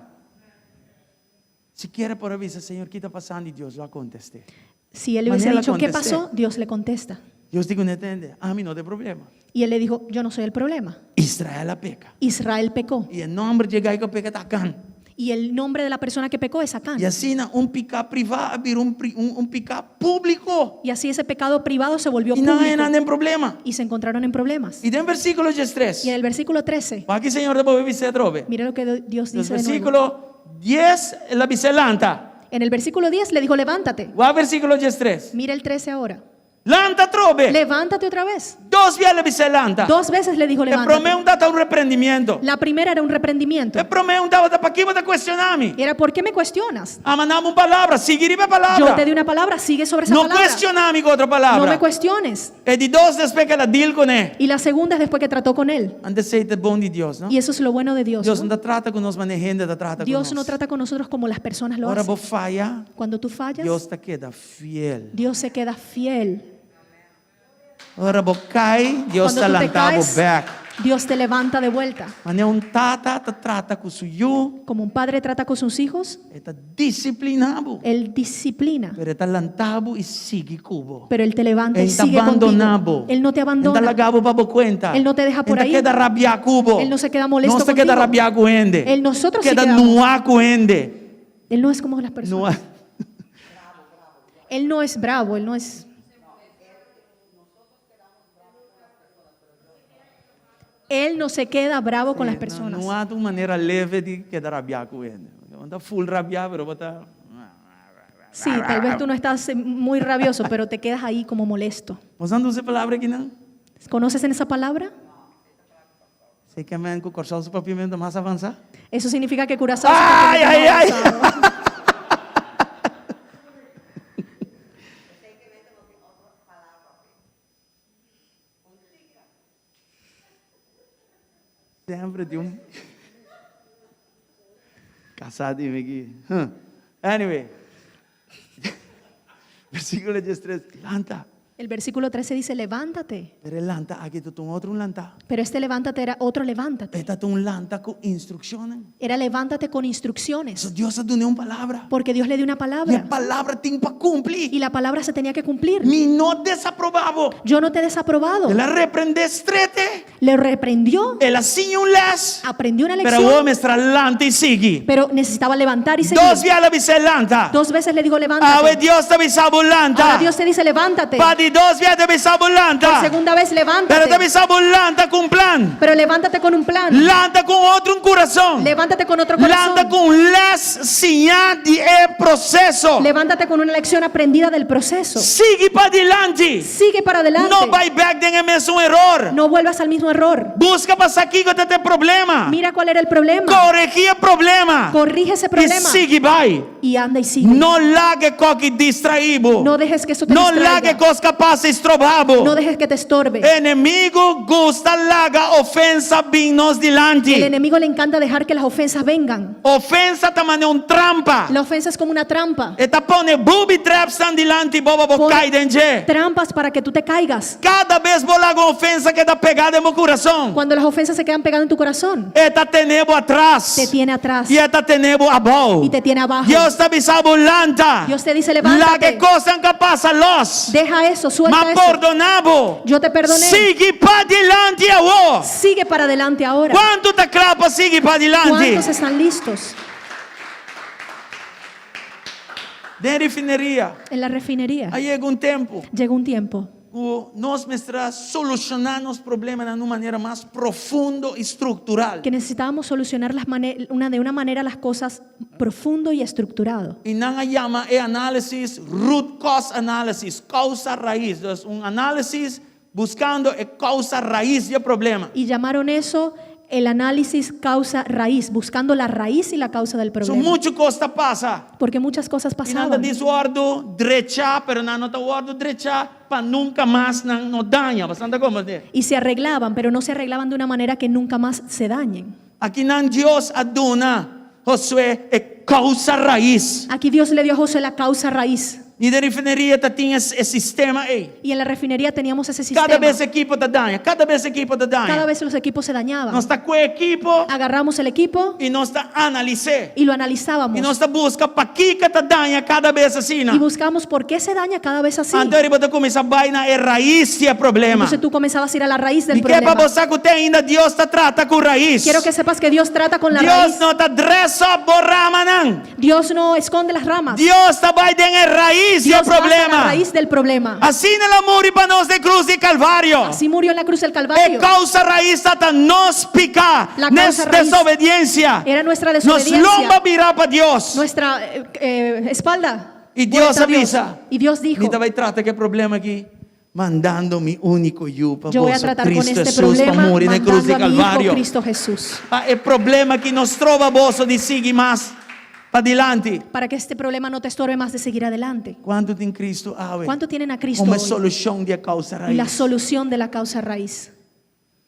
A: Sikiera por a bisa, Señor, ki ta pasando? I Dios lo a kontest'é.
E: Si él le hubiese
A: Manera
E: dicho, ¿qué
A: contesté.
E: pasó? Dios le contesta.
A: Dios di kuné, Tende, ami no ta e problema.
E: Y él le dijo, yo no soy el problema.
A: Israel a peka.
E: Israel pecó.
A: I e nòmber dje gai ku a peka ta Akan.
E: Y el nombre de la persona que pecó es Acán.
A: I asina un piká privá a bira un, un, un piká públiko.
E: Y así ese pecado privado se volvió
A: I nan a
E: público.
A: nan den problema.
E: Y se encontraron en problemas.
A: I den versíkulo diestres.
E: Y en el versículo 13,
A: Wak ki Señor ta bolbe bis'é atrobe.
E: mira lo que Dios
A: Den
E: dice de nuevo.
A: versíkulo dies, el a bis'é lanta.
E: En el versículo 10 le dijo, levántate.
A: Wak versíkulo diestres.
E: Mira el 13 ahora.
A: Lanta atrobe.
E: Levántate otra vez.
A: Dos bia el a bis'é lanta.
E: Dos veces le dijo,
A: E promé
E: levántate.
A: un tabata un reprendimiento.
E: La primera era un reprendimiento.
A: E promé un tabata pakiko bo ta kuestioná mi.
E: Era, ¿por qué me cuestionas?
A: A manda bo un palabra, sigui riba e palabra.
E: Yo te di una palabra, sigue sobre esa
A: No
E: palabra.
A: kuestioná mi ku otro palabra.
E: No me cuestiones.
A: E di dos despues ku el a deal kuné.
E: Y la segunda es después que trató con él.
A: Anto esei ta bon di Dios, no?
E: Y eso es lo bueno de Dios.
A: Dios
E: ¿no?
A: no ta trata ku nos manera hende ta trata ku
E: Dios
A: nos.
E: no trata con nosotros como las personas lo
A: Ora
E: hacen.
A: bo faya,
E: Cuando tú fallas,
A: Dios ta keda fiel.
E: Dios se queda fiel.
A: Ora bo kai, Dios
E: Cuando
A: ta
E: tú te
A: lanta bo
E: caes,
A: bèk.
E: Dios te levanta de vuelta.
A: Manera un tata ta trata ku su yu,
E: Como un padre trata con sus hijos,
A: e ta disipliná bo.
E: Él disciplina,
A: Pero e ta lanta bo i sigui ku bo.
E: pero Él te levanta y
A: E n' ta
E: sigue
A: bandoná
E: contigo.
A: bo.
E: Él no te
A: E n' ta
E: abandona.
A: laga bo pa bo kuenta.
E: Él no te deja por
A: E n' ta
E: ahí.
A: keda rabiá ku bo.
E: Él no se queda molesto
A: Nos ta keda
E: contigo.
A: rabiá ku hende.
E: Él nosotros sí
A: Keda
E: quedamos.
A: nuá ku hende.
E: Él no es como las personas.
A: Nuá.
E: Él no es bravo, él no es. Él no se queda bravo con las personas.
A: No ta un manera leve di keda rabiá ku hende. Bo no ta full rabiá, pero bo ta.
E: Sí, tal vez tú no estás eh, muy rabioso, pero te quedas ahí como molesto.
A: Bo sa usa e palabra aki no?
E: ¿Conoces en esa palabra?
A: Esei ke men ku Kòrsou su papiamentu mas avansá?
E: Eso significa que Curazao su
A: Ai,
E: papiamento
A: ai,
E: más
A: ai!
E: avanzado.
A: Semper di un Casá di mi aki. Huh. Anyway. Versículo 13. Lanta.
E: El versículo 13 dice, levántate.
A: Pero e lanta aki ta un otro lanta.
E: Pero este levántate era otro levántate.
A: E ta un lanta ku instrukshon.
E: Era levántate con instrucciones.
A: So Dios a dun'é un palabra.
E: Porque Dios le dio una
A: I e
E: palabra.
A: palabra tin pa kumpli.
E: Y la palabra se tenía que cumplir.
A: Mi no a desaprobá bo.
E: Yo no te he desaprobado.
A: El a reprendé stret.
E: Le reprendió.
A: El a siña un les.
E: Aprendió una
A: Pero
E: lección.
A: e mester a lanta i sigui.
E: Pero necesitaba levantar y seguir.
A: Dos biaha el a bis'é lanta.
E: Dos veces le dijo
A: Awe
E: levántate.
A: Dios ta bisa bo lanta.
E: Ahora Dios te dice levántate.
A: Pa di dos biaha e ta bisa bo lanta.
E: Por segunda vez
A: Pero ta
E: levántate.
A: bisa bo lanta ku un plan.
E: Pero levántate con un plan.
A: Lanta ku otro un kurason.
E: Levántate con otro
A: Lanta
E: corazón.
A: ku un les siñá di e proseso.
E: Levántate con una lección aprendida del proceso.
A: Sigui padilanti.
E: Sigue para adelante.
A: No bai bèk den e mesun eror.
E: No vuelvas al mismo error.
A: Buska pa sa kiko ta e problema.
E: Mira cuál era el problema.
A: Koregí e problema.
E: Corrige ese
A: I
E: problema.
A: sigui bai.
E: Y anda y sigue.
A: No laga e kos aki distraí bo.
E: No dejes que eso te
A: No
E: distraiga.
A: laga e kos ku pasa stroba bo.
E: No dejes que te estorbe.
A: Enemigu gusta laga ofensa bin nos dilanti.
E: El enemigo le encanta dejar que las ofensas vengan.
A: Ofensa ta manera un trampa.
E: La ofensa es como una trampa.
A: E ta pone booby traps nan dilanti bo pa bo
E: Pone
A: kai den dje.
E: Trampas para que tú te caigas.
A: Kada bes bo laga un ofensa keda pegá den bo kurason.
E: Cuando las ofensas se quedan pegadas en tu corazón,
A: E ta tene bo atras.
E: te tiene atrás
A: I e ta tene bo abou.
E: y te tiene abajo.
A: Dios ta bisa bo lanta.
E: Dios te dice, levántate.
A: Laga e kosnan ku a pasa los.
E: Deja eso, suelta
A: M'a
E: eso.
A: pordoná bo.
E: Yo te perdoné.
A: Sigui padilanti awor.
E: Sigue para adelante ahora.
A: Kuantu ta kla pa sigui padilanti?
E: ¿Cuántos están listos?
A: Den refineria.
E: En la refinería
A: A yega un tempu.
E: llegó un tiempo
A: Ku nos mester a solushoná nos problemanan na un manera mas profundo i struktural.
E: que necesitábamos solucionar las mane- una, de una manera las cosas profundo y estructurado.
A: I nan a yama e análisis root cause analysis, kousa rais. Dus un análisis buskando e kousa rais di e problema.
E: Y llamaron eso el análisis causa raíz, buscando la raíz y la causa del
A: So
E: problema.
A: muchu kos ta pasa.
E: Porque muchas cosas
A: I nan ta
E: pasaban.
A: djis wòrdu drechá, pero nan no ta wòrdu drechá pa nunka mas nan no daña. Boso ta komprondé?
E: Y se arreglaban, pero no se arreglaban de una manera que nunca más se dañen.
A: Akinan Dios a duna Josué e kousa rais.
E: Aquí Dios le dio a Josué la causa raíz.
A: I den refineria tatin e e sistema ei.
E: Y en la refinería teníamos ese sistema.
A: Kada bes ekipo ta daña, kada bes ekipo ta daña.
E: Cada vez los equipos se dañaban.
A: Nos ta kue ekipo
E: Agarramos el equipo
A: i nos ta analis'é.
E: y lo analizábamos.
A: I nos ta buska pakiko e ta daña kada bes asina.
E: Y buscamos por qué se daña cada vez así.
A: Anto bo ta kuminsá bai na e rais di e problema.
E: Entonces tú comenzabas a ir a la raíz del
A: Mi ke pa
E: problema.
A: bo sa ku te ainda Dios ta trata ku rais.
E: Quiero que sepas que Dios trata con la
A: Dios
E: raíz.
A: no ta dress up bo ramanan.
E: Dios no esconde las ramas.
A: Dios ta bai den e rais di e
E: Dios va hasta la
A: problema.
E: raíz del problema.
A: Asina el a muri pa nos den krus di Kalvario.
E: Así murió en la cruz del
A: E
E: Calvario.
A: kousa rais ta nos piká,
E: La
A: nos
E: causa raíz
A: desobediensia.
E: Era nuestra
A: Nos
E: desobediencia.
A: lomba birá pa Dios.
E: Nuestra eh, eh, espalda.
A: I Dios
E: vuelta a Dios.
A: a bisa.
E: Y Dios dijo,
A: Mi ta bai trata ku e problema aki, mandando mi úniko yu pa
E: yo voy a
A: boso,
E: tratar con
A: Cristo
E: este
A: Jesús, pa
E: problema
A: muri na krus di
E: mandando a mi hijo
A: Kalvario.
E: Cristo Jesús.
A: Pa e problema aki no stroba boso di sigui mas padilanti.
E: Para que este problema no te estorbe más de seguir adelante.
A: Kuantu tin Cristo awe?
E: ¿Cuánto tienen a Cristo
A: Komo
E: hoy?
A: solushon di e kousa
E: Y la
A: rais.
E: solución de la causa raíz.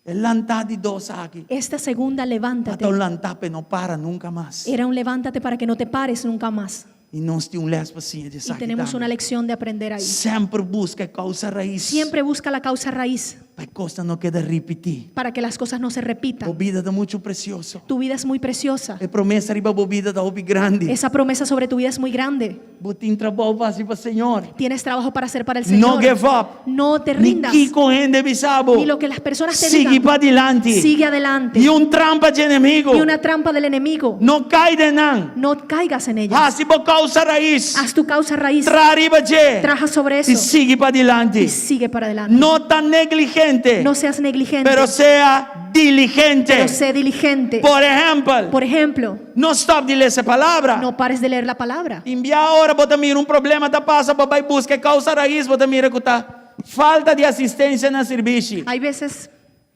A: E lanta di dos aki.
E: Esta segunda, levántate.
A: Ta un lanta p'e no para nunka mas.
E: Era un levántate para que no te pares nunca más.
A: I nos tin un lès pa siña di
E: Y
A: esaki
E: tenemos una
A: tambe.
E: lección de aprender ahí.
A: Semper buska e kousa rais.
E: Siempre busca la causa raíz
A: Pa e kosnan no keda ripití.
E: para que las cosas no se repitan.
A: Bo bida ta muchu presioso.
E: Tu vida es muy preciosa.
A: E promesa riba bo bida ta hopi grandi.
E: Esa promesa sobre tu vida es muy grande.
A: Bo tin trabou pa hasi pa Señor.
E: Tienes trabajo para hacer para el
A: No
E: Señor.
A: give up.
E: No te
A: Ni
E: rindas.
A: kiko hende bisa bo.
E: Ni lo que las personas te
A: Sigui
E: digan.
A: padilanti.
E: Sigue adelante.
A: Ni un trampa di enemigu.
E: Ni una trampa del enemigo.
A: No kai den nan.
E: No caigas en ellas.
A: Hasi bo kousa rais.
E: Haz tu causa raíz.
A: Traha riba dje.
E: Trabaja sobre
A: I
E: eso.
A: sigui padilanti.
E: Y sigue para adelante.
A: No ta negligente.
E: No seas negligente.
A: Pero sea diligente.
E: Pero sé diligente.
A: Por ehèmpel,
E: Por ejemplo,
A: no stòp di lesa e palabra.
E: no pares de leer la palabra.
A: Tin bia ora bo ta mira un problema ta pasa, bo bai buska e kousa rais, bo ta mira ku ta falta di asistensia na sirbishi.
E: Hay veces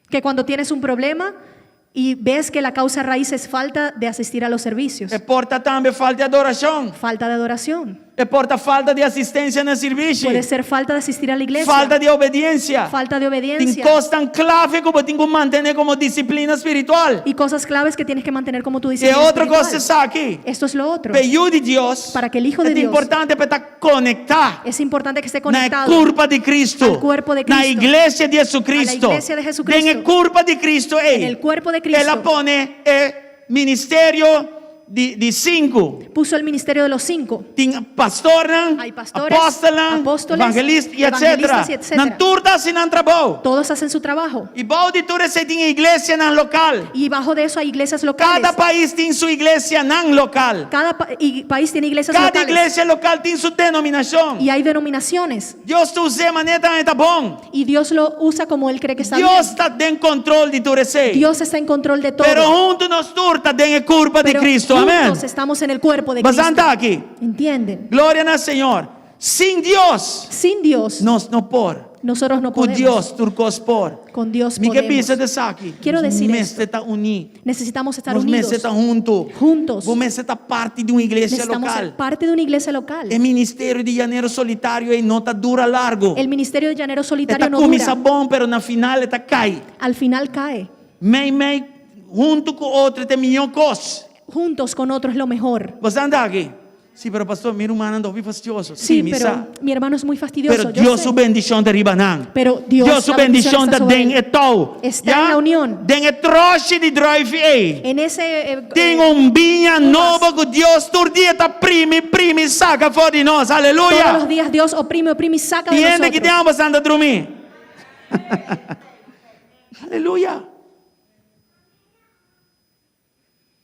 E: que cuando tienes un problema y ves que la causa raíz es falta de asistir a los servicios,
A: E por ta tambe falta di adorashon.
E: falta de adoración.
A: E por ta falta di asistensia na sirbishi.
E: Puede ser falta de asistir a la iglesia.
A: Falta di obediensia.
E: Falta de
A: Tin
E: obediencia.
A: kosnan klave ku bo tin ku mantené komo disiplina spiritual.
E: Y cosas claves que tienes que mantener como tu
A: E
E: disciplina
A: otro kos
E: espiritual.
A: esaki.
E: Esto es lo otro.
A: Pa e Yu di Dios,
E: Para que el Hijo de
A: e ta
E: Dios
A: importante pa e ta konektá
E: Es importante que esté
A: na e
E: conectado
A: kurpa di Kristu,
E: al cuerpo de
A: na
E: Cristo,
A: iglesia di Jesucristo.
E: a la iglesia de Jesucristo.
A: Den e kurpa di Kristu ei,
E: En el cuerpo de Cristo.
A: el a pone e ministerio di di sinku.
E: Puso el ministerio de los cinco.
A: Tin pastornan,
E: Hay pastores,
A: apòstelnan,
E: apóstoles,
A: evangelista i etcétera.
E: evangelistas y etcétera.
A: Nan tur ta hasi nan trabou.
E: Todos hacen su trabajo.
A: I bou di tur esei tin iglesianan lokal.
E: Y bajo de eso hay iglesias locales.
A: Kada pais tin su iglesianan lokal.
E: Cada pa- y- país tiene iglesias
A: Kada
E: locales.
A: iglesia lokal tin su denominashon.
E: Y hay denominaciones.
A: Dios ta us'é manera e ta bon.
E: Y Dios lo usa como Él cree que está bien.
A: Dios ta den kontrol di tur esei.
E: Dios está en control de todo.
A: Pero huntu nos tur ta den e kurpa di
E: Pero
A: Cristo. Amén.
E: juntos estamos en el cuerpo de Cristo.
A: Boso ta aki.
E: ¿Entienden?
A: Gloria na Señor. Sin Dios,
E: Sin Dios,
A: nos no por.
E: nosotros no
A: Ku
E: podemos.
A: Dios, tur kos por.
E: Con Dios
A: Mi ke
E: podemos.
A: bisa esaki.
E: Quiero
A: Nos
E: decir
A: mester ta uní.
E: Necesitamos estar
A: Nos
E: unidos.
A: mester ta huntu.
E: Juntos.
A: Bo mester ta parti di un iglesia
E: Necesitamos
A: lokal.
E: ser parte de una iglesia local.
A: E ministerio di llanero solitario ei no ta dura largu.
E: El ministerio de llanero solitario
A: E ta
E: no
A: kuminsá
E: dura.
A: bon, pero na final e ta kai.
E: Al final cae.
A: Mei mei huntu ku otro ta e mihó kos.
E: Juntos con otros es lo mejor.
A: Bo anda aki? Sí, pero pastor, mi rumannan ta hopi fastioso. Sí,
E: Sí,
A: mi
E: pero
A: sa.
E: mi hermano es muy fastidioso.
A: Pero
E: yo
A: Dios
E: sé.
A: su bendishon ta riba nan.
E: Pero Dios,
A: Dios su
E: la bendición
A: bendishon
E: está
A: ta
E: sobre
A: den
E: él.
A: e tou.
E: Está en la unión.
A: Den e troshi di druif ei.
E: En ese eh,
A: Tin
E: eh,
A: un biña
E: uvas.
A: nobo ku Dios tur dia ta primi, primi, saka for di nos. Aleluya.
E: Todos los días Dios oprime, oprime y saca de
A: Tin hende ki
E: nosotros.
A: tin ambos anda drumi. Aleluya.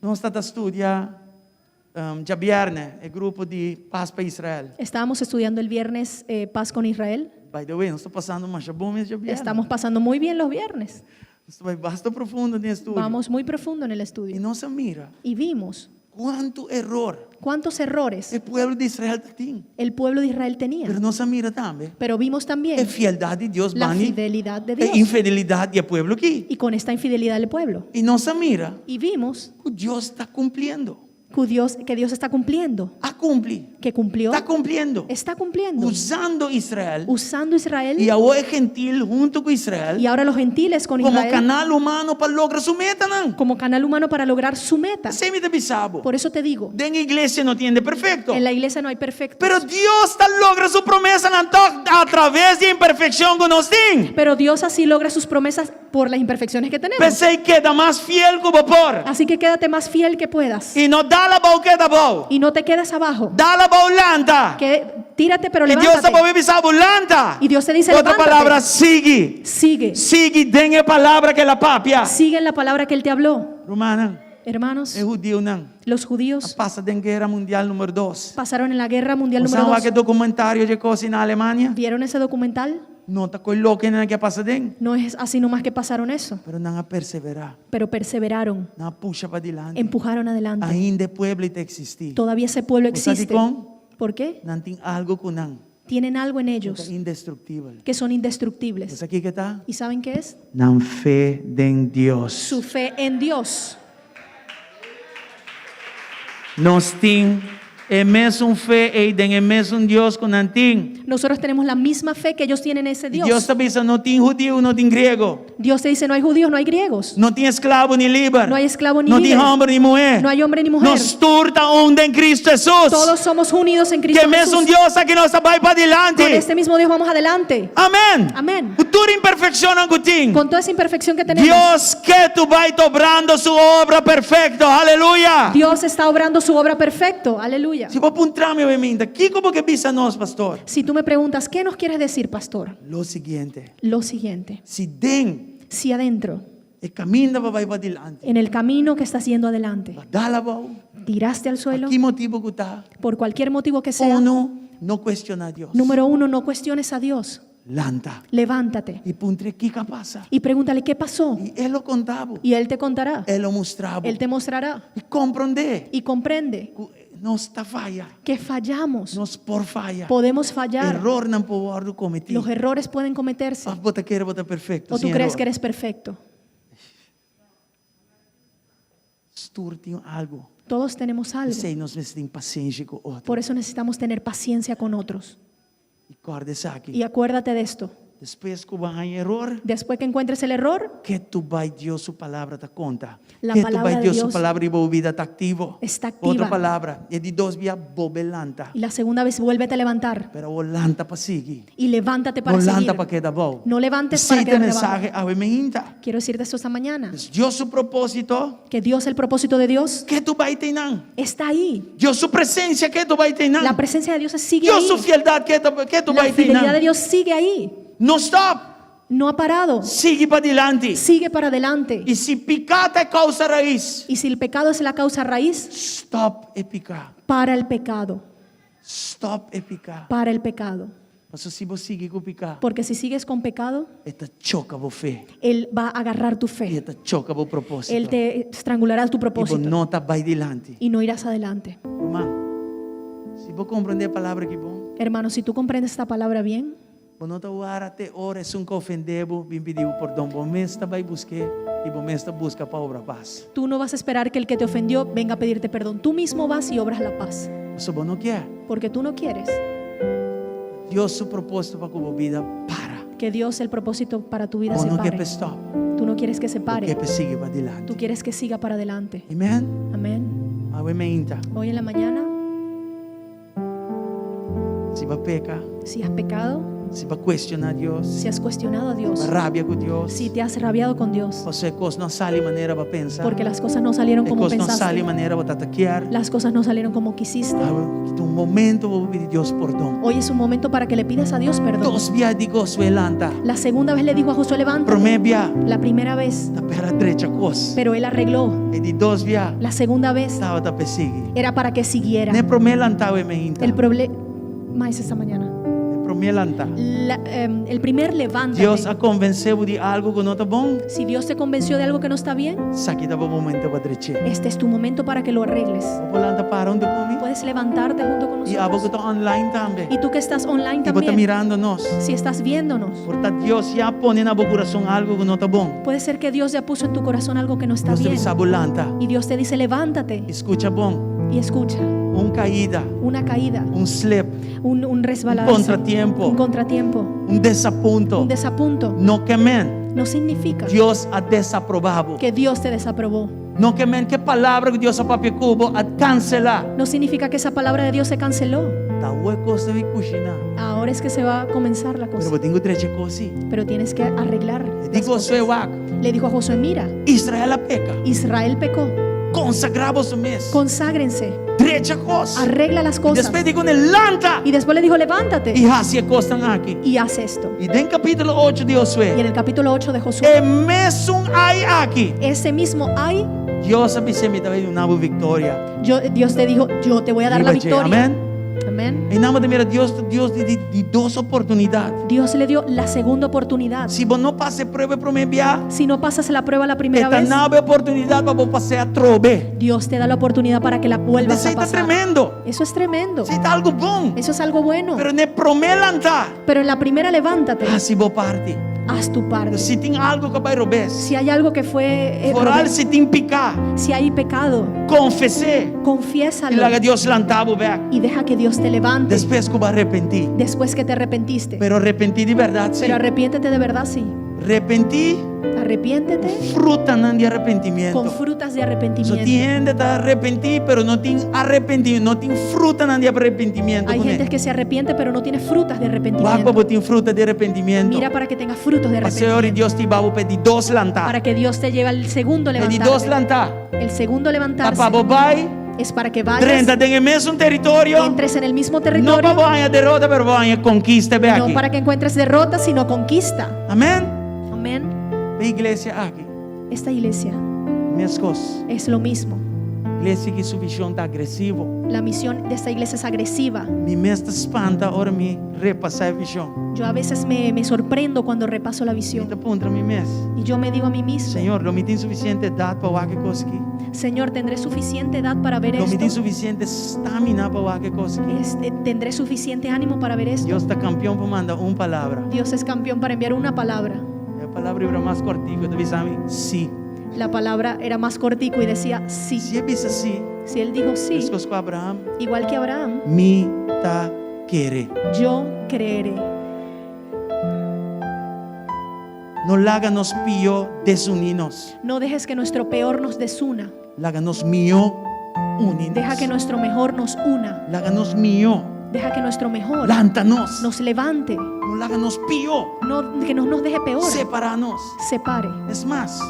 A: Nos ta studia um, djabièrnè, e grupo di Pas pa Israel.
E: Estábamos estudiando el viernes eh, Paz con Israel.
A: By the way, nos ta pasando masha bon mes djabièrnè.
E: Estamos pasando muy bien los viernes.
A: Nos ta bai basta profundo den estudio.
E: Vamos muy profundo en el
A: I
E: estudio.
A: nos a mira
E: Y vimos
A: kuantu eror
E: cuántos errores
A: e pueblo di Israel tatin.
E: el pueblo de Israel tenía.
A: Pero nos a mira tambe
E: Pero vimos
A: e
E: también
A: fieldat di Dios
E: la
A: bani
E: fidelidad de
A: e
E: Dios.
A: infidelidat di e pueblo aki.
E: Y con esta infidelidad del pueblo.
A: I nos a mira
E: Y vimos
A: ku Dios ta kumpliendo.
E: que Dios, que Dios está cumpliendo.
A: A kumpli.
E: Que cumplió.
A: Ta kumpliendo.
E: Está cumpliendo.
A: Usando Israel
E: Usando Israel
A: i awor e gentil huntu ku Israel
E: y ahora los gentiles con
A: komo
E: Israel
A: kanal humano pa logra su metanan.
E: como canal humano para lograr su meta.
A: P'esei mi ta bisa bo.
E: Por eso te digo,
A: Den iglesia no tin hende perfekto.
E: en la iglesia no hay perfectos.
A: Pero Dios ta logra su promesanan tòg atraves di e imperfekshon ku nos tin.
E: Pero Dios así logra sus promesas por las imperfecciones que tenemos.
A: P'esei keda mas fiel ku bo por.
E: Así que quédate más fiel que puedas
A: I no dal abou keda abou.
E: y no te quedes abajo.
A: Dal abou lanta.
E: Que tírate pero
A: I Dios ta
E: levántate.
A: bolbe bisa bo lanta.
E: Y Dios te dice,
A: Otro
E: levántate.
A: palabra, sigui.
E: Sigue.
A: Sigui den e palabra ku el a papia.
E: Sigue en la palabra que él te habló.
A: Rumannan,
E: Hermanos,
A: e hudiunan
E: los
A: a
E: judíos
A: pasa den Guera Mundial número dos.
E: pasaron en la guerra mundial
A: Boso
E: número
A: a wak e
E: 2.
A: documentario dje kos na Alemania?
E: ¿Vieron ese documental?
A: No ta kos loke nan a pasa den.
E: No es así nomás que pasaron eso,
A: Pero nan a perseverá.
E: pero perseveraron,
A: Nan a pusha padilanti.
E: empujaron adelante.
A: Ainda e pueblo ta eksistí.
E: Todavía ese pueblo
A: Bo sa
E: existe.
A: dikon?
E: ¿Por qué?
A: Nan tin algu ku nan.
E: Tienen algo en
A: Ku ta
E: ellos
A: indestruktibel.
E: que son indestructibles.
A: Bo sa kiko ta?
E: ¿Y saben qué es?
A: Nan fe den Dios.
E: Su fe en Dios.
A: Nos tin e mesun fe ei den e mesun Dios ku nan tin.
E: Nosotros tenemos la misma fe que ellos tienen en ese
A: Dios
E: Dios.
A: ta bisa no tin hudiu, no tin griego.
E: Dios te dice, no hay judíos, no hay griegos.
A: No tin esklabo ni liber.
E: No hay esclavo ni
A: No tin
E: libre.
A: hòmber ni muhé.
E: No hay hombre ni mujer.
A: Nos tur ta un den Kristu Hesus.
E: Todos somos unidos en Cristo
A: Ku e mesun
E: Jesús.
A: Dios aki nos ta bai padilanti.
E: Con este mismo Dios vamos adelante.
A: Amèn.
E: Amèn.
A: Ku tur imperfekshonnan ku tin.
E: Con toda esa imperfección que tenemos.
A: Dios ketu bai ta obrando su obra perfekto. Aleluya.
E: Dios está obrando su obra perfecto. Aleluya.
A: Si bo puntra mi mainta, kiko bo ke bisa nos, pastor?
E: Si tú me preguntas, ¿qué nos quieres decir, pastor?
A: Lo siguiente.
E: Lo siguiente.
A: Si den
E: Si adentro,
A: e kaminda bo ta bai padilanti.
E: en el camino que estás yendo adelante,
A: B'a dal abou.
E: tiraste al suelo,
A: Pa ki motibu ku ta?
E: por cualquier motivo que sea,
A: Uno, no kuestioná Dios.
E: número uno, no cuestiones a Dios.
A: Lanta.
E: Levántate
A: I puntr'é kiko a pasa.
E: y pregúntale qué pasó.
A: I e lo konta bo.
E: Y Él te contará.
A: E lo mustra bo.
E: Él te mostrará.
A: I komprondé.
E: Y comprende
A: Ku nos ta faya.
E: que fallamos.
A: Nos por faya.
E: Podemos fallar.
A: Erornan por wòrdu kometí.
E: Los errores pueden cometerse.
A: Òf bo ta kere bo ta perfekto.
E: O tú
A: sin
E: crees
A: eror.
E: que eres perfecto.
A: Nos tur tin algu.
E: Todos tenemos algo.
A: P'esei nos mester tin pasenshi ku otro.
E: Por eso necesitamos tener paciencia con otros.
A: I kòrda esaki.
E: Y acuérdate de esto.
A: Despues ku bo a haña eror,
E: Después que encuentres el error,
A: ketu bai Dios su palabra ta konta.
E: La
A: Ketu
E: palabra
A: bai
E: de
A: Dios su
E: Dios
A: palabra riba bo bida ta aktivo.
E: está activa.
A: Otro palabra, e di dos bia bolbe lanta.
E: Y la segunda vez vuélvete a levantar.
A: Pero bo lanta pa sigui.
E: Y levántate para
A: No
E: seguir.
A: lanta pa keda abou.
E: No levantes para
A: Esei ta
E: quedarte
A: mensahe
E: abajo.
A: awe mainta.
E: Quiero decirte esto esta mañana.
A: Dios su propósito.
E: Que Dios, el propósito de Dios,
A: Ketu bai ta einan.
E: está ahí.
A: Dios su presensia ketu bai ta einan.
E: La presencia de Dios sigue
A: Dios
E: ahí.
A: su fieldat ketu
E: La
A: bai ta
E: fidelidad de
A: einan.
E: Dios sigue ahí.
A: No stop.
E: No ha parado.
A: Sigui padilanti.
E: Sigue para adelante.
A: I si piká ta e kousa rais.
E: Y si el pecado es la causa raíz,
A: Stop e piká.
E: para el pecado.
A: Stop e piká.
E: Para el pecado.
A: Paso si bo sigui ku piká,
E: Porque si sigues con pecado,
A: e ta choka bo fe.
E: Él va a agarrar tu
A: I
E: fe.
A: e ta choka bo propósito.
E: Él te estrangulará tu
A: I bo
E: propósito.
A: no ta bai dilanti.
E: Y no irás adelante.
A: Ruman, si bo komprondé e palabra aki bon,
E: Hermano, si tú comprendes esta palabra bien,
A: bo no ta wara te ora esun ku ofendé bo bin pidi bo pordon. Bo mes ta bai busk'é i bo mes ta buska pa obra pas.
E: tú no vas a esperar que el que te ofendió venga a pedirte perdón. Tú mismo vas y obras la paz.
A: Pasobra bo no kier.
E: Porque tú no quieres
A: Dios su propósito pa ku bo bida para.
E: que Dios el propósito para tu vida
A: Bo
E: se
A: no kier
E: pare.
A: pa e stop.
E: Tú no quieres que se
A: Bo
E: pare.
A: kier pa e sigui pa
E: Tú
A: dilanti.
E: quieres que siga para adelante.
A: Amen.
E: Amén.
A: Awe meinta.
E: Hoy en la mañana,
A: Si bo a peka,
E: si has pecado,
A: si bo a kuestioná Dios,
E: si has cuestionado a
A: si bo
E: Dios,
A: a rabia ku Dios,
E: si te has rabiado con Dios,
A: pasobra e kos no a sali manera bo a pensa,
E: porque las cosas no salieron
A: e
E: como
A: kos no a sali
E: pensaste,
A: manera bo tabata kier,
E: las cosas no salieron como quisiste.
A: Awe ta un momento pa bo pidi Dios pordon.
E: Hoy es un momento para que le pidas a Dios perdón.
A: Dos bia e di Josué lanta.
E: La segunda vez le dijo a Josué, levántate.
A: Promé bia
E: La primera vez,
A: ta p'e el a drecha kos.
E: pero él arregló.
A: E di dos bia
E: La segunda vez
A: tabata p'e sigui.
E: era para que siguiera.
A: N'e promé lanta awe mainta.
E: El problema es esta mañana.
A: E promé lanta.
E: La, em, el primer levántate.
A: Dios a konvensé bo di algu ku no ta bon.
E: Si Dios te convenció de algo que no está bien,
A: Esaki ta bo momento pa drech'é.
E: este es tu momento para que lo arregles.
A: Bo por lanta para huntu ku mi.
E: Puedes levantarte junto con
A: I abo ku
E: nosotros.
A: ta online tambe.
E: Y tú que estás online
A: I bo ta
E: también,
A: mirando nos.
E: si estás viéndonos,
A: Por ta Dios ya a pone na bo kurason algu ku no ta bon.
E: puede ser que Dios ya puso en tu corazón algo que no está
A: Dios ta
E: bien.
A: bisa bo lanta.
E: Y Dios te dice, levántate
A: Skucha bon.
E: y escucha.
A: Un kaida,
E: Una caída,
A: un slip,
E: un resbalarse,
A: un kontratiempo,
E: un contratiempo,
A: un desapunto.
E: un desapunto,
A: No ke men
E: no significa
A: Dios a desaprobá bo.
E: que Dios te desaprobó.
A: No ke men ku e palabra ku Dios a papia ku bo a kanselá.
E: No significa que esa palabra de Dios se canceló.
A: Ta awor e kos ta bai kushiná.
E: Ahora es que se va a comenzar la
A: Pero
E: cosa.
A: bo tin ku drecha e kos sí.
E: Pero tienes que arreglar.
A: E
E: las
A: di Josué
E: cosas.
A: wak.
E: Le dijo a Josué, mira,
A: Israel a peka.
E: Israel pecó.
A: Konsagrá boso mes.
E: Conságrense.
A: Drecha kos.
E: Arregla las cosas.
A: Despues e di kuné lanta.
E: Y después le dijo, levántate
A: I hasi e kosnan aki.
E: y haz esto.
A: I den kapítulo 8 di Josué.
E: Y en el capítulo 8 de Josué,
A: E mesun ai aki.
E: ese mismo ay,
A: Dios a bis'é mi ta bai duna bo viktoria.
E: yo, Dios te dijo, yo te voy a dar la
A: Riba dje.
E: victoria.
A: Amèn.
E: Amén.
A: Einan bo ta mira Dios, Dios di, di, di dos oportunidat.
E: Dios le dio la segunda oportunidad.
A: Si bo no pasa e prueba promé bia,
E: Si no pasas la prueba la primera
A: e ta
E: vez,
A: duna bo oportunidat pa bo pas'é atrobe.
E: Dios te da la oportunidad para que la vuelvas a
A: Esei ta
E: pasar.
A: tremendo.
E: Eso es tremendo.
A: Esei ta algu bon.
E: Eso es algo bueno.
A: Pero na e promé lanta,
E: Pero en la primera levántate,
A: hasi bo parti.
E: haz tu parte.
A: Si tin algu ku a bai robes,
E: Si hay algo que fue, eh,
A: foral
E: robes,
A: si tin piká,
E: si hay pecado,
A: konfes'é. I
E: confiésalo
A: laga Dios lanta bo bèk.
E: y deja que Dios te levante
A: Despues ku bo a arepentí.
E: después que te arrepentiste.
A: Pero arepentí di bèrdat, sí.
E: Pero arrepiéntete de verdad, sí.
A: Arepentí
E: Arrepiéntete
A: frutanan di arepentimentu.
E: con frutas de
A: So
E: arrepentimiento.
A: tin hende ta arepentí, pero no tin arepentimentu, no tin frutanan di arepentimentu.
E: Hay gente que se arrepiente, pero no tiene frutas de
A: Wak pa
E: arrepentimiento.
A: bo tin fruta di arepentimentu.
E: Mira para que tengas frutos de
A: Pa Señor
E: arrepentimiento.
A: Dios hiba bo pa e di dos lanta.
E: Para que Dios te lleve al segundo
A: E di dos
E: levantarte.
A: lanta.
E: El segundo
A: Ta
E: levantarse
A: pa bo bai,
E: es para que vayas,
A: drenta den e mesun teritorio.
E: entres en el mismo
A: No pa
E: territorio,
A: bo haña derota, pero bo haña konkista
E: no
A: bèk.
E: para que encuentres derrota, sino conquista.
A: Amèn?
E: Amén.
A: E iglesia aki,
E: Esta iglesia
A: meskos.
E: es lo mismo.
A: Iglesia aki su vishon ta agresivo.
E: La misión de esta iglesia es agresiva.
A: Mi mes ta spanta ora mi repasá e vishon.
E: Yo a veces me, me sorprendo cuando repaso la
A: Mi
E: visión.
A: ta puntra mi mes.
E: Y yo me digo a mí mismo,
A: Señor, lo mi tin sufisiente edat pa wak e kos aki.
E: Señor, ¿tendré suficiente edad para ver
A: Lo mi tin
E: esto?
A: sufisiente stamina pa wak e kos aki.
E: Este, ¿Tendré suficiente ánimo para ver esto?
A: Dios ta kampion pa manda un palabra.
E: Dios es campeón para enviar una palabra.
A: E palabra ta mas kòrtiku, e ta bisa mi, sí.
E: La palabra era más cortico y decía sí.
A: Si e bisa sí,
E: Si él dijo sí,
A: Meskos ku Abraham,
E: igual que Abraham,
A: mi ta kere.
E: Yo creeré.
A: No laga nos pió desuní nos.
E: No dejes que nuestro peor nos desuna.
A: Laga nos mihó uni nos.
E: Deja que nuestro mejor nos una.
A: Laga nos mihó
E: Deja que nuestro mejor
A: lanta nos.
E: nos levante.
A: No laga nos pió
E: No, que no nos deje peor.
A: separá nos.
E: Separe.
A: Es mas,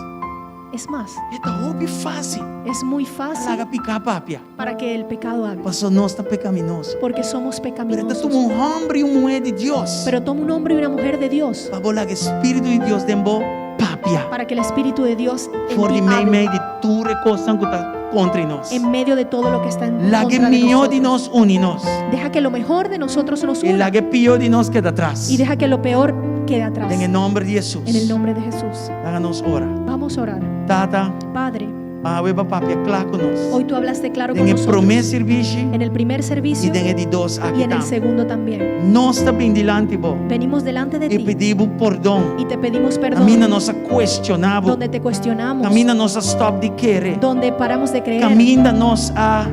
E: Es más,
A: e ta hopi fásil
E: es muy fácil
A: laga piká papia.
E: para que el pecado hable.
A: Paso nos ta pekaminoso.
E: Porque somos
A: Pero ta
E: pecaminosos.
A: tuma un hòmber i un muhé di Dios.
E: Pero toma un hombre y una mujer de Dios
A: Pa bo laga Spiritu di Dios den bo papia.
E: para que el Espíritu de Dios en
A: For
E: ti
A: di mei
E: hable
A: mei di tur e kosnan ku ta kontra nos.
E: en medio de todo lo que está en
A: Laga
E: contra de
A: mihó di
E: nosotros.
A: nos uni nos.
E: Deja que lo mejor de nosotros nos
A: I
E: una
A: laga pió di nos keda atras.
E: y deja que lo peor quede atrás.
A: Den e nòmber di Hesus.
E: En el nombre de Jesús.
A: Laga nos ora.
E: Vamos a orar.
A: Tata,
E: Padre,
A: awe bo a papia kla ku nos.
E: hoy tú hablaste claro con
A: Den e
E: nosotros.
A: promé servisio
E: En el primer
A: i
E: servicio
A: den e di dos
E: y
A: aki
E: en el
A: tambe.
E: segundo también.
A: Nos ta bin dilanti bo
E: Venimos delante de
A: i
E: ti
A: pidi bo pordon.
E: y te pedimos perdón
A: Kaminda nos a kuestioná bo.
E: donde te cuestionamos,
A: Kaminda nos a stòp di kere.
E: donde paramos de creer,
A: Kaminda nos a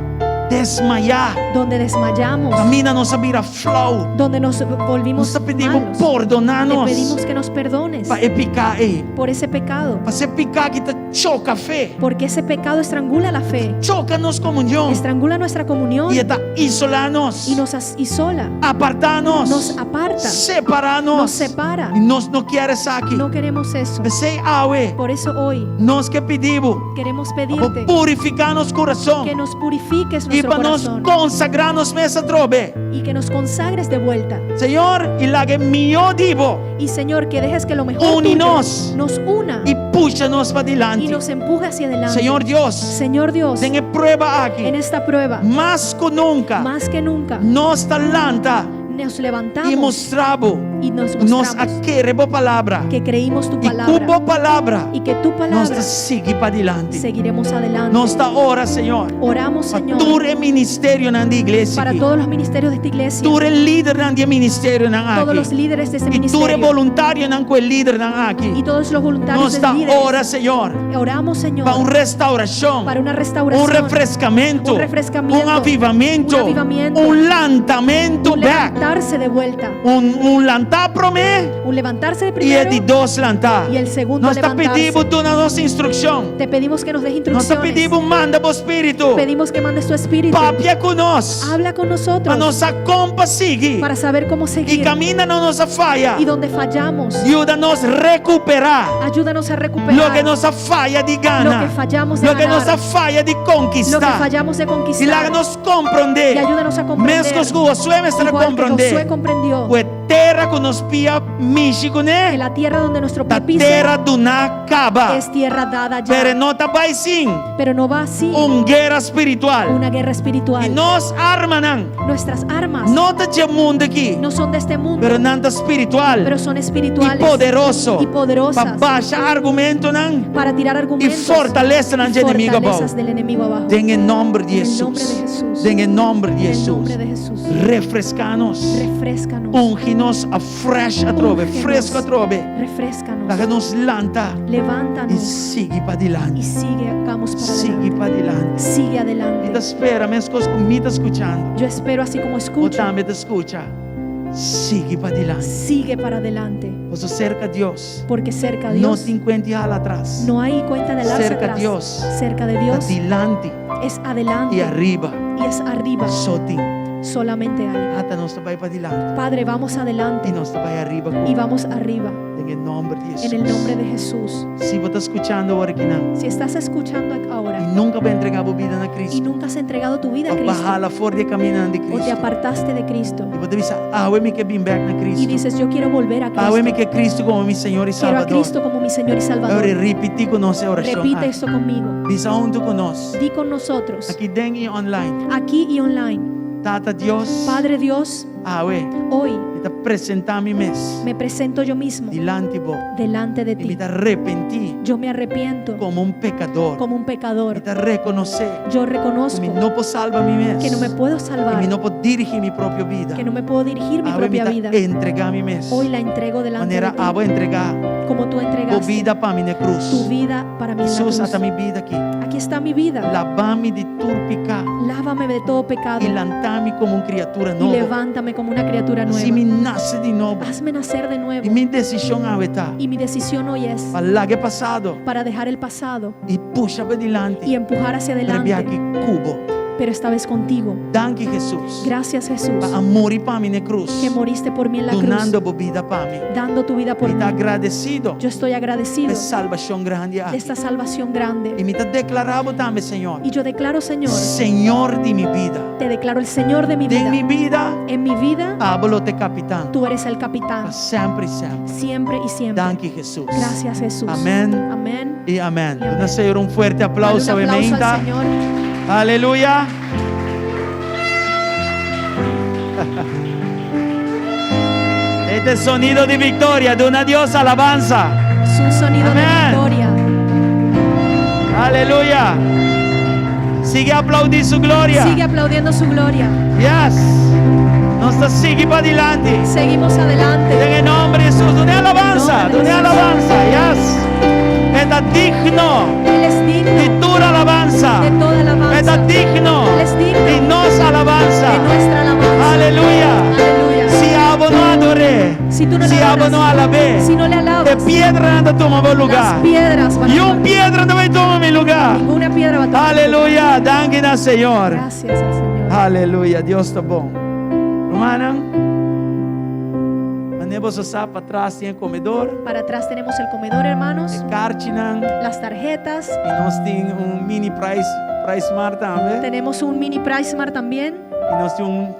A: desmayá.
E: donde desmayamos,
A: Kaminda nos a bira flou.
E: donde nos volvimos
A: Nos ta pidi bo
E: malos.
A: pordoná
E: Te
A: nos
E: pedimos que nos perdones
A: pa e piká ei.
E: por ese pecado,
A: Paso e piká aki ta choka fe.
E: porque ese pecado estrangula la fe,
A: Choka nos komunion.
E: estrangula nuestra comunión
A: I e ta isolá nos.
E: y nos isola,
A: Apartá nos.
E: nos aparta,
A: Separá nos.
E: nos separa.
A: I nos no ke esaki.
E: No queremos eso.
A: P'esei awe.
E: Por eso hoy
A: Nos ke pidi bo.
E: queremos
A: Pa
E: pedirte
A: purifiká nos kurason.
E: que nos purifiques
A: I
E: nuestro
A: pa nos
E: corazón
A: konsagrá nos mes atrobe.
E: y que nos consagres de vuelta.
A: Señor, i laga e mihó di bo.
E: Y Señor, que dejes que lo mejor
A: Uni
E: tuyo
A: nos.
E: nos una
A: I pusha nos pa
E: y
A: dilanti.
E: nos empuje hacia adelante.
A: Señor Dios,
E: Señor Dios,
A: den e prueba aki.
E: en esta prueba,
A: Mas ku nunka,
E: más que nunca,
A: nos ta lanta
E: nos
A: i
E: levantamos
A: mustra bo.
E: y nos
A: Nos
E: mostramos
A: a kere bo palabra.
E: que creímos tu
A: I ku
E: palabra
A: bo palabra,
E: y que tu
A: nos
E: palabra
A: ta sigui pa dilanti.
E: seguiremos adelante.
A: Nos ta ora, Señor,
E: Oramos,
A: pa
E: Señor,
A: tur e ministerionan di iglesia
E: para
A: aki.
E: todos los ministerios de esta iglesia,
A: Tur e lidernan di e ministerionan
E: todos los
A: aki.
E: líderes de este
A: I tur e
E: ministerio
A: voluntarionan ku e lidernan
E: y
A: aki.
E: todos los voluntarios
A: Nos
E: de
A: ta
E: líderes.
A: ora, Señor,
E: Oramos, Señor,
A: pa un restaurashon,
E: para una
A: un
E: restauración,
A: refreskamentu,
E: un refrescamiento,
A: un avivamentu,
E: un avivamiento,
A: un lantamentu
E: un
A: bèk.
E: levantarse de vuelta,
A: Un, un lantá promé
E: un levantarse de
A: i e
E: primero
A: di dos lantá.
E: y el segundo
A: Nos ta
E: levantarse.
A: pidi bo duna nos instrukshon.
E: Te pedimos que nos des
A: Nos ta
E: instrucciones.
A: pidi bo manda bo spiritu.
E: Pedimos que mandes tu espíritu.
A: Papia ku nos.
E: Habla con
A: Pa
E: nosotros
A: nos sa kon pa sigui.
E: para saber cómo
A: I
E: seguir
A: kaminda nos a faya.
E: y donde fallamos.
A: Yuda nos rekuperá
E: Ayúdanos a recuperar
A: loke nos a faya di
E: lo
A: gana.
E: que fallamos de
A: Loke
E: ganar,
A: nos a faya di
E: lo que
A: konkistá.
E: fallamos de
A: I
E: conquistar.
A: laga nos komprondé.
E: Y ayúdanos a comprender.
A: Meskos ku Josué mester
E: Igual que
A: komprondé.
E: Josué comprendió
A: Ku e tera ku nos pia mishi
E: que
A: kuné.
E: la tierra donde nuestro
A: Ta
E: pie pisa
A: tera duná kaba.
E: es tierra dada
A: Pero
E: ya.
A: no ta bai sin
E: Pero no va así
A: un guera spiritual.
E: una guerra
A: I
E: espiritual.
A: nos armanan
E: Nuestras armas
A: no ta di e mundu aki,
E: no son de este mundo,
A: pero nan ta spiritual
E: pero son
A: i
E: espirituales
A: poderoso
E: y poderosas
A: pa basha argumentonan
E: para tirar
A: i
E: argumentos
A: fortalesanan
E: y
A: di enemigu abou.
E: fortalezas del enemigo abajo.
A: Den e nòmber di
E: En el nombre de
A: Hesus.
E: Jesús.
A: Den e nòmber di
E: En el nombre
A: Hesus.
E: de Jesús.
A: Refreská nos.
E: Refréscanos.
A: Ungi nos afresh atrobe,
E: Úngenos.
A: fresku atrobe.
E: Refréscanos.
A: Laga nos lanta i
E: Levántanos
A: sigui pa
E: y
A: dilanti.
E: sigue, vamos para
A: Sigui
E: adelante.
A: pa dilanti.
E: Sigue
A: Mi ta
E: adelante.
A: spera, meskos ku mi ta skuchando.
E: Yo espero así como
A: Bo
E: escucho.
A: tambe ta skucha. Sigui pa dilanti.
E: Sigue para adelante.
A: Paso serka Dios.
E: Porque cerca de
A: No
E: Dios
A: tin kuenta di hala atras.
E: no hay cuenta de alarse
A: Cerca
E: atrás.
A: Dios.
E: Cerca de
A: Ta
E: Dios
A: dilanti
E: es adelante
A: i ariba.
E: y es arriba.
A: So tin.
E: Solamente hay.
A: Tata, nos ta bai pa dilanti.
E: Padre, vamos
A: I
E: adelante
A: nos ta bai ariba
E: y vamos arriba.
A: Den e nòmber di
E: En el nombre
A: Hesus.
E: de Jesús.
A: Si bo ta skuchando awor akinan
E: Si estás escuchando ahora
A: i nunka bo a entregá bo bida na
E: y
A: Kristu.
E: nunca has entregado tu vida a
A: Òf
E: Cristo
A: bo a hala for di e kaminda di
E: o te
A: Kristu.
E: apartaste de Cristo
A: I bo ta bisa, awe mi ke bin bèk na
E: y
A: Kristu.
E: dices, yo quiero volver a
A: Awe mi
E: Cristo,
A: ke Kristu komo mi Señor i
E: quiero a
A: Salbador.
E: Cristo como mi Señor y
A: Awor
E: Salvador.
A: ripití ku nos e orashon.
E: Repite esto conmigo.
A: Bisa huntu ku nos.
E: Di con nosotros,
A: Aki den i online.
E: aquí y online.
A: Tata Dios,
E: Padre Dios,
A: awe,
E: hoy
A: mi ta presentá mi mes
E: Me presento yo mismo
A: dilanti bo.
E: Delante de
A: I mi
E: ti.
A: ta arepentí
E: Yo me arrepiento
A: komo un pekadó.
E: Como un pecador.
A: Mi ta rekonosé
E: Yo
A: ku
E: reconozco
A: mi no por salba mi mes.
E: Que no me puedo
A: I
E: salvar,
A: mi no por dirigí mi propio bida.
E: Que no me puedo dirigir mi
A: Awe mi
E: propia
A: ta
E: vida.
A: entregá mi mes.
E: Hoy la entrego delante
A: Manera
E: de ti,
A: abo a entregá
E: como tú
A: bo
E: entregaste
A: bida pa mi na krus.
E: Tu vida para mí en la
A: Hesus,
E: cruz.
A: ata mi bida aki.
E: Aquí está mi vida.
A: Laba mi di tur piká.
E: Lávame de todo pecado
A: I lanta mi komo un kriatura
E: y
A: nobo.
E: Levántame como una criatura
A: Hasi mi
E: nueva.
A: nase di nobo.
E: Hazme nacer de nuevo.
A: I mi desishon awe ta.
E: Y mi decisión hoy es
A: Pa laga pasado
E: para dejar el pasado
A: i pusha pa dilanti.
E: Y empujar hacia
A: Pero
E: adelante,
A: aki ku bo.
E: Pero esta vez contigo.
A: Danki Hesus.
E: Gracias, Jesús,
A: Pa a muri pa mi na krus.
E: Que moriste por mí en la cruz,
A: Dunando bo bida pa mi.
E: Dando tu vida por
A: Mi
E: mí.
A: ta agradesido
E: Yo estoy agradecido
A: pa e salbashon grandi
E: de
A: aki.
E: esta salvación grande.
A: I mi ta deklará bo tambe, Señor.
E: Y yo declaro, Señor,
A: Señor di mi bida.
E: Te declaro el Señor de mi
A: Den
E: vida.
A: mi bida,
E: En mi vida,
A: abo lo ta kapitan.
E: Tú eres el capitán,
A: Pa semper i semper.
E: Siempre y siempre.
A: Danki Hesus.
E: Gracias, Jesús.
A: Amèn
E: Amén.
A: I amèn.
E: I amèn.
A: Duna Señor un fuerte
E: Dale
A: aplauso.
E: un aplauso
A: Amèn.
E: al Señor.
A: Aleluya. Este es sonido de victoria, duna Dios alabansa.
E: Es un sonido de
A: Amén.
E: Victoria.
A: Aleluya. Sigui aplaudí su gloria.
E: Sigue aplaudiendo su gloria.
A: Yes. Nos ta sigui padilanti.
E: Seguimos adelante.
A: En el nombre de Jesús. Duna alabansa.
E: En nombre de
A: Duna
E: Jesús.
A: alabansa. Yes. E ta digno
E: Él es
A: di
E: digno
A: tur alabansa.
E: De toda alabanza.
A: E ta digno
E: Él es digno
A: di nos alabansa.
E: De nuestra alabanza.
A: Aleluya.
E: Aleluya.
A: Si abo no ador'é,
E: Si tú no le
A: si abo
E: adoras,
A: no alab'é,
E: si no le alabas,
A: e piedranan ta tuma bo lugá.
E: Las piedras van a
A: Ningun
E: tomar-
A: piedra no ta bai tuma mi lugá.
E: Ninguna piedra va a tomar tu lugar.
A: Aleluya. Danki na Señor.
E: Gracias al Señor.
A: Aleluya. Dios ta bon. Rumannan, manera boso sa, patras tin komedor,
E: Para atrás tenemos el comedor, hermanos,
A: karchinan,
E: las tarjetas.
A: i nos tin un mini Price, PriceSmart tambe.
E: Tenemos un mini PriceSmart también.
A: I nos tin un